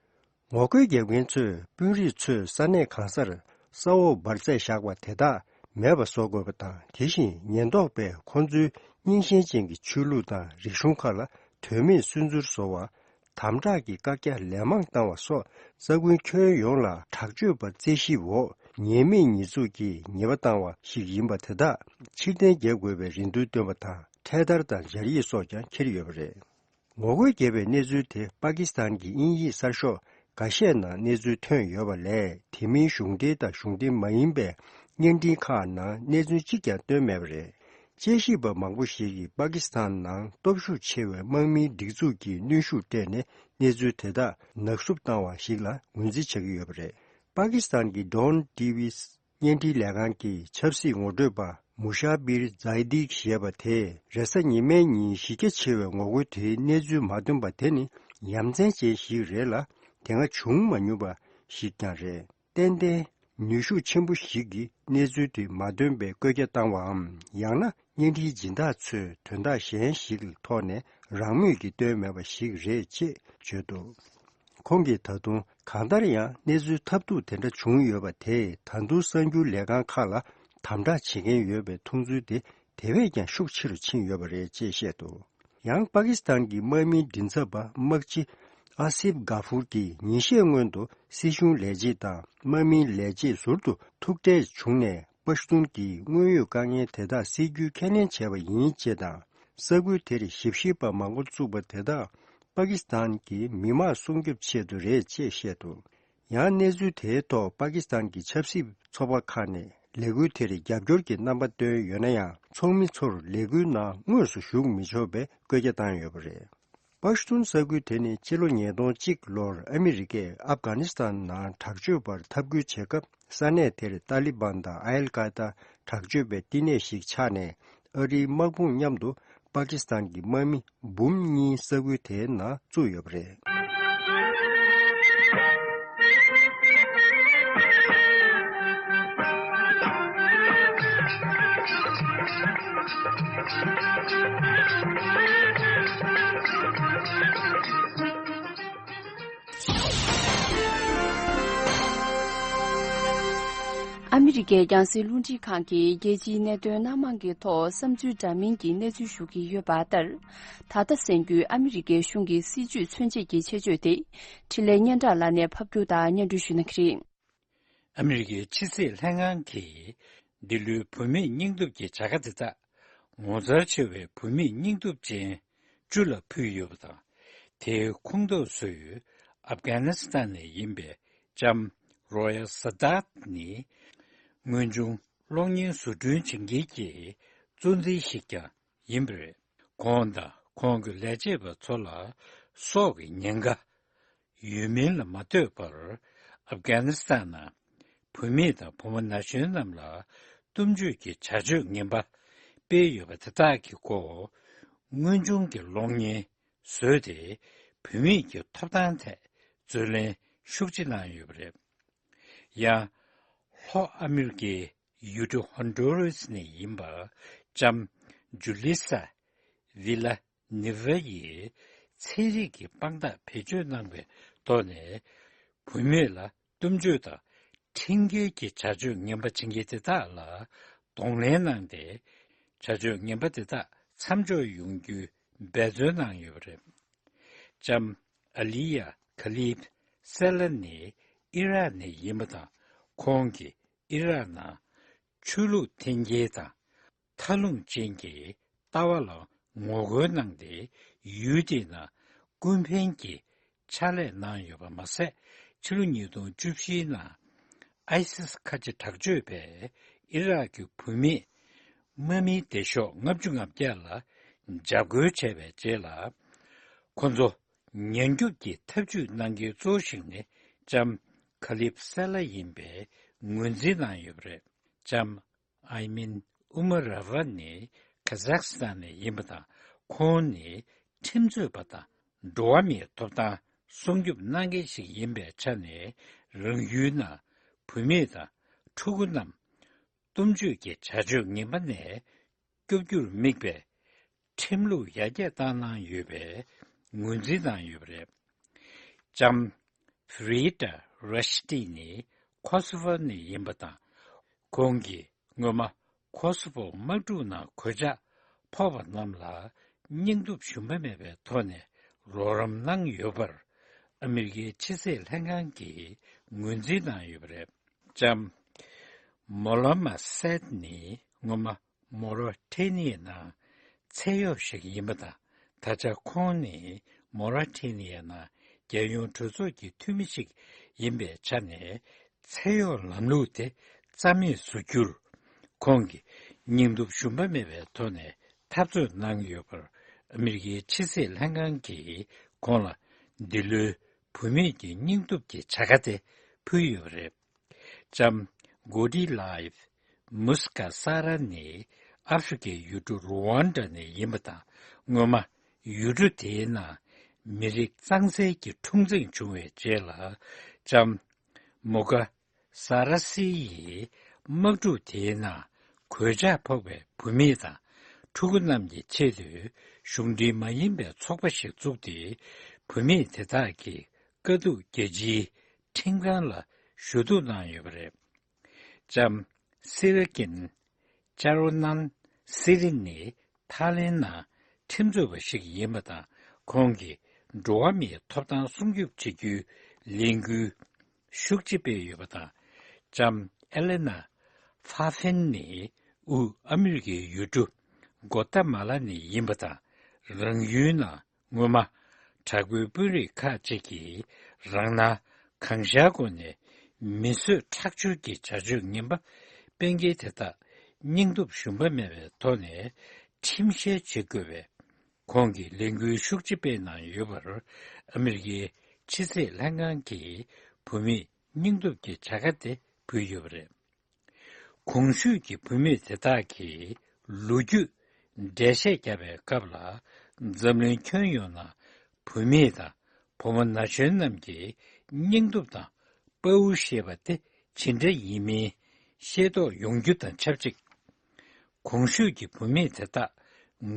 ངོ་རྒོལ་རྒྱབ་མཁན་ཚོས་དཔོན་རིགས་ཚོས་ས་གནས་གང་སར་ས་འོག་འབར་རྫས་བཞག་པ་དེ་དག་མེད་པ་བཟོ་དགོས་པ་དང་། དེ་བཞིན་ཉེན་རྟོག་པས་ཁོང་ཚོའི་རྙིང་ཞེན་ཅན་གྱི་ཆོས་ལུགས་དང་རིག་གཞུང་ཁག་ལ་དོན་མེད་སུན་གཙེར་བཟོ་བ། དམ་དྲག་གི་བཀག་རྒྱ་ལན་མང་བཏང་བ་སོགས་ས་ཁུལ་ཁྱོན་ཡོངས་ལ་དྲག་སྤྱོད་པ་རྩད་ཞིབ་འོག་ཉེས་མེད་ཉེས་འཛུགས་ཀྱིས་ཉེས་པ་བཏང་བ་ཞིག་ཡིན་པ་དེ་དག་ཕྱིར་འཐེན་རྒྱག་དགོས་པའི་རེ་འདུན་བཏོན་པ་དང་། འཕྲེད་དར་དང་སྦྱར་ཡིག་སོགས་ཀྱང་འཁྱེར་ཡོད་པ་རེད། ངོ་རྒོལ་བརྒྱབ་པའི་གནས་ཚུལ་དེ་པ་ཀི་སི་ཐན་གྱི་དབྱིན་ཡིག་གསར་ཤོག་འགའ་ཤས་ནང་གནས་ཚུལ་ཐོན་ཡོད་པ་ལས། དེ་མིན་གཞུང་འབྲེལ་དང་གཞུང་འབྲེལ་མ་ཡིན་པའི་བརྙན་འཕྲིན་ཁག་ནང་གནས་ཚུལ་གཅིག་ཀྱང་བཏོན་མེད་པ་རེད། དཔྱད་ཞིབ་པ་མང་པོ་ཞིག་གིས་པ་ཀི་སི་ཐན་ནང་སྟོབས་ཤུགས་ཆེ་བའི་དམག་མིའི་སྒྲིག་འཛུགས་ཀྱིས་གནོན་ཤུགས་སྤྲད་ནས་གནས་ཚུལ་དེ་དག་ནག་བསུབ་བཏང་བ་ཞིག་ལ་ངོས་འཛིན་བྱ་གི་ཡོད་པ་རེད། པ་ཀི་སི་ཐན་གྱི་ཌོན་ཊི་ཝི་བརྙན་འཕྲིན་ལས་ཁང་གི་ཆབ་སྲིད་ངོ་སྤྲོད་པ་མུ་ཤ་བིར་ཛའི་དིག་ཞེས་པ་དེས། རེས་གཟའ་ཉི་མའི་ཉིན་གཞི་རྒྱ་ཆེ་བའི་ངོ་རྒོལ་དེའི་གནས་ཚུལ་མ་ཐོན་པ་དེ་ནི་ཡ་མཚན་ཅན་ཞིག་རེད་ལ། དེ་སྔ་བྱུང་མ་མྱོང་པ་ཞིག་ཀྱང་རེད། ཏན་ཏན་ ནུས་ཤུགས་ཆེན་པོ་ཞིག་གིས་གནས་ཚུལ་དེ་མ་འདོན་པའི་བཀོད་རྒྱ་བཏང་བའམ། ཡང་ན་བརྙན་འཕྲིན་སྦྱིན་བདག་ཚོས་དོན་དག་གཞན་ཞིག་ཐོག་ནས་རང་མོས་ཀྱིས་བཏོན་མེད་པ་ཞིག་རེད་ཅེས་བརྗོད་འདུག་ཁོང་གིས་ད་དུང་གང་ལྟར་ཡང་གནས་ཚུལ་ཐབས་སྡུག་དེ་འདྲ་བྱུང་ཡོད་པ་དེས་ད་དུང་གསར་འགྱུར་ལས་ཁང་ཁག་ལ་དམ་དྲག་བྱེད་མཁན་ཡོད་པའི་མཐོང་ཚུལ་དེ་དེ་བས་ཀྱང་ཤུགས་ཆེ་རུ་ཕྱིན་ཡོད་པ་རེད་ཅེས་བཤད་འདུག་ཡང་པ་ཀི་སི་ཐན་གྱི་དམག་མིའི་མགྲིན་ཚབ་པ་དམག་སྤྱི་ཨ་སིབ་གྷ་ཧྥུར་གྱིས་ཉིན་ཤས་སྔོན་དུ་སྲིད་གཞུང་ལས་བྱེད་དང་དམག་མིའི་ལས་བྱེད་ཟུར་དུ་ཐུག་འཕྲད་བྱུང་ནས། པ་ཤུ་ཏུན་གྱིས་དངོས་ཡོད་དཀའ་ངལ་དེ་དག་སེལ་རྒྱུའི་ཁས་ལེན་བྱས་པ་ཡིན་ཅེས་དང་། ས་ཁུལ་དེར་ཞབས་ཞུའི་པ་མང་པོ་བཙུགས་པ་དེ་དག་པ་ཀི་སི་ཐན་གྱི་མི་དམངས་སྲུང་སྐྱོབ་ཆེད་དུ་རེད་ཅེས་བཤད་འདུག་ཡང་གནས་ཚུལ་དེའི་ཐོག་པ་ཀི་སི་ཐན་གྱི་ཆབ་སྲིད་ཚོགས་པ་ཁག་ནས་ལས་འགུལ་དེར་རྒྱབ་སྐྱོར་གྱི་རྣམ་པ་བཏོན་ཡོད་ན་ཡང་། ཚོགས་མི་ཚོར་ལས་འགུལ་ནང་དངོས་སུ་ཞུགས་མི་ཆོག་པའི་བཀོད་རྒྱ་བཏང་ཡོད་པ་རེད། པ་ཤུ་ཏུན་ས་ཁུལ་དེ་ནི་ཕྱི་ལོ་ཉིས་སྟོང་གཅིག་ལོར་ཨ་མི་རི་ཀས་ཨབ་གྷ་ནི་སི་ཐན་ནང་དྲག་སྤྱོད་པར་འཐབ་རྒོལ་བྱེད་སྐབས། ས་གནས་དེར་ཏཱ་ལི་བན་དང་ཨལ་ཀ་ད་དྲག་སྤྱོད་པའི་བསྟི་གནས་ཤིག་ཆགས་ནས། ཨ་རིའི་དམག་དཔུང་མཉམ་དུ་པ་ཀི་སི་ཐན་གྱི་དམག་མི་འབུམ་གཉིས་ས་ཁུལ་དེའི་ནང་བཙུགས་ཡོད་པ་རེད། ཨ་མི་རི་ཀའི་རྒྱང་སྲིང་རླུང་འཕྲིན་ཁང་གིས་རྒྱལ་སྤྱིའི་གནད་དོན་སྣ་མང་གི་ཐོག་བསམ་ཚུལ་འདྲ་མིན་གྱི་གནས་ཚུལ་ཞུ་གི་ཡོད་པ་ལྟར། ད་ལྟ་གསན་རྒྱུའི་ཨ་མི་རི་ཀའི་གཞུང་གི་སྲིད་བྱུས་མཚོན་བྱེད་ཀྱི་ཆེད་བརྗོད་དེ། འཕྲིན་ལས་སྙན་གྲགས་ལགས་ནས་ཕབ་སྒྱུར་དང་སྙན་སྒྲོན་ཞུ་གནང་གི་རེད། ཨ་མི་རི་ཀའི་ཕྱི་སྲིད་ལྷན་ཁང་གིས་འདི་ལོའི་བུད་མེད་སྙིང་སྟོབས་ཀྱི་བྱ་དགའ་དེ་དག་ངོ་མཚར་ཆེ་བའི་བུད་མེད་སྙིང་སྟོབས་ཅན་བཅུ་ལ་ཕུལ་ཡོད་པ་དང་། དེའི་ཁོངས་གཏོགས་སུ་ཨབ་གྷ་ནི་སི་ཐན་ནས་ཡིན་པའི་ལྕམ་རོ་ཡ་སཱ་དཱད་ནི་དངོས་བྱུང་གློག་བརྙན་བཟོ་སྐྲུན་བྱེད་མཁན་གྱི་གཙོ་འཛིན་ཞིག་ཀྱང་ཡིན་པ་རེད། ཁོང་དང་ཁོང་གི་ལས་བྱེད་པ་ཚོ་ལ་སྲོག་གི་ཉེན་ཁ་ཡོད་མིན་ལ་མ་ལྟོས་པར། ཨབ་གྷ་ནི་སི་ཐན་ནང་བུད་མེད་དང་བུ་མོ་ན་གཞོན་རྣམས་ལ་གཏུམ་སྤྱོད་ཀྱི་བྱ་སྤྱོད་ངན་པ་སྤེལ་ཡོད་པ་དེ་དག་གི་སྐོར་དངོས་བྱུང་གི་གློག་བརྙན་བཟོས་ཏེ། བུད་མེད་ཀྱི་ཐོབ་ཐང་ཐད་རྩོད་ལེན་ཤུགས་ཆེ་གནང་ཡོད་པ་རེད། ཡང་། ལྷོ་ཨ་མི་རི་ཀའི་ཡུལ་གྲུ་ཧོན་ཌུ་རུས་ནས་ཡིན་པ་ལྕམ་ཇུ་ལི་ས་ཝི་ལ་ནི་ཝ་ཡིས་ཚན་རིག་གི་དཔང་རྟགས་བེད་སྤྱོད་གནང་བའི་ཐོག་ནས། བུད་མེད་ལ་གཏུམ་སྤྱོད་དང་ཁྲིམས་འགལ་གྱི་བྱ་སྤྱོད་ངན་པ་བྱེད་མཁན་དེ་དག་ལ་གདོང་ལེན་གནང་སྟེ། བྱ་སྤྱོད་ངན་པ་དེ་དག་མཚམས་འཇོག་ཡོང་རྒྱུའི་འབད་བརྩོན་གནང་ཡོད་པ་རེད། ལྕམ་ཨ་ལི་ཡ་ཁ་ལིབ་སེ་ལ་ནི་ཨི་རག་ནས་ཡིན་པ་དང་། ཁོང་གིས་ཨི་རག་ནང་ཆོས་ལུགས་འཐེན་འཁྱེར་དང་མཐའ་ལྷུང་ཅན་གྱི་ལྟ་བ་ལ་ངོ་རྒོལ་གནང་སྟེ། ཡུལ་དེའི་ནང་ཀུན་ཕན་གྱི་ཕྱག་ལས་གནང་ཡོད་པ་མ་ཟད། ཕྱི་ལོ་ཉིས་སྟོང་བཅུ་བཞིའི་ནང་ཨའི་སིས་ཁ་ཆེ་དྲག་སྤྱོད་པས་ཨི་རག་གི་བུད་མེད་དམག་མིའི་སྡེ་ཤོག་ལྔ་བཅུ་ང་བརྒྱ་ལ་འཇབ་རྒོལ་བྱས་པའི་རྗེས་ལ། ཁོ་ཚོ་ཉེན་སྐྱོབ་ཀྱི་ཐབས་ཇུས་གནང་མཁན་གཙོ་བོ་ཞིག་ནི་ལྕམ་ཁ་ལིབ་སེ་ལ་ཡིན་པའི་ངོས་འཛིན་གནང་ཡོད་པ་རེད། ལྕམ་ཨའི་མིན་ཨུ་མ་ར་ཝ་ནི་ཁ་ཛག་སི་ཐན་ནས་ཡིན་པ་དང་། ཁོང་ནི་ཁྲིམས་རྩོད་པ་དང་འགྲོ་བ་མིའི་ཐོབ་ཐང་སྲུང་སྐྱོབ་གནང་མཁན་ཞིག་ཡིན་པའི་ཆ་ནས། རང་ཡུལ་ནང་བུད་མེད་དང་ཕྲུ་གུ་རྣམས་གཏུམ་སྤྱོད་ཀྱི་བྱ་སྤྱོད་ངན་པ་ནས་སྐྱོབ་རྒྱུར་དམིགས་པའི་ཁྲིམས་ལུགས་ཡར་རྒྱས་བཏང་གནང་ཡོད་པའི་ངོས་འཛིན་གནང་ཡོད་པ་རེད། ལྕམ་ཧྥི་རི་ཏཱ་ར་ཤི་ཏི་ནི་ཁོ་སི་ཧྥོ་ནས་ཡིན་པ་དང་། ཁོང་གིས་སྔོན་མ་ཁོ་སི་ཧྥོ་དམག་འཁྲུག་ནང་གོད་ཆག་ཕོག་པ་རྣམས་ལ་སྙིང་སྟོབས་ཞུམ་པ་མེད་པའི་ཐོག་ནས་རོགས་རམ་གནང་ཡོད་པར་ཨ་མི་རི་ཀའི་ཕྱི་སྲིད་ལྷན་ཁང་གིས་ངོས་འཛིན་གནང་ཡོད་པ་རེད། ལྕམ་མོ་ལ་མ་སེད་ནི་སྔོན་མ་མོ་རོ་ཊེ་ནི་ཡའི་ནང་ཚད་གཡོག་ཞིག་ཡིན་པ་དང་། ད་ཆ་ཁོང་ནི་མོ་རོ་ཊེ་ནི་ཡའི་ནང་རྒྱལ་ཡོངས་གྲོས་ཚོགས་ཀྱི་འཐུས་མི་ཞིག་ཡིན་པའི་ཆ་ནས། ཚད་གཡོག་ལམ་ལུགས་དེ་རྩ་མེད་བཟོ་རྒྱུར་ཁོང་གིས་སྙིང་སྟོབས་ཞུམ་པ་མེད་པའི་ཐོག་ནས་འཐབ་རྩོད་གནང་ཡོད་པར། ཨ་མི་རི་ཀའི་ཕྱི་སྲིད་ལྷན་ཁང་གིས་ཁོང་ལ་འདི་ལོའི་བུད་མེད་ཀྱི་སྙིང་སྟོབས་ཀྱི་བྱ་དགའ་དེ་ཕུལ་ཡོད་པ་རེད། ལྕམ་གོ་ཌི་ལའེབ་མུས་ཀ་ས་ར་ནི་ཨ་ཧྥེ་རི་ཁའི་ཡུལ་གྲུ་རུ་ཝན་ཌ་ནས་ཡིན་པ་དང་། སྔོན་མ་ཡུལ་གྲུ་དེའི་ནང་མི་རིགས་གཙང་སེལ་གྱི་འཁྲུག་འཛིང་བྱུང་བའི་རྗེས་ལ། ལྕམ་མུས་ཀ་ ཟ་ར་སི་ཡིས་དམག་འཁྲུག་དེའི་ནང་གོད་ཆག་ཕོག་པའི་བུད་མེད་དང་ཕྲུ་གུ་རྣམས་ཀྱི་ཆེད་དུ་གཞུང་འབྲེལ་མ་ཡིན་པའི་ཚོགས་པ་ཞིག་བཙུགས་ཏེ། བུད་མེད་དེ་དག་གི་དཀའ་སྡུག་རྒྱལ་སྤྱིའི་ཁྲིམས་ཁང་ལ་ཞུ་གཏུག་གནང་ཡོད་པ་རེད། ལྕམ་སི་ར་ཀིན་ཅཱ་རོ་ནན་སི་རི་ནི་ཐའི་ལེན་ནང་ཁྲིམས་རྩོད་པ་ཞིག་ཡིན་པ་དང་། ཁོང་གིས་འགྲོ་བ་མིའི་ཐོབ་ཐང་སྲུང་སྐྱོབ་བྱེད་རྒྱུའི་ལས་འགུལ་ཤུགས་ཆེ་སྤེལ་ཡོད་པ་དང་། ལྕམ་ཨེ་ལེ་ན་ཧྥ་ཧྥིན་ནི་དབུས་ཨ་མི་རི་ཀའི་ཡུལ་གྲུ་གོ་ཏ་མ་ལ་ནས་ཡིན་པ་དང་། རང་ཡུལ་ནང་སྔོན་མ་དྲག་པོའི་དཔོན་རིགས་ཁག་ཅིག་གིས་རང་སྣང་གང་ཤར་སྒོ་ནས་མི་གསོད་ཁྲག་སྦྱོར་གྱི་བྱ་སྤྱོད་ངན་པ་སྤེལ་མཁན་དེ་དག་སྙིང་སྟོབས་ཞུམ་པ་མེད་པའི་ཐོག་ནས་ཁྲིམས་བཤེར་བྱེད་དགོས་པའི་ཁོང་གིས་ལས་འགུལ་ཤུགས་ཆེ་སྤེལ་གནང་ཡོད་པར། ཨ་མི་རི་ཀའི་ཕྱི་སྲིད་ལྷན་ཁང་གིས་བུད་མེད་སྙིང་སྟོབས་ཀྱི་བྱ་དགའ་དེ་ཕུལ་ཡོད་པ་རེད། གོང་ཞུས་ཀྱི་བུད་མེད་དེ་དག་གིས་ལོ་རྒྱུས་འགྲེལ་བཤད་བརྒྱབ་པའི་སྐབས་ལ། འཛམ་གླིང་ཁྱོན་ཡོངས་ནང་བུད་མེད་དང་བུ་མོ་ན་གཞོན་རྣམས་ཀྱི་སྙིང་སྟོབས་དང་དཔའ་བོ་ཞེས་པ་དེ་ཇི་འདྲ་ཡིན་མིན་ཤེས་རྟོགས་ཡོང་རྒྱུ་དང་ཆབས་ཅིག་གོང་ཞུས་ཀྱི་བུད་མེད་དེ་དག་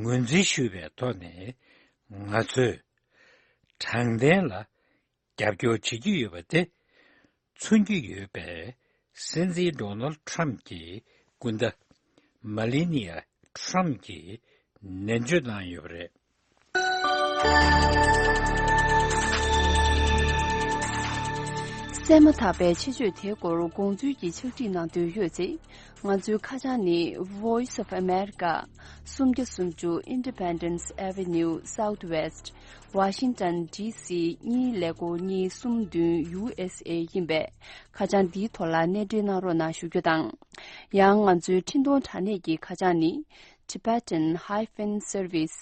ངོས་འཛིན་ཞུས་པའི་ཐོག་ནས། ང་ཚོས་དྲང་བདེན་ལ་རྒྱབ་སྐྱོར་བྱེད་ཀྱི་ཡོད་པ་དེ་མཚོན་གྱི་ཡོད་པས། སྲིད་འཛིན་ཌོ་ནལ་ཊམ་གྱི་སྐུ་ཟླ་མ་ལི་ནི་ཡ་ཊམ་གྱིས་ནན་བརྗོད་གནང་ཡོད་པ་རེད། གསན་མ་ཐག་པའི་ཆེད་བརྗོད་དེའི་སྐོར་དགོངས་ཚུལ་གྱི་ཕྱག་བྲིས་གནང་འདོད་ཡོད་ཚེ། ང་ཚོའི་ཁ་བྱང་ནི། Voice of America། སུམ་བརྒྱ་སུམ་ཅུ་Independence Avenue Southwest། Washington D C གཉིས་ཀླད་ཀོར་གཉིས་གསུམ་བདུན། U S A ཡིན་པས། ཁ་བྱང་འདིའི་ཐོག་ལ་གནས་འབྲེལ་གནང་རོགས་གནང་ཞུ་རྒྱུ་དང་། ཡང་ང་ཚོའི་འཕྲིན་གཏོང་དྲ་གནས་ཀྱི་ཁ་བྱང་ནི། Tibetan hyphen service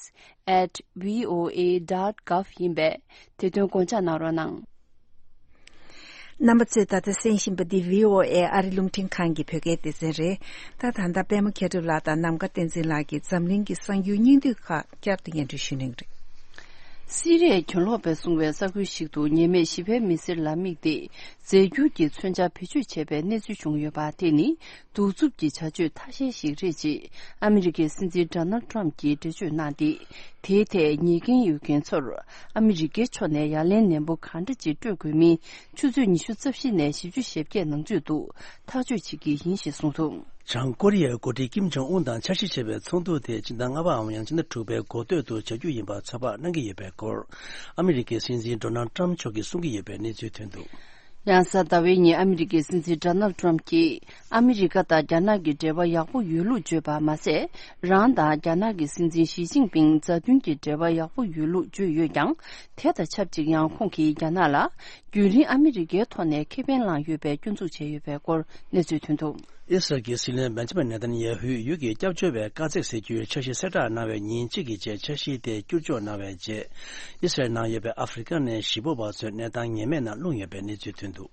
at V O A dot gov ཡིན་པས། དེ་དོན་དགོངས་འཇགས་གནང་རོགས་གནང་། རྣམ་པ་ཚོས་ད་ལྟ་གསན་བཞིན་པ་འདི་V O A ཨ་རི་རླུང་འཕྲིན་ཁང་གི་བོད་སྐད་སྡེ་ཚན་རེད། ད་ད་ལྟ་པད་མ་མཁས་གྲུབ་ལགས་དང་ནམ་མཁའ་བསྟན་འཛིན་ལགས་ཀྱིས་འཛམ་གླིང་གི་གསར་འགྱུར་སྙིང་བསྡུས་ཁག་བསྐྱར་དུ་སྙན་སྒྲོན་ཞུ་གནང་གི་རེད། སི་རི་ཡའི་གྱེན་ལོག་པས་བཟུང་བའི་ས་ཁུལ་ཞིག་ཏུ་ཉེས་མེད་ཞི་བའི་མི་སེར་ལ་དམིགས་ཏེ། རྫས་འགྱུར་གྱི་མཚོན་ཆ་བེད་སྤྱོད་བྱས་པའི་གནས་ཚུལ་བྱུང་ཡོད་པ་དེ་ནི། གདུག་རྩུབ་ཀྱི་བྱ་སྤྱོད་ཐ་ཤལ་ཞིག་རེད་ཅེས་ཨ་མི་རི་ཀའི་སྲིད་འཛིན་ཌོ་ནལ་ཊམ་གྱིས་འགྲེལ་བརྗོད་གནང་སྟེ། དེའི་ཐད་ཉེས་འགན་ཡོད་མཁན་ཚོར་ཨ་མི་རི་ཀའི་ཕྱོགས་ནས་ཡ་ལན་ནན་པོ་གང་འདྲ་ཅིག་སྤྲོད་དགོས་མིན། ཆུ་ཚོད་ཉི་ཤུ་རྩ་བཞི་ནས་བཞི་བཅུ་ཞེ་བརྒྱད་ནང་ཚུད་དུ་ཐག་གཅོད་བྱེད་ཀྱི་ཡིན་ཞེས་གསུངས་འདུག། བྱང་ཀོ་རི་ཡའི་འགོ་ཁྲིད་ཀིམ་ཇོང་ཨུན་དང་འཆར་གཞི་བྱས་པའི་ཚོགས་འདུ་དེ་ཕྱི་ཟླ་ལྔ་པའམ་ཡང་ན་ཕྱི་ཟླ་དྲུག་པའི་འགོ་སྟོད་དུ་བྱ་རྒྱུ་ཡིན་པ་ཚོད་དཔག་གནང་གི་ཡོད་པའི་སྐོར། ཨ་མི་རི་ཀའི་སྲིད་འཛིན་ཌོ་ནལ་ཊམ་མཆོག་གིས་གསུང་གི་ཡོད་པའི་གནས་ཚུལ་ཐོན་འདུག། ཡང་གཟའ་ཟླ་བའི་ཉིན་ཨ་མི་རི་ཀའི་སྲིད་འཛིན་ཌོ་ནལ་ཊམ་གྱིས་ཨ་མི་རི་ཀ་དང་རྒྱ་ནག་གི་འབྲེལ་བ་ཡག་པོ་ཡོད་ལུགས་བརྗོད་པ་མ་ཟད། རང་དང་རྒྱ་ནག་གི་སྲིད་འཛིན་ཞི་ཅིན་ཕིང་མཛའ་མཐུན་གྱི་འབྲེལ་བ་ཡག་པོ་ཡོད་ལུགས་བརྗོད་ཡོད་ཀྱང་། དེ་དང་ཆབས་ཅིག་ཡང་ཁོང་གིས་རྒྱ་ནག་ལ་རྒྱུན་རིང་ཨ་མི་རི་ཀའི་ཐོག་ནས་ཁེ་ཕན་བླངས་ཡོད་པའི་སྐྱོན་འཛུགས་བྱས་ཡོད་པའི་སྐོར་གནས་ཚུལ་ཐོན་འདུག། ཨི་སི་རལ་གྱི་སྲིད་བློན་བེན་ཇ་མིན་ནེ་ཐན་ཡ་ཧུས་ཡུལ་གྱི་སྐྱབས་བཅོལ་བའི་དཀའ་ཚེགས་སེལ་རྒྱུའི་འཆར་གཞི་གསལ་བསྒྲགས་གནང་བའི་ཉིན་གཅིག་གི་རྗེས་འཆར་གཞི་དེ་བསྐྱུར་འཇོག་གནང་བའི་རྗེས། ཨི་སི་རལ་ནང་ཡོད་པའི་ཨ་ཧྥེ་རི་ཀ་ནས་གཞིས་སྤོ་བ་ཚོ་གནས་སྟངས་ངེས་མེད་ནང་ལྷུང་ཡོད་པའི་གནས་ཚུལ་ཐོན་འདུག།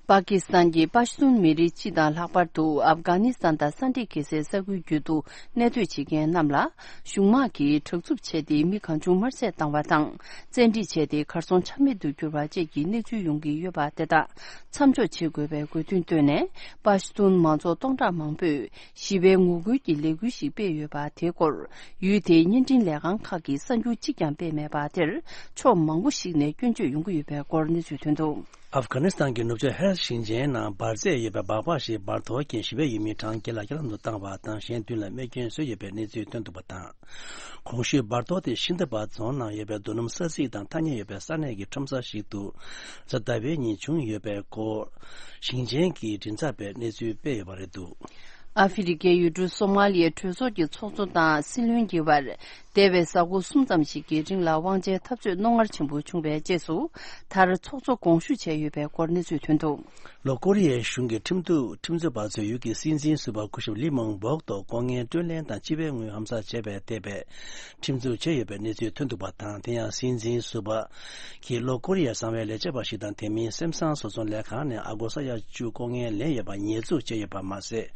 པ་ཀི་སི་ཐན་གྱི་པ་ཤ་ཏུན་མི་རིགས་སྤྱི་དང་ལྷག་པར་དུ་ཨབ་གྷ་ནི་སི་ཐན་དང་ས་འདྲེས་འགེལ་སའི་ས་ཁུལ་བརྒྱུད་དུ་གནས་སྡོད་བྱེད་མཁན་རྣམས་ལ། གཞུང་དམག་གིས་དྲག་རྩུབ་བྱས་ཏེ་མི་གང་བྱུང་དམར་བསད་བཏང་བ་དང་། བཙན་ཁྲིད་བྱས་ཏེ་གར་སོང་ཆ་མེད་དུ་གྱུར་བ་བཅས་ཀྱི་གནས་ཚུལ་ཡོང་གི་ཡོད་པ་དེ་དག་མཚམས་འཇོག་བྱེད་དགོས་པའི་དགོས་འདུན་བཏོན་ནས། པ་ཤ་ཏུན་མང་ཚོགས་སྟོང་ཕྲག་མང་པོས་ཞི་བའི་ངོ་རྒོལ་གྱི་ལས་འགུལ་ཞིག་སྤེལ་ཡོད་པ་དེའི་སྐོར། ཡུལ་དེའི་བརྙན་འཕྲིན་ལས་ཁང་ཁག་གིས་གསར་འགྱུར་གཅིག་ཀྱང་སྤེལ་མེད་པ་དེར། ཕྱོགས་མང་པོ་ཞིག་ནས་སྐྱོན་བརྗོད་ཡོང་གི་ཡོད་པའི་སྐོར་གནས་ཚུལ་ཐོན་འདུག། ཨབ་གྷ་ནི་སི་ཐན་གྱི་ནུབ་ཕྱོགས་ཧེ་ར་ཐི་ཞིང་ཆེན་ནང་འབར་རྫས་ཡོད་པའི་སྦག་སྦག་ཞིག་འབར་གཏོར་རྐྱེན་ཞི་བའི་ཡུལ་མི་གྲངས་བརྒྱད་ལ་རྒྱ་ལམ་དུ་བཏང་བ་དང་། གཞན་བདུན་ལ་རྨས་སྐྱོན་བཟོས་ཡོད་པའི་གནས་ཚུལ་ཐོན་འདུག་པ་དང་། གོང་ཞུས་འབར་གཏོར་དེ་ཤིན་ཏ་པ་རྫོང་ནང་ཡོད་པའི་རྡོ་སྣུམ་ས་ཚིགས་དང་ཐག་ཉེ་ཡོད་པའི་ས་གནས་ཀྱི་ཁྲོམ་ས་ཞིག་ཏུ་གཟའ་ཟླ་བའི་ཉིན་བྱུང་ཡོད་པའི་སྐོར། ཞིང་ཆེན་གྱི་མགྲིན་ཚབ་པས་གནས་ཚུལ་སྤེལ་ཡོད་པ་རེད་འདུག། ཨ་ཧྥེ་རི་ཁའི་ཡུལ་གྲུ་སོ་མ་ལི་ཡའི་གྲོས་ཚོགས་ཀྱི་ཚོགས་གཙོ་དང་སྲིད་བློན་གྱི་བར། འདས་པའི་གཟའ་འཁོར་གསུམ་ཙམ་ཞིག་གི་རིང་ལ་དབང་ཆའི་འཐབ་རྩོད་རྣོ་ངར་ཆེན་པོ་བྱུང་བའི་རྗེས་སུ། མཐར་ཚོགས་གཙོ་དགོངས་ཞུ་བྱས་ཡོད་པའི་སྐོར་གནས་ཚུལ་ཐོན་འདུག། ལྷོ་ཀོ་རི་ཡའི་གཞུང་གི་ཁྲིམས་གཏུག་ཁྲིམས་རྩོད་པ་ཚོས་ཡུལ་གྱི་སྲིད་འཛིན་ཟུར་པ་སྐུ་ཞབས་ལི་མང་སྦོག་ཐོག་ལྐོག་རྔན་སྤྲོད་ལེན་དང་སྤྱི་པའི་དངུལ་ཧམ་ཟ་བྱས་པའི་ཐད་པའི་ཁྲིམས་གཏུག་བྱས་ཡོད་པའི་གནས་ཚུལ་ཐོན་འདུག་པ་དང་། དེ་ཡང་སྲིད་འཛིན་ཟུར་པ་གིས་ལྷོ་ཀོ་རི་ཡའི་གསང་བའི་ལས་བྱེད་པ་ཞིག་དང་། དེ་མིན་སེམས་བཟང་བཟོ་ཚོང་ལས་ཁང་ནས་ཨ་སྒོར་ས་ཡ་བཅུ་ལྐོག་རྔན་ལེན་ཡོད་པ་ཉེས་འཛུགས་བྱས་ཡོད་པ་མ་ཟད།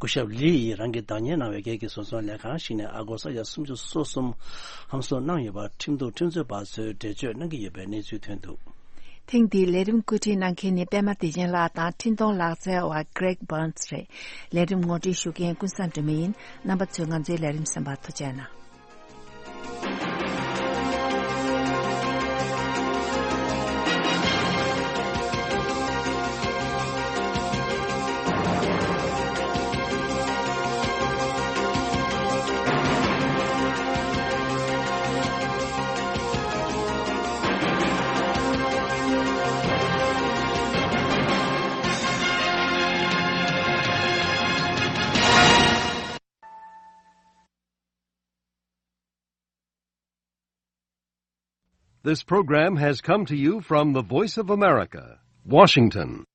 སྐུ་ཞབས་ལི་ཡིས་རང་གི་བདག་གཉེར་གནང་བའི་སྒེར་གྱི་བཟོ་ཚོང་ལས་ཁང་ཞིག་ནས་ཨ་སྒོར་ས་ཡ་སུམ་ཅུ་སོ་གསུམ་ཧམ་བཟོ་གནང་ཡོད་པ་ཁྲིམས་གཏུག་ཁྲིམས་རྩོད་པ་ཚོས་འགྲེལ་བརྗོད་གནང་གི་ཡོད་པའི་གནས་ཚུལ་ཐོན་འདུག། ཐེངས་འདིའི་ལས་རིམ་བཀོད་སྒྲིག་གནང་མཁན་ནི་པད་མ་བདེ་ཆེན་ལགས་དང་འཕྲིན་གཏོང་ལག་རྩལ་བ་Greg Burns་རེད། ལས་རིམ་ངོ་སྤྲོད་ཞུ་མཁན་ཀུན་བཟང་སྒྲོལ་མ་ཡིན། རྣམ་པ་ཚོས་ང་ཚོའི་ལས་རིམ་གསན་པར་ཐུགས་རྗེ་གནང་། This program has come to you from the Voice of America, Washington.